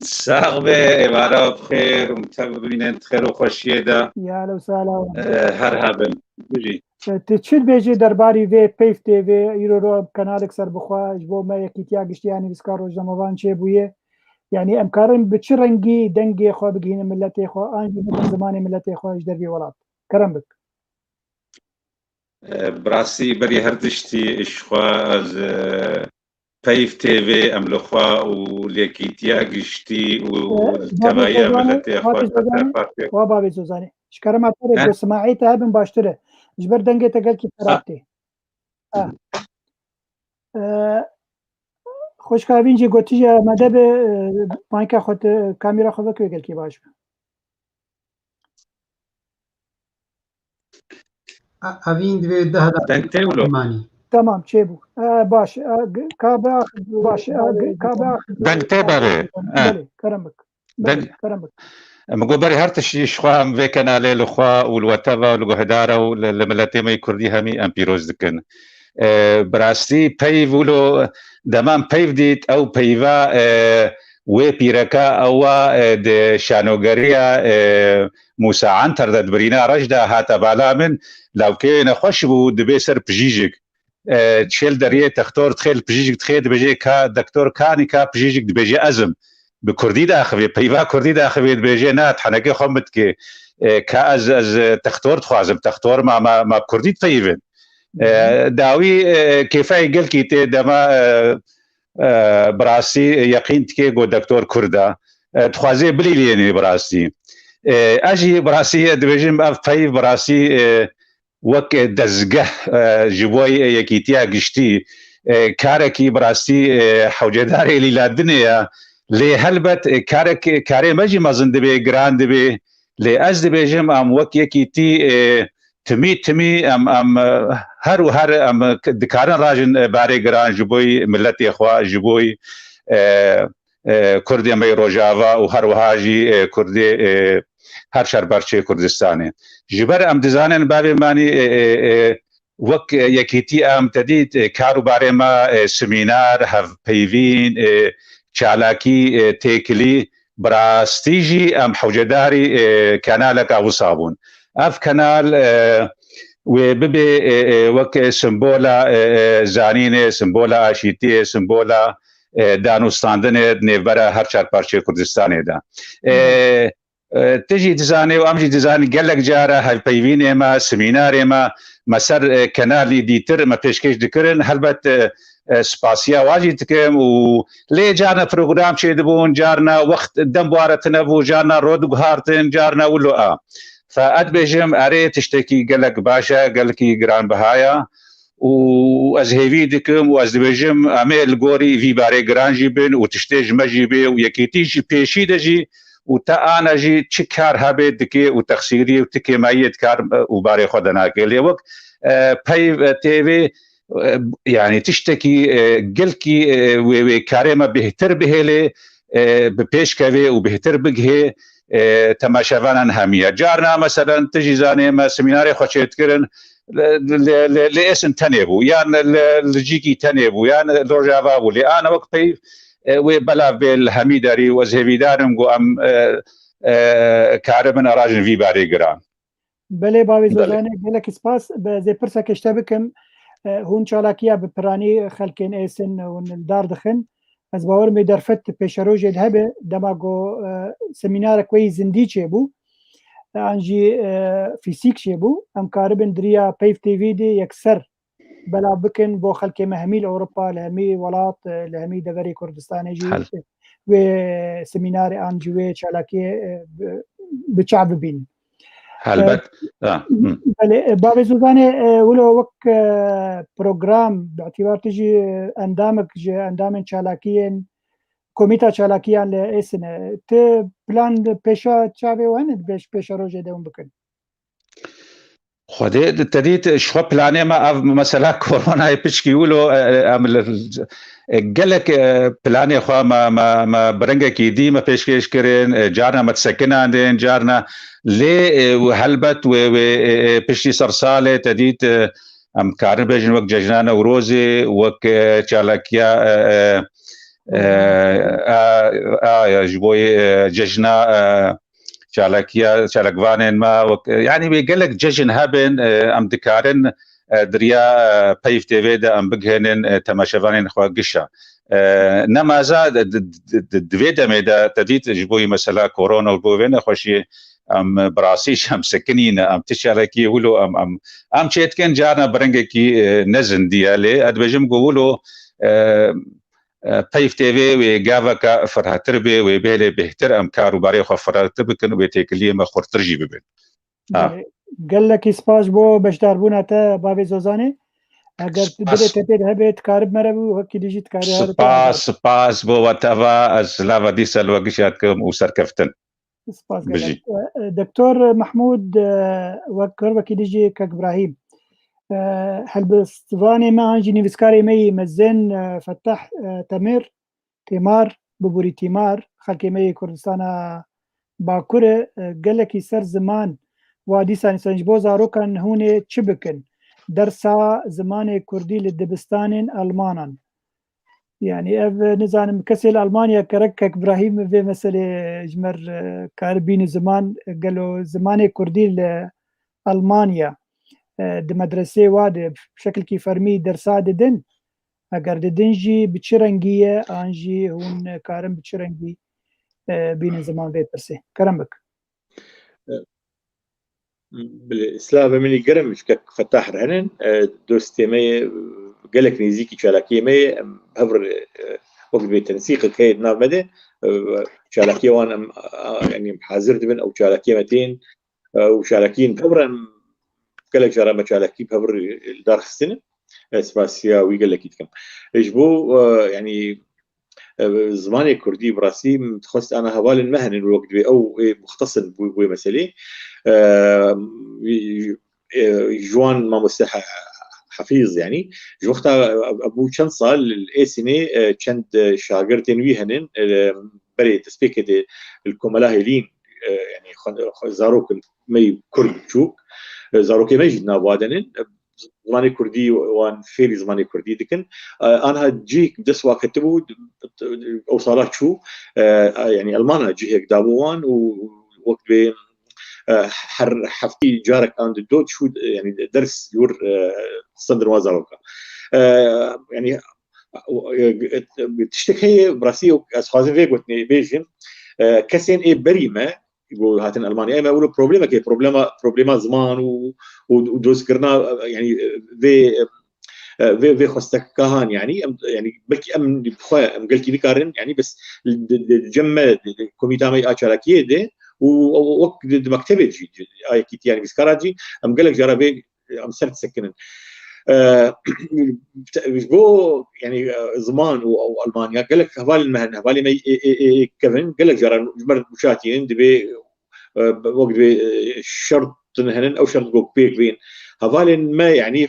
Sax be, êvara bi xêr û te bibînin di xêr û xweşiyê de. Ya, elo, salam. Eh, her hebin. Bijî. Eh, tu çi dibêjî derbarî vê Peyv T V, îro ro kanalek serbixwe, ji bo me yekîtiya giştî ya nivîskar rojnamevan çêbûye? Yanî em karin bi çi rengî dengê xwe bigihînin miletê xwe, an jî bibin zimanê miletê xwe ji dervî welat? Kerem bik. Eh, bi rastî berî her tiştî ji xwe ez, eh, Peyv T V em li xwe û li yekîtiya giştî û, e, li tevahiya miletê xwe, Zozanê, Xwepêş Zozanê, Xwepêş. Wa bavê Zozanê. Ji kerema te re, he? Ku simahê te hebin baştir e. Ji ber dengê te gelkî xerab tê. Ha. E, xwişka Evîn jî gotî jî amade be, e, mayka xwe te, kamera xwe veke gelkî baş be. Evîn divê deh Deng tê wilo. Manî. Tamam, çêbû. E, baş, e, g-, ka biaxivin, baş, e, g-, ka biaxivin. Deng tê berê. E. Belê, kerem bik. Belê, Deng-, kerem bik. Min got berê her tiştî ji xwe em vê kenalê li xwe û li we teva û li guhdara û li, li miletê me yê Kurdî hemî em pîroz dikin. E, bi rastî peyv wilo dema min peyv dît, ew peyva, e, wê pîreka ewa, e, di şanogeriya, e, Mûsa Anter de di birîna reş de hate bala min, lawkeyê nexweş bû, dibê ser pijîjik. E, çêl deriyê textor dixê li pijîjik dixê dibêjê ka doktor kanî ka pijîjik dibêjê ez im. Bi kurdî daxivê, peyva kurdî daxivê dibêjê na, ti henekê xwe min dikê. E, ka ez, ez, e, textor dixwazim, textor ma, ma, ma bi kurdî dipeyivin. E, dawî, e, kêfayê gelkî tê dema, e, e, bi rastî, e, yeqîn dikê ku doktor Kurd e. E, dixwazê bilîlînê bi rastî. E, ez jî bi rastî, e, dibêjim ev peyv bi rastî, e, wek, e, dezgeh, e, ji bo, e, yekîtiya giştî, e, karekî bi rastî, e, hewcedarê lîladinê ye. Lê helbet, e, karek, karê me jî mezin dibe, giran dibe. Lê ez dibêjim em wek yekîtî, e, timî timî em, em, e, her û her em, e, dikarin rajin, e, barê giran ji bo miletê xwe, ji bo, e, e, Kurdê me yê Rojava û her wiha jî, e, Kurdê, e, her çar parçeyê Kurdistanê. Ji ber em dizanin bavê manî, e, e, e, wek, e, yekîtî em te dît, e, kar û barê me, e, semînar, hevpeyvîn, e, çalakî, e, têkilî, bi rastî jî em hewcedarî, e, kenaleka wisa bûn. Ev kenal, e, wê bibê, e, e, wek sembola, e, e, zanînê, sembola aşîtiyê, sembola, e, danûstandinê di nêvbera her çar parçeyê Kurdistanê de. E, e, tu jî dizanî û em jî dizanî gelek cara hevpeyvînê me, semînarê me, me ser, e, kenalî dîtir me pêşkêş dikirin. Helbet, e, e, spasiya wan jî dikim û lê carna program çêdibûn, carna wext dem ware tune bû, carna rot guhartin, carna wilo a. Fe ez dibêjim, erê, tiştekî gelek baş e, gelekî giranbiha ye û ez hêvî dikim û ez dibêjim, em ê li gorî vî barê giran jî bin û tiştê ji me jî bê û yekîtî jî pêşî de jî û te ana jî çi kar hebe dike û texsîrî û ti kêmayiyê di kar û barê xwe de nake. Lê wek, e, peyv, e, tê vê, e, yanî tiştekî, e, gelkî, e, wê, wê karê me bêhtir bihêlê, e, bi pêş kevê û bêhtir bigihê, e, temaşevanan hemî ye. Carna meselen tu jî zanê me semînarê xwe çêdikirin, li, li, li, li Êsin tenê bû, yan li, li Cîkî tenê bû, yan li Rojava bû. Lê ana wek peyv, e, wê belav bê li hemî derî û ez hêvîdar im ku em, e, e, karibin rajin vî barê giran. Belê, bavê Belê. Zozanê, gelekî spas. Bi, ez ê pirsek ji te bikim. E, hûn çalakiya bi piranî xelkên Êsin hûn li dar dixin. Ez bawer im ê derfet pêşerojê de hebe, dema ku, e, semînarek weyî zindî çêbû, e, an jî, e, fîsîk çêbû, em karibin di riya Peyv T V de yekser belav bikin bo xelkê me hemî li Ewropa, li hemî welat, e, li hemî deverê Kurdistanê jî Hel. wê semînarê an jî wê çalakiyê, e, bi, bi çav bibînin. Helbet. E, Ha, hı. Belê, e, bavê Zozanê, e, wilo wek, e, program, bi îtibar tu jî, e, endamek ji endamên çalakiyên Komîta Çalakiyan li Êsin e. Ti plan pêşa çavê we hene di pêş, pêşerojê de hûn bikin? Xwedê te dît, ji xwe planê me ev mesela koronayê piçkî wilo, e, e, em li, e, gelek, e, planê xwe me, me, me bi rengekî dî me pêşkêş kirin, e, carna me disekinandin, carna lê, e, û helbet wê, wê, e, e, piştî sersalê te dît, e, em karin bêjin wek cejna Newrozê, wek, e, çalakiya, e, e, e, a, a, ya ji bo, e, cejna, e, çalakiya, çalakvanên me, wek, e, yanî wê gelek cejin hebin, e, em dikarin, e, di riya, e, Peyv T V de em bigihînin, e, temaşevanên xwe gişa. E, nemaza di, di, di, di, di vê demê de te dît ji bo mesela korona û bo vê nexweşiyê em bi rastî jî em sekinîne, em ti çalakiyê wilo em, em, em çêdikin carna bi rengekî, e, ne zindî ye, lê ez dibêjim ku wilo, e, e, Peyv T V wê gaveka firehtir bê, wê bêhêlê bêhtir em kar û barê xwe firehtir bikin û wê têkiliyê me xurtir jî bibin. Ha. Belê. Gelekî spas bo beşdarbûna te, bavê Zozanê. Eger tu Spas. dilê te pê de hebe, dikarib mere bû, wekî dijî dikarî her Spas, spas bo we teva, ez lava dîsa li we gişa dikim û serkeftin. Spas Bijî. gelek. E, e, Doktor Mehmûd, e, wek, her wekî dijî Kek Brahîm. E, helbistivanê me an jî nivîskarê me yê mezin, e, Fetah, e, Temir, Têmar, Biborî Tîmar, xelkê me yê Kurdistana Bakur e, e, gelekî ser ziman wa dîsa nivîsand ji bo zarokan hûn ê çi bikin? Dersa zimanê kurdî li dibistanên Elmanan. Yani ev, e, nizanim kesê li Almanya kerek kek Brahîm vê meselê ji me re, e, kar bîne ziman, e, gelo zimanê kurdî li Almanya, e, di medresê wa de bi şekilkî fermî dersa didin? Eger didin jî bi çi rengî ye, an jî hûn karin bi çi rengî, e, bînin ziman vê pirsê? Kerem bik. Bilê, silavê min ê germ ji kek Fetah re henin. E, dostê me ye, gelek nêzîkî çalakiyê me ye. Em hev re, e, wek dibê tensîqek heye di nav me de. E, çalakiyê wan em, a, yanî em hazir dibin, ew çalakiyê me tên. E, û çalakiyên bi hev re em gelek cara me çalakî bi hev re li dar xistine. Ez spasiya wî gelekî dikim. E, ji bo, e, yanî, e, zimanê kurdî bi rastî min dixwest ana hevalên me henin wek dibê ew ê muxtes in bi, bi wê meselê. E, e, ji wan mamoste He-, Hefîz, yanî ji wexta, e, bû çend sal li Êsînê, e, çend, e, şagirtên wî henin, e, berê destpêkê de li Komela Hêlîn, e, yanî xwe, xwe zarok me yî kurd biçûk, e, zarokê me jî di nav wa de nin. Zimanê kurdî, wan fêrî zimanê kurdî dikin. E, anha cihek bi dest wa ketibû, ew sala çû, e, yanî Elmana cihek dabû wan û wek dibê, e, her heftî carek an dido çû, e, yanî ders li wir, e, xistendin wan zarokan. E, yanî, e, e, tiştek heye, bi rastî ez dixwazim vê gotinê bêjim. E, kesên ê berî me, ku hatin Elmanya, em ewro problemekê, problema, problema ziman û, û, û dostkirina, e, yanî, e, vê, e, vê, vê xwestekahan, yanî, em, yanî, belkî em bi xwe, em gelkî nikarin, yanî, bes di, di, di cem me, di, di komîta me a çalakiyê de û, û wek di, di mektebê jî, a yekîtî, yanî, nivîskara jî, em gelek cara vê, em ser disekinin. E, ji bo, yanî, e, ziman û, û Elmanya, gelek hevalên me hene, hevalê me ê, ê, ê, ê kevin, gelek cara ji me re nûçatînin, dibê, e, wek dibê, e, şert din henin, ew şert ku pêk bên. Hevalên me, yanî,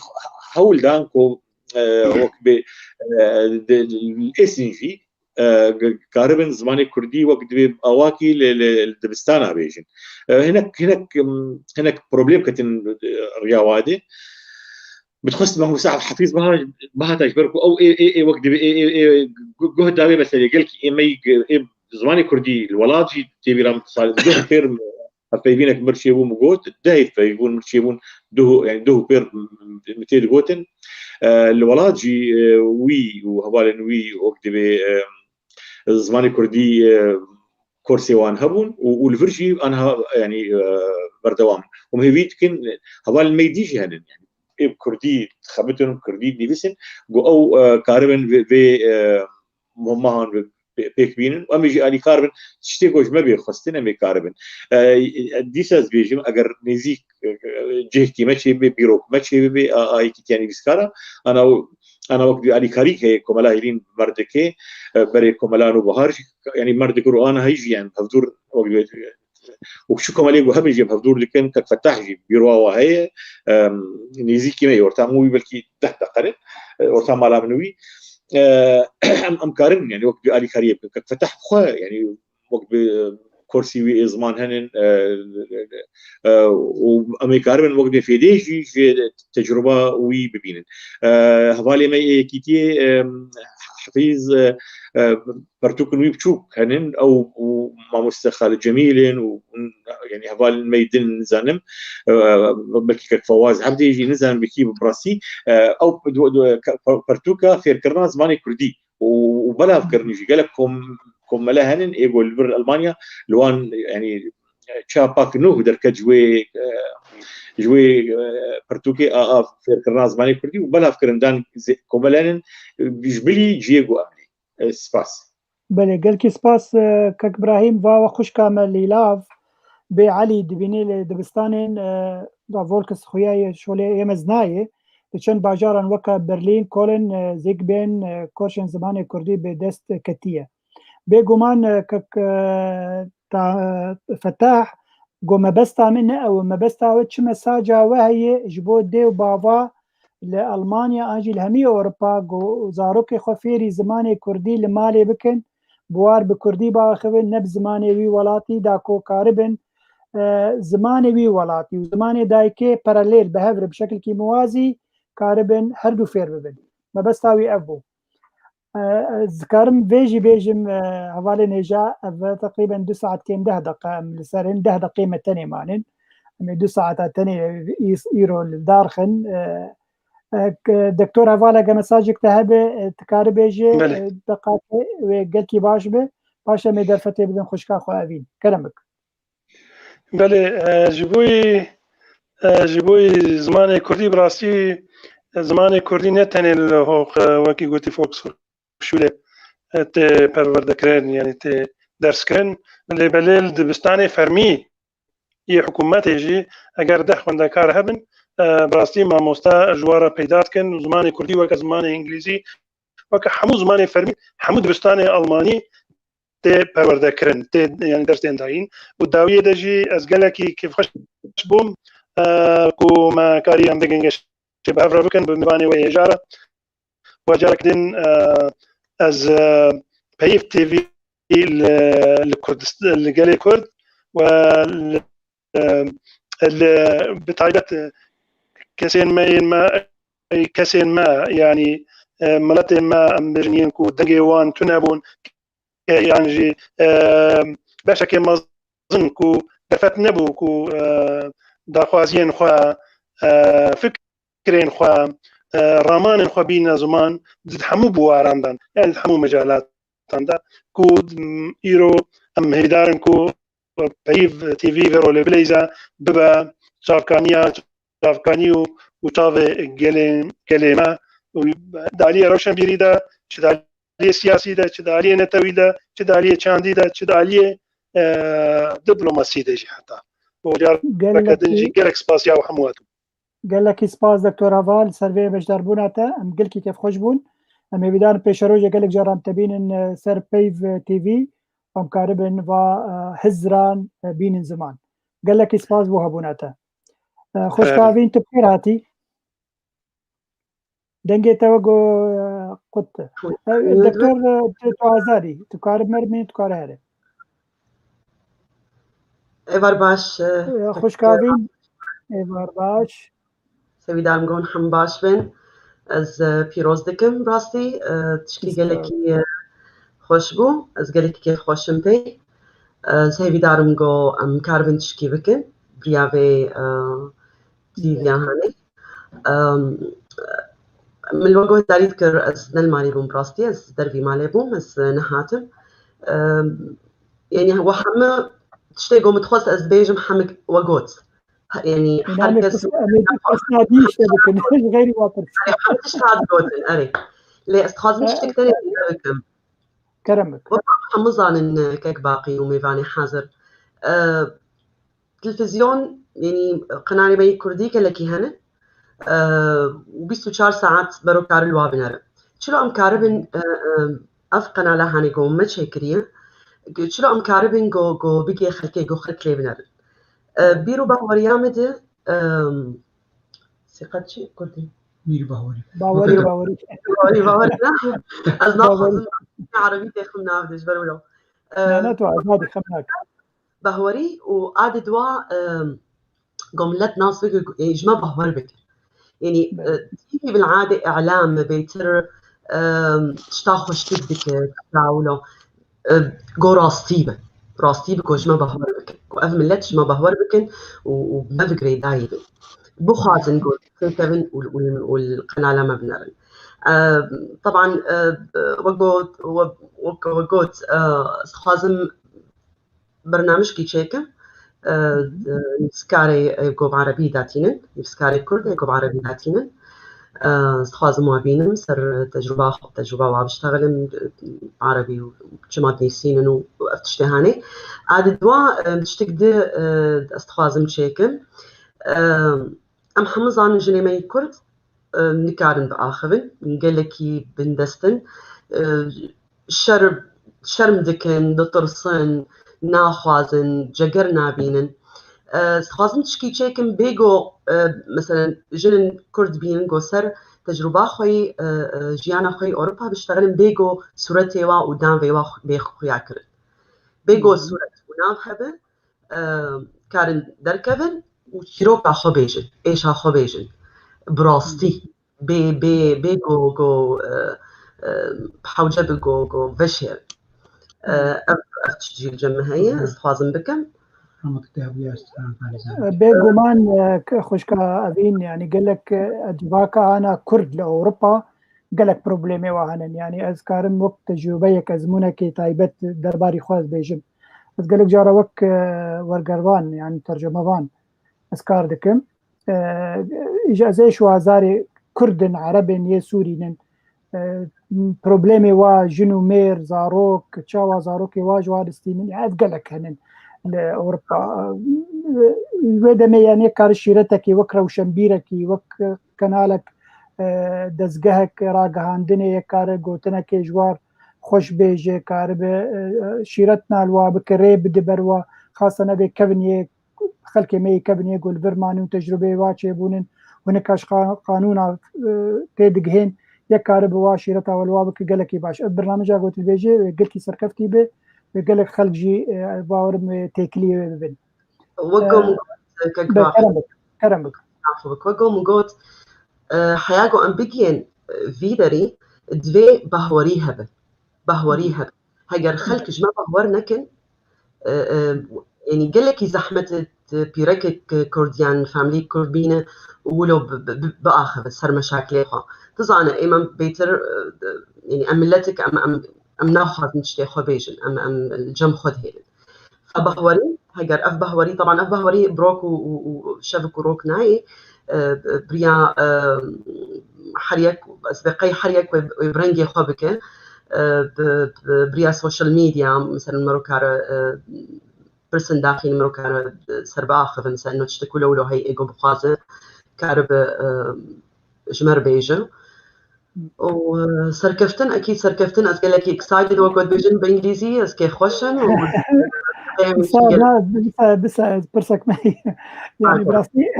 hewl dan ku, e, wek bê, e, di, di, Êsîn jî, e, g-, karibin zimanê kurdî wek dibê awakî li, li, li dibistana bêjin. E, hinek, hinek, em, hinek problem ketin, e, riya wadê. Bi dixwest Mamoste Hefîz biha-, bihata ji ber ku ew ê, ê, ê wek dibê ê, ê, ê gu-, guh dawê meselê gelkî ê me yî ê zimanê kurdî li welat jî tê bîra min sal duh pêr hevpeyvînek mir çêbû min got, deh hevpeyvîn mir çêbûn duh, yanî duh pêr min tê digotin. E, li welat jî, e, wî û hevalên wî wek dibê, e, zimanê kurdî, e, korsê wan hebûn û, û li vir jî anha, yanî, e, berdewam in. Û em hêvî dikin, hevalên me yî dî jî henin, yanî ê bi kurdî dixebitin, bi kurdî dinivîsin, ku ew, e, karibin vê, vê, e, muhimma han pê-, pêk bînin. Em ê jî alîkar bin, tiştê ku ji me bê xwestin, em ê karibin. E, e, dîsa ez bêjim, eger nêzîk, e, e, cihekî me çêbibe, bîrok me çêbibe, a, a yekîtiya nivîskara, ana, ana wek dibê alîkarî heye, Komela Hêlîn Merdikê, e, berê Komela Nûbihar jî, yanî Merdik û ana heyî jî, yanî hevdûr wek dibê, û çi komelê ku hebin jî em hevdûr dikin, kek Fetah jî bîroya wa heye, em, nêzîkî me yê, orta min wî belkî deh deqe ne, e, orta mala min wî. E, em, em karin, yanî wek bi alîkariyê bikin. Kek Fetah bi xwe, yanî wek bi korsî wî ê ziman henin, e, e, û em ê karibin wek bi fêdê jî ji tecruba wî bibînin. E, hevalê me yê yekîtiyê, e, Hefîz, e, e, pertûkên wî biçûk henin, ew û mamoste Xalid Cemîl in û, yanî hevalên me yê din nizanim, e, belkî kek Fawaz Ebdî jî nizanim bi kî bi rastî, e, ew du-, du-, ke-, per-, pertûka fêrkirina zimanê kurdî û, û belavkirin jî gelek kom-, komele henin, ê ku li vir Elmanya li wan, yanî çapa ki nû derket ji wê, e, ji wê, e, pertûkê a, a fêrkirina zimanê kurdî û belavkirin dan zê-, komele henin, e, ji bilî cihê ku em nê. E, spas. Belê, gelkî spas, e, kek Brahîm, va we xwişka me Lîlav bê Elî dibînî li dibistanên, e, da Volkshochschule yê mezinayê, di çend bajaran weke Berlîn, Kolin, e, Zîgbên, e, korsên zimanê kurdî bi dest ketiye. Bêguman, e, kek, e, ta-, e, Fetah, got, mebesta min ne ew e, mebesta we çi mesaja we heye ji bo dê û bava li Almanya an jî li hemî Ewropa ku zarokê xwe fêrî zimanê kurdî li malê bikin, bi war bi kurdî biaxivin, ne bi zimanê wî welatî, da ku karibin, e, zimanê wî welatî û zimanê dayikê paralel bi hev re bi şekilkî muwazî karibin her du fêr bibin. Mebesta wî ev bû. E, ez dikarim vê jî bêjim, e, hevalên hêja, ev teqrîben du saet kêm deh deqe em li ser in, deh deqê me tenê manin. Em ê du saeta tenê îs-, îro li dar xin. E, e, k-, Doktor Heval, eger mesajek te hebe, e, tu karî bêjê, Belê. e, deqakê wê gelkî baş be. Paşê em ê derfetê bidin xwişka xwe Evîn. Kerem bik. Belê, e, ji bo yî, e, ji bo yî zimanê kurdî, bi rastî, e, zimanê kurdî ne tenê li Hox, e, wekî gotî Volkshochschule, e, tê perwerdekirin, yanî tê derskirin. Lê belê li dibistanê fermî yê hikûmetê jî eger deh xwendekar hebin, e, bi rastî mamosta ji wan re peyda dikin û zimanê kurdî weke zimanê îngilîzî, weke hemû zimanê fermî, hemû dibistanê almanî tê perwerdekirin, tê, yanî ders tên dayîn. Û dawiyê de jî ez gelekî kêfxweş bûm, e, ku me karî em vê gengeşê bi hev re bikin, bi mêvanê we hêja re. Û carek din, e, ez, e, Peyv T V li, li Kurdist-, li gelê Kurd we li, e, li, bi taybet, e, kesên me yên me, kesên me, yanî, e, miletên me, em bêjin yên ku dengê wan tune bûn, e, yan jî, e, beşekê mezin ku derfet nebû ku, e, daxwaziyên xwe, e, fikrên xwe, e, ramanên xwe bîne ziman, di hemû biwaran de, yani di hemû mecalatan de ku, m, îro em hêvîdar in ku Peyv T V vê rolê bileyze, bibe çavkaniya, çavkanî û, û çavê gelê, gelê me û di aliyê rewşenbîrî de, çi di aliyê siyasî de, çi di aliyê netewî de, çi di aliyê çandî de, çi di aliyê, e, diplomasî de jî heta. Û careke din jî Gelekî gelek spasiya we hemû we dikim. Gelekî spas Doktor Heval, ser vê beşdarbûna te. Em gelkî kêfxweş bûn. Em hêvîdar in pêşerojê gelek caran te bînin, e, ser Peyv T V. Em karibin va, e, hizran, e, bînin ziman. Gelekî spas bo hebûna te. E, xwişka Evîn, tu bi xêr hatî. Dengê te wek, e, qut e. E, Doktor, e, tu, tu azad î. Tu karî mermî, tu karî herî. Êvar baş, e, E, xwişka Evîn. Êvar baş. Hêvîdar im gon hem baş bin. Ez, e, pîroz dikim rastî. E, tişkî gelekî, e, xweş bû. Ez gelekî kêfxweş im pê. Ez hêvîdar im go em karibin tişkî bikin. Bi riya vê, e, T V ya hanê. Em, min li we got, zarî dikir, ez ne li malê bûm, bi rastî, ez dervî malê bûm, ez nehatim. Em, yanî we heme tiştê ku min dixwest ez bêjim, hemik we got. He, yanî Yanî her em ê kes pirs-, em ê pirsna dî işte bikin. Ji xeyrî we pirs. Erê, hemik tişt hat gotin, erê. Lê ez dixwazim E, tiştek tenê zêde bikim. Kerem bik. Wek hemû zanin, e, kek Baqî û mêvanê hazir. E, Televîzyon, yanî qenalê me yê kurdî gelekî hene. E, û bîst û çar saet bero karin li wa binere. Çilo em karibin, e, e, ev qenala hanê ku me çêkiriye, çilo em karibin ku, ku bigê xelkê, ku xelk lê binerin. E, bîr û baweriya me de, e, Sîqet çi? Kurdî. Mîr Bawerî. Bawerî, Bawerî. Bawerî, Bawerî ne? Ez Bawerî. Naxwazim erebî têxim nav de ji ber wilo. Na, na, tu azadî xem nak. Bahwerî û adê dua, em, go millet nas bike, e, ji me bahwer bike. Yanî, Belê. e, tîvî bil'adê îlam me bêtir, em, tişta xweştir dike, tişta wilo. E, go rastî be. Rastî be, go ji me bahwer bikin. Go ev millet ji me bahwer bikin û, û me bi girêdayî bin. Bixwazin go têkevin û, û, û li qenala me binerin. E, teban, e, we got, we, we, we got, e, ez dixwazim bernamişkî çêkim. E, e, nivîskarê, e, go bi erebî datînin, nivîskarê kurd ê go bi erebî datînin. E, ez dixwazim wa bînim, ser tecrûba xwe, tecrûba wa biştexilim, erebî û çima dinîsînin û, û ev tiştê hanê. A di dua, e, tiştek di, e, ez dixwazim çêkim. E, em hemû zanin jinê me yê kurd, e, nikarin biaxivin, gelekî bindest in. E, şer-, şerm dikin, ditirsin, naxwazin, ceger nabînin. E, dixwazim tişkî çêkim bêgo, e, meselen, jinên Kurd bînin go ser tecrûba xwe yî, e, e, jiyana xwe yî Ewropa biştexilin bêgo sûretê wa û danvê wa bê xuya kirin. Bêgo Hı hı. sûret û nav hebe, e, karin derkevin û çîroka xwe bêjin, êşa xwe bêjin. Bi rastî, bê, bê, bê go, go, e, e, hewce bi go, go veşê. E, ev, ev tişt jî li cem min heye, ez dixwazim bikim. Ama ki te bûye ez Bêguman, e, k-, xwişka Evîn, yani gelek, e, civaka ana Kurd li Ewropa gelek problemê wa hene. Yani ez karim wek tecrubeyek, ezmûnekê taybet derbarî xwe ez bêjim. Ez gelek cara wek, e, wergervan, yani tercemevan ez kar dikim. E, îja ez ê şwazarê Kurd in, Ereb in, yê Sûrî nin. E, problemê wa jin û mêr, zarok, çawa zarokê wa ji wa distînin, ya ev gelek henin li Ewropa. E, wê demê, yani, yek kare şîretekî, wek rewşenbîrekî, wek kanalek, e, dezgehek ragihandinê, yek kare gotinekê ji war xweş bêje, karibe, e, şîret nal wa bike, rê bide ber wa, xasen ev ê kevin yê xelkê me yê kevin yê ku li vir manîn û tecrubeyê wa çêbûnin û hinek ji qa-, qanûna, e, tê digihên, yek karibe wa şîreta we li wa bike gelekî baş. Ev birnameca ku tu dibêjê, e, gelkî serkeftî be, e, gelek xelk jî, e, bawerim, e, têkiliyê wê bibin. Wek ku min got, e, kek Be, Raxî. Kerem bik, kerem bik. Raxî bik. Wek ku min got, e, heya ku em bigihên, e, vî derî, divê bahwerî hebe. Bahwerî hebe. Heger xelk ji me bahwer nekin, e, e, yanî gelekî zehmet e, pîrekek Kurd yan familî Kurd bîne wilo bi, bi, bi, biaxive ser meşakilê xwe. Tu zane, ê me bêtir, e, yanî em miletik, em, em, em naxwazin tiştê xwe bêjin, em, em li cem xwe dihêlin. Fe bahwerî, heger ev bahwerî, teban ev bahwerî bi rok û, û, û şevik û rok nayê, e, bi, biriya, e, her yek, ez bê qey her yek wê, wê bi rengê xwe bike, e, bi, bi, biriya social media, mesela mero kare, e, pirsin daxîn mero kare, e, ser biaxive, mesela no tiştek wilo wilo hey êgo bixwaze, kare bi, e, ji me re bêje. Û, e, serkeftin, ekîd serkeftin, ez gelekî excited, wek we dibêjin bi îngilîzî, ez kêfxweş im û Disa, na, disa, disa, ez pirsek me. Yani, Pardon. Bi rastî,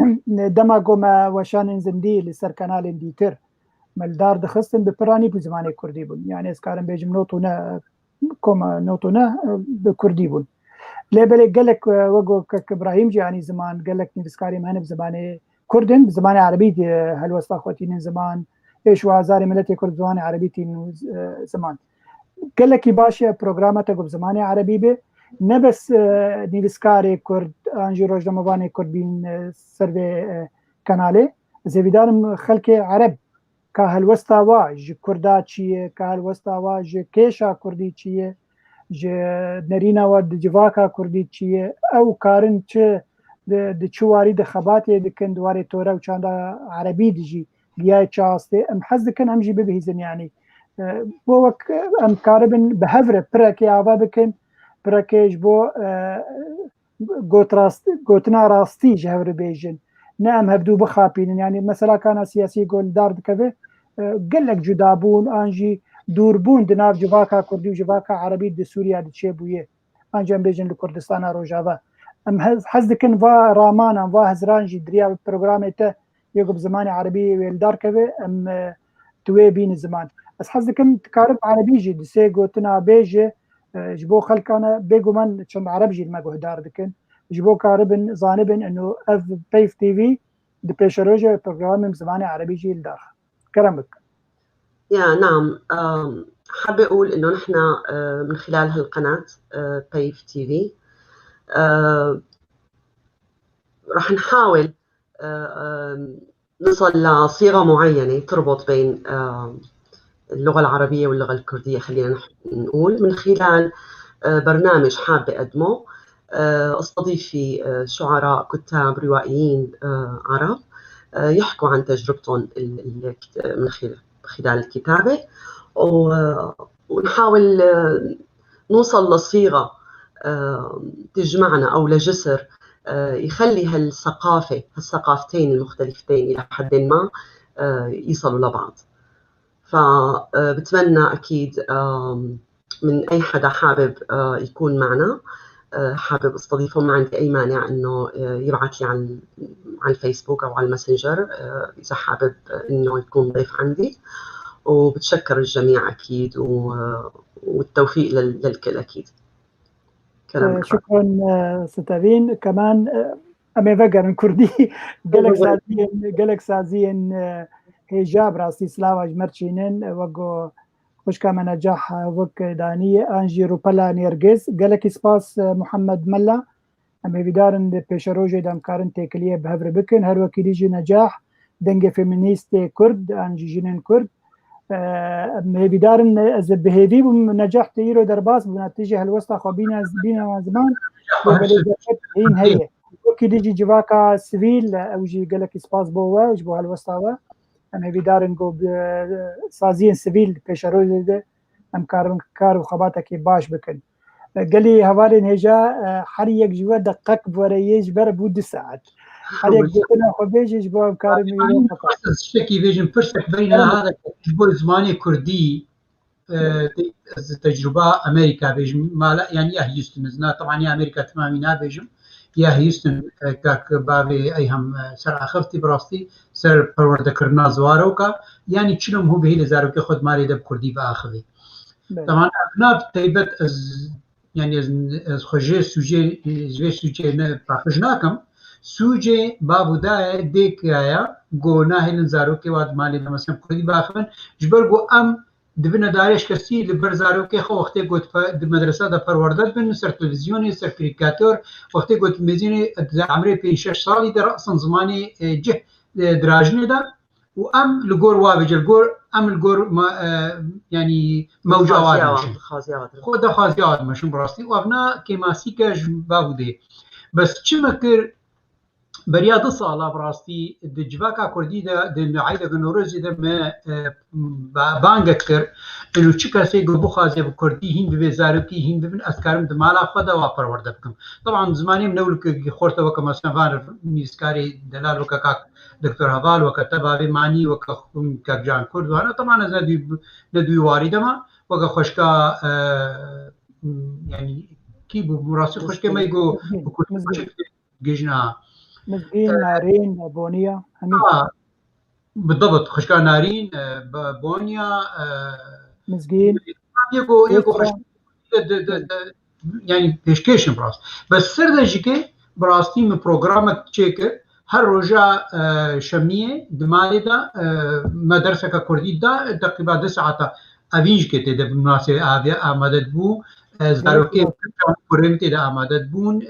dema ku me weşanên zindî li ser kanalên dîtir me li dar dixistin, bi piranî bi zimanê kurdî bûn. Yani, ez karim bêjim not û ne, koma not û ne, bi kurdî bûn. Lê belê gelek, e, wek got kek Ibrahîm jî, yanî ziman, gelek nivîskarê me hene bi zimanê Kurd in, bi zimanê erebî de helwesta xwe tînin ziman, êş û azarê miletê Kurd bi zimanê erebî tînin, e, ziman. Gelekî baş e programa te ku bi zimanê erebî be, ne bes, e, nivîskarê Kurd, an jî rojnamevanê Kurd bîn, e, ser vê, e, kanalê. Ez hêvîdar im xelkê ereb ka helwesta wa ji Kurda çi ye, ka helwesta wa ji kêşa Kurdî çi ye, ji nerîna wa di civaka Kurdî çi ye, ew karin çi di, di çi warî de xebatê dikin, di warê tore û çanda erebî de jî giyayê çi astê. Em hez dikin, em jî bibihîzin, yanî, e, bo wek em karibin bi hev re pirekê ava bikin, pirekê ji bo, e, got rast, gotina rastî ji hev re bêjin. Ne em hevdû bixapînin. Yanî mesela kana siyasî ku li dar dikeve, e, gelek cudabûn an jî dûrbûn di nav civaka kurdî û civaka erebî di Sûriya de çêbûye. An jî em bêjin li Kurdistana Rojava. Em hez, hez dikin va ramanan, va hizran jî di riya programê te yê ku bi zimanê erebî wê li dar keve, em, e, tu wê bînin ziman. Ez hez dikim, tu karib erebî jî di sê gotina bêje, e, ji bo xelkana, bêguman çend ereb jî li me guhdar dikin. Ji bo karibin, zanibin, eno ev Peyv T V di pêşerojê programên bi zimanê erebî jî li dar. Kerem bik. يا نعم، آم، حابة أقول إنه نحن، آه، من خلال هالقناة، آه، Peyv T V، آه، رح نحاول، آه، آم، نصل لصيغة معينة تربط بين، آه، اللغة العربية واللغة الكردية، خلينا نح-، نقول، من خلال، آه، برنامج حابة أقدمه، آه، أستضيف فيه، آه، شعراء، كتاب، روائيين، آه، عرب، آه، يحكوا عن تجربتهم ال-، ال-، من خلال، خلال الكتابة، و-، ونحاول، آه، نوصل لصيغة، آه، تجمعنا أو لجسر، آه، يخلي هالثقافة، هالثقافتين المختلفتين إلى حد ما، آه، يصلوا لبعض. فبتمنى أكيد، آم، من أي حدا حابب، آه، يكون معنا، آه، حابب استضيفه، ما عندي أي مانع إنه، آه، يبعت لي على ال-، على الفيسبوك أو على الماسنجر، آه، إذا حابب إنه يكون ضيف عندي. وبتشكر الجميع أكيد، و-، والتوفيق لل-، للكل أكيد. كلامك. شكرا، آه، ست أفين. كمان، آه، أمي فقر من كردي. قالك سازين، قالك سازين، آه، هجاب راسي سلاوة جمرتشينين، وقو خوشکا me Necah wek danî, an jî Rûpela Nêrgiz. Gelekî spas, e, Muhammed Mela. Em hêvîdar in di pêşerojê de em karin têkiliyê bi hev re bikin. Her wekî dî jî Necah, dengê feminîstê Kurd, an jî jinên Kurd. E, em hêvîdar in, ez bi hêvî bûm, Necah, tu îro derbas bûna, tu jî helwesta xwe bîne, bîne ziman, lê belê derfet hîn heye. Wekî dî jî civaka sivîl, ew jî gelekî spas bo we, ji bo helwesta we. Em hêvîdar in ku bi saziyên sivîl pêşerojê de em karin kar û xebatekî baş bikin. Gelî hevalên hêja, her yek ji we deqek bi were yê ji ber bû du saet. Her yek gotina xwe bêje ji bo em karin îro xwe. Tiştekî bêjim, pirsek beyne hada ji bo zimanê kurdî. E, te-, ez tecrûba Amerîka bêjim, mala, yani ya Houston, ez na, teban ya Amerîka temamî nabêjim, ya Houston, e, kak bavê Eyham, e, ser axifti, bi rastî ser perwerdekirina ziwaroka, yani çilo mihû bihêle zarokê xwe di malê de bi kurdî biaxivê. Belê. Teban ev na bi taybet ez, yani ez, ez xwe jê sûcê, ji vê sûcê ne paqij nakim. Sûcê bav û dayê dêkaya ku nahêlin zarokê wa di malê de, mesela, bi kurdî biaxivin, ji ber ku em dibine darêşkesî li ber zarokê xwe, wextê ku di medresa de perwerde dibin, ser televîzyonê, ser karîkator, wextê ku di mezînê di emrê pênc şeş salî de re'sen zimanê, e, cih, e, dirajinê de û em li gor wa vêce, li gor, em li gor ma-, e, yanî mewca wa dimeşin. Xwe daxwaziya wa dimeşin bi rastî û ev na kêmasîke ji bav û dê. Bes çi me kir? Beriya du sala bi rastî di civaka kurdî de, di Eîdeke Newrozê de me, e, ba-, bangek kir. Ino çi kesê ku bixwaze bi kurdî hîn bibê zarokî, hîn bibin, ez karim di mala xwe de wa perwerde bikim. Teban zimanê min ne wekî xort e, weke mesela van nivîskarê delal, weke kak Doktor Heval, weke te bavê Manî, weke kak Can Kurd, wana teban ez ne dû, ne dû warî de ma, weke xweşka, e, yani kî bû, bi rastî xweşkê me ku bi kurdî xweşik gijna. Mizgîn, Narîn, Boniya, hemî. Ha, bi dibit, xweşka Narîn, e, Bo-, Boniya, e, Mizgîn. Yeko, yeko xweş-, de, de, de, de, yani pêşkêşin bi rast. Bes ser de jî ke bi rastî min programek çêkir, her roja, e, şemiyê di malê de, e, me derseke kurdî da, teqrîba du saeta evîn jî ke tê de bi munasebê avê amade dibû, e, zarokê kurê min tê de amade dibûn.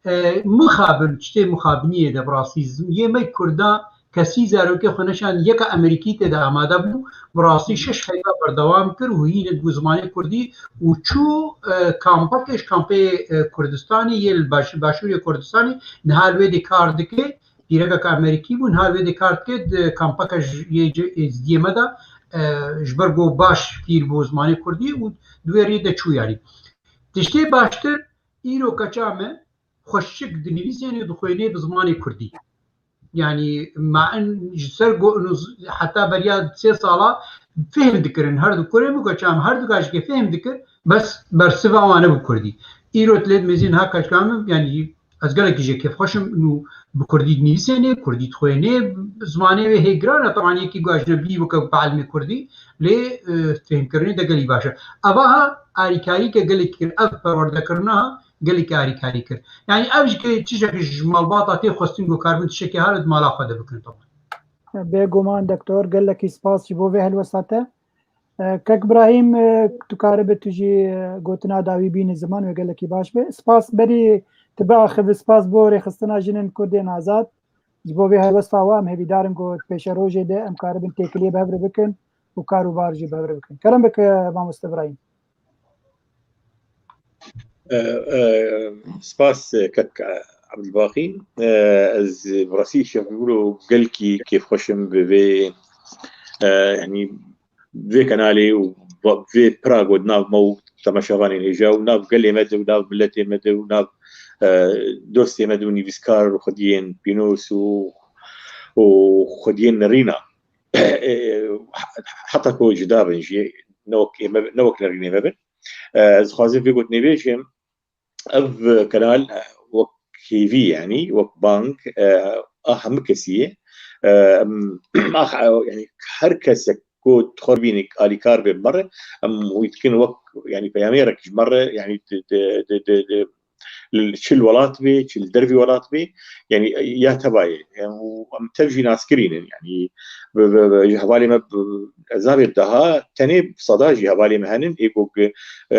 E, mixabin, tiştê mixabiniyê de bi rastî zim-, yê me Kurda kesî zarokê xwe neşand, yeka Amerîkî tê de amade bû, bi rastî şeş heyva berdewam kir û hîn dibû zimanê Kurdî û çû, e, kampekê ji kampê, e, Kurdistanê yê li baş-, başûrê Kurdistanê niha li wê dê kar dike, pîrekeka Amerîkî bû, niha li wê dê kar dike, di kampeke ji, yê ci-, êzdiyê me de, e, ji ber ku baş fîr bû zimanê Kurdî û di wê rê de çû yanî. Tiştê baştir, îro keça me, xweşik dinivîsên û dixwênê bi zimanê kurdî. Yanî, ma in ji ser go-, ino z-, heta beriya sê sala fêhm dikirin. Her du kurê min, keça min, her du kajikê fêhm dikir, bes bersiva wan e bi kurdî. Îro lê dimêzin ha keçka min, yanî, ez gelekî jê kêfxweş im û bi kurdî dinivîsênê, kurdî dixwênê, zimanê wê hê giran e, teban yekî ku ecnebî weke ku elimê kurdî, lê, e, fêhmkirinê de gelî baş e. Eva ha arîkarîke gelekî kir, ev perwerdekirina ha, gelekî arîkarî kir. Yanî ev jî ke tiştekî ji malbata tê xwestin ku karibin tiştekî hale di mala xwe de bikin, teban. Bêguman doktor, gelekî spas ji bo vê helwesta te. E, Kek Brahîm, e, tu karibe tu jî, e, gotina dawî bîne ziman wê gelekî baş be. Spas berî tu biaxive, spas bo rêxistina jinên Kurdên Azad. Ji bo vê helwesta we em hêvîdar in ku pêşerojê de em karibin têkiliyê bi hev re bikin û kar û bar jî bi hev re bikin. Kerem bike, mamoste Brahîm. E, e, spas, e, kek, e, Ebdulbaqî. E, ez bi rastî şevbûro gelkî kêfxweş im bi vê, e, yanî vê kanalê û va-, vê pira ku di nav me û temaşevanên hêja û nav gelê me de û nav miletê me de û nav, e, dostê me de û nivîskar û xwediyên pînos û, û xwediyên nerîna. E, heta ku cuda bin jî, ne wek ê me, ne wek nerînê me bin. E, ez dixwazim vê gotinê bêjim, ev kanal, e, wek hêvî, yanî wek bang, e, a hemû kesî ye. E, em, a, yanî her kesek ku dixwe bîne alîkar bê bi me re, em wî dikin wek, yanî peyamêrek ji me re, yanî di, di, di, di, di, li çi li welat bê, çi li dervî welat bê, yanî ya teva ye. Yanî û em tev jî naskirîn in, yanî bi, bi, bi, ji hevalê me bi, ez nabê daha tenê bi seda jî hevalê me henin, ê ku, e,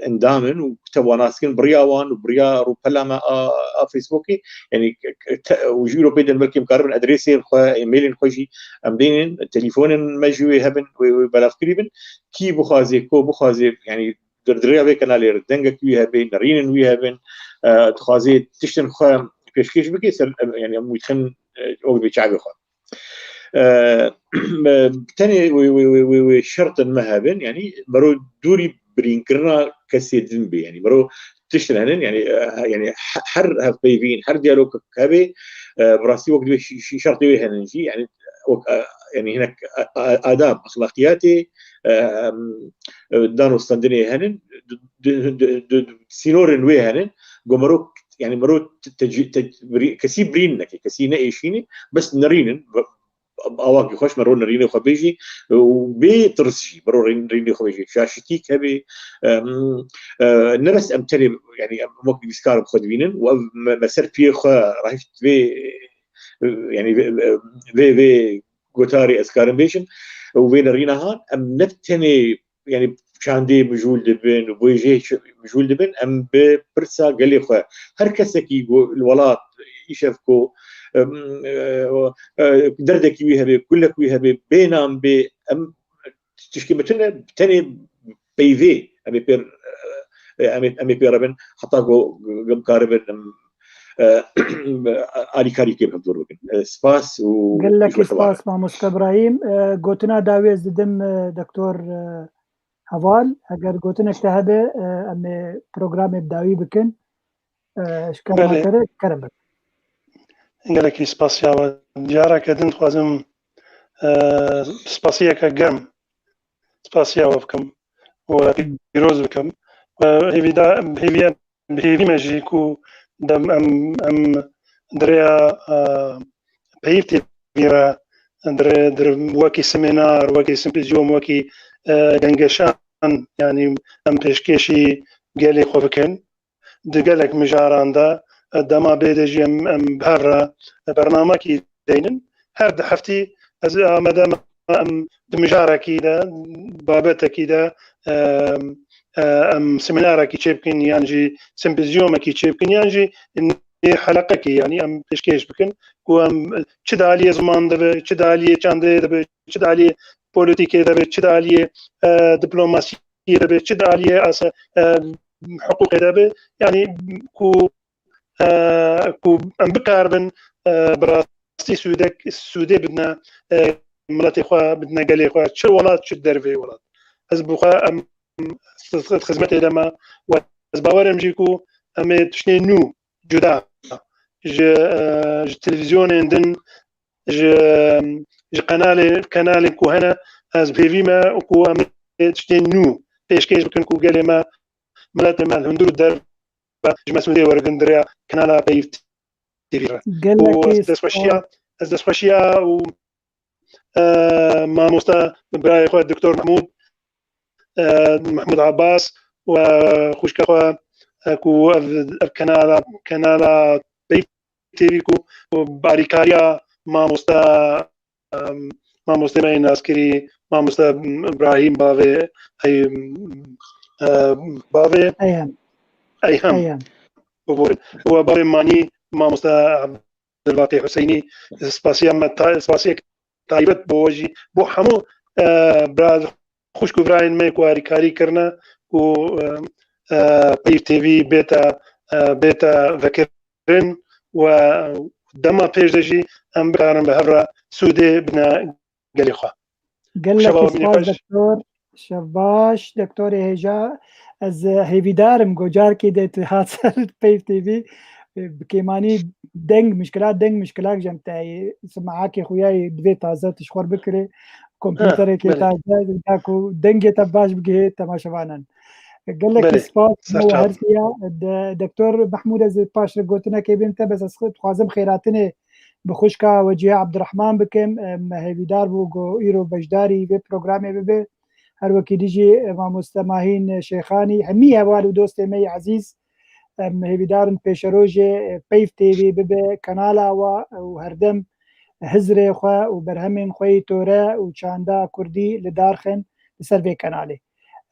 endam in û tev wan nas dikin, bi riya wan û bi riya rûpela me a, a Facebookê, yanî te, û ji Ewropê din belkî em karibin adresên xwe, e-mailên xwe jî em dênin, telefonên me jî wê hebin, wê, wê belavkirî bin. Kî bixwaze, ku bixwaze, yanî di, di rêya vê kanalê re dengek wî hebe, nerînin wî hebin, e, dixwaze tiştên xwe pêşkêş bike, ser, e, yanî em wî dixin, e, wek vê çavê xwe. E, tenê wê, wê, wê, wê, wê şertên me hebin, yanî mero dûrî birînkirina kesê din bê, yanî mero tiştin henin, yanî, e, yanî he-, her hevpeyvîn, her diyalogek hebe, e, bi rastî wek divê şi-, şi-, şertê wê henin jî, yanî wek, e, yanî hinek, e, e, adab, exlaqiyatê, e, em, e, dan û standinê henin, di, di, di, di, sînorên wê henin, ku mero, yanî mero te-, te-, te-, birî-, kesî birîn neke, kesî neêşînî, bes nerînin, awakî xweş mero nerînê xwe bêjî û bê tirs jî mero rîn-, rînê xwe bêjî. Şaşitîk hebê, em, e, ne bes em tenê, yanî em wek nivîskar bi xwe dibînin û ev me, me ser piyê xwe rahişt vê, e, yanî vê, vê, vê, vê gotarê ez karim bêjim û vê nerîna han, em ne tenê, yanî çandê mijûl dibin û bêjê mijûl dibin, em bi pirsa gelê xwe, her kesekî ku li welat îşev ku, em, e, e, derdekî wî hebe, kulek wî hebe, bê nan bê, em tişkî me tune tenê peyvê em ê pê, e, em ê, em ê pê re bin, heta ku em karibin, em, e, alîkarî kê bi hevdûr bikin. E, spas û Gelekî spas, mamoste Ibrahîm. E, gotina dawî ez didim, e, doktor, e, Heval, eger gotinek te hebe, e, em ê programê bi dawî bikin. E, ji kerema Belê. te re kerem bikin. Gelekî spasiya we. Careke din dixwazim, e, spasiyeke germ spasiya we bikim û we pîroz bikim. We hêvîda-, hêviya bi hêvî me jî ku dem em, em di rêya, e, Peyv T V re, di rê, di rê wekî semînar, wekî sempozyûm, wekî, e, gengeşan, yanî em pêşkêşî gelê xwe bikin. Di gelek mijaran de, e, dema bê de jî em, em bi hev re, e, bernamekî deynin. Her di heftî ez amade me em di mijarekî de, babetekî de, e, e, em semînarekî çêbikin yan jî sempozyûmekî çêbikin yan jî nê heleqekî, yanî em pêşkêş bikin ku em çi di aliyê ziman de be, çi di aliyê çandê de be, çi di aliyê polîtîkê de be, çi di aliyê, e, diplomasiyê de be, çi di aliyê asa-, e, hiqûqê de be, yanî ku e, ku em bikaribin, e, bi rastî sûdek-, sûdê bidine, e, miletê xwe, bidine gelê xwe, çi welat, çi derveyî welat. Ez bi xwe em xizmetê de me û ez bawer im jî ku em ê tiştê nû cuda ji, e, ji televîzyonên din, ji, ji qenalê-, kenalên ku hene, ez bi hêvî me û ku em ê tiştê nû pêşkêş bikin ku gelê me, miletê me li hundir û derve ji me sûdê werigirin di rêya kanala Peyv T V re. Û Gelekî ez destxweşiya, spas. Ez destxweşiya û, e, mamoste birayê xwe Doktor Mehmûd, e, Mehmûd Abbas û xwişka xwe, e, ku ev, ev kanala, kanala Peyv T V ku, ku bi alîkariya mamoste em, mamostê me yê naskirî, mamoste Îbrahîm bavê, ey, e, bavê Eyhem. Eyhem. Eyhem. Bû, û bavê manî, mamoste Abdulbaqî Huseynî, spasiya me ta-, spasiyek taybet bo we jî, bo hemû, e, bira xwişk û birayên me ku alîkarî kirine ku, e, e, Peyv T V bête, e, bête vekirin û dema pêş de jî em bikarin bi hev re sûdê bidine gelê xwe. Gelekî Şeva we bîne spas, xweş. Doktor. Şev baş, doktorê hêja. Ez hêvîdar im ku carkê de tu hat ser Peyv T V. Bi kêmanî deng mişkila, deng mişkilak jem te heye. Simaakê xwe ya yê divê taze tu ji xwe bikirê. Kompîterekê taze, da ku dengê te baş bigihê temaşevanan. Gelekî spas. Her siya, Doktor Mehmûd, ez paş re gotinekê bêm te, bes ez dixwazim xêratinê bi xwişka Wecîhe Ebdirehman bikim. Em hêvîdar bû ku îro beşdarî vê programê bibe. Her wekî dî jî, e, mamoste Mahîn Şêxanî, hemî heval û dostê me yê ezîz, em hêvîdar in pêşerojê, e, Peyv T V bibe kanala we û herdem hizrê xwe û berhemên xwe yê tore û çanda kurdî li dar xin li ser vê kanalê.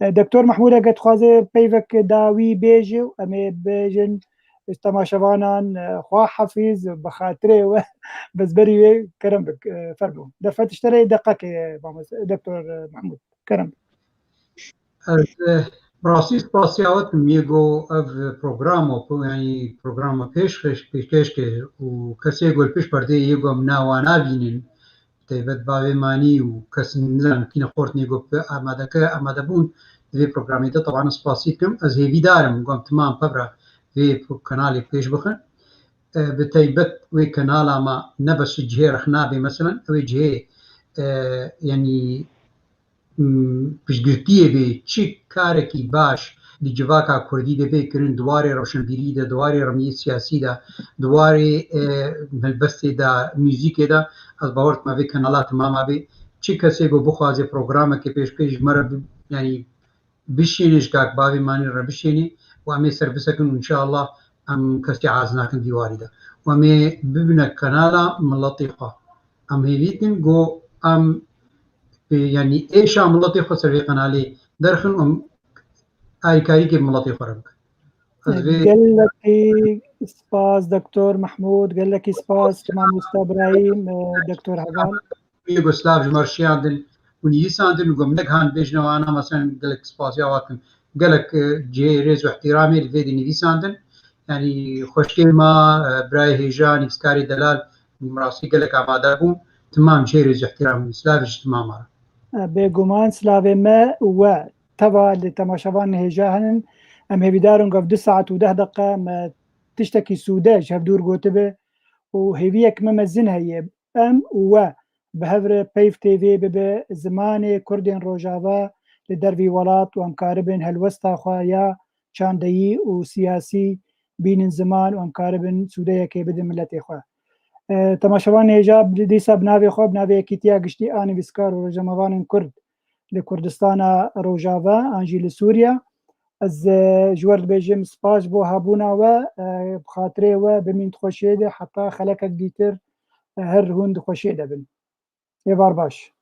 E, Doktor Mehmûd, eger dixwaze peyvek dawî bêje û em ê bêjin temaşevanan, e, xwe hafîz, bi xatirê we, bes berî wê kerem bik, e, fermo. Derfet ji te re deqekê, e, mamoste, Doktor, e, Mehmûd. Kerem. Ez, e, bi rastî spasiya we dikim, yê go ev programo, yanî programa pêşxeş, pêşkêş kir û kesê go li pêş perdeyê yê go em nawa nabînin, bi taybet bavê manî û kes nizanim kî ne xortinê go bi amadeke, amade bûn di vê programê de, teban spasî dikim. Ez hêvîdar im go em timam pevra vê kanalê pêş bixin. E, bi taybet wê kanala me ne bes ji cihê rexna bê, meselen, ew ê cihê, e, yanî, m, piştgirtiyê bê, çi karekî baş di civaka kurdî de bê kirin, di warê rewşenbîrî de, di warê remiyê siyasî de, di warê, e, helbestê de, muzîkê de, ez bawer dikim vê kanala timama bê. Çi kesê ku bixwaze programekê pêşkêş ji me re bi-, yanî bişêne ji kak bavê manî re bişêne û em ê ser bisekin û înşallah em kesî az nakin dîwarî de. Û em ê bibine kanala miletê xwe. Em hêvî dikin ku em, e, yanî êşa miletê xwe ser vê kanalê derxin û em alîkarîkê bi miletê xwe re bikin. Ez vê Gelekî spas Doktor Mehmûd, gelekî spas mamoste Ibrahîm, e, Doktor Heval. Yê ku silav ji me re şiyandin û nivîsandin û ku min negihan bêjine wana, mesela gelek spasiya wan dikim. Gelek, e, cihê rêz û ihtiramê li vê de nivîsandin. Yanî xweşkê me, e, birayê hêja, nivîskarê delal, bi rastî gelek amade bûn. Timam cihê rêz û ihtiram, silavê ji timama re. E, bêguman silavê me û we teva li temaşevan hêja henin. Em hêvîdar in ku ev du saet û deh deqe me tiştekî sûde ji hevdûr gotibe û hêviyek me mezin heye. Em û we bi hev re Peyv T V bibe zimanê Kurdên Rojava li dervî welat û em karibin helwesta xwe ya çandeyî û siyasî bînin ziman û em karibin sûdeyekê bidin miletê xwe. E, temaşevanê hêja, dîsa bi navê xwe, bi navê Yekîtiya Giştî a Nivîskar û Rojnamevanên Kurd li Kurdistana Rojava an jî li Sûriya, ez, e, ji we re dibêjim spas ji bo hebûna we, e, bi xatirê we bimîn di xweşiyê de heta xelekek dîtir, e, her hûn di xweşiyê de bin. Êvar baş.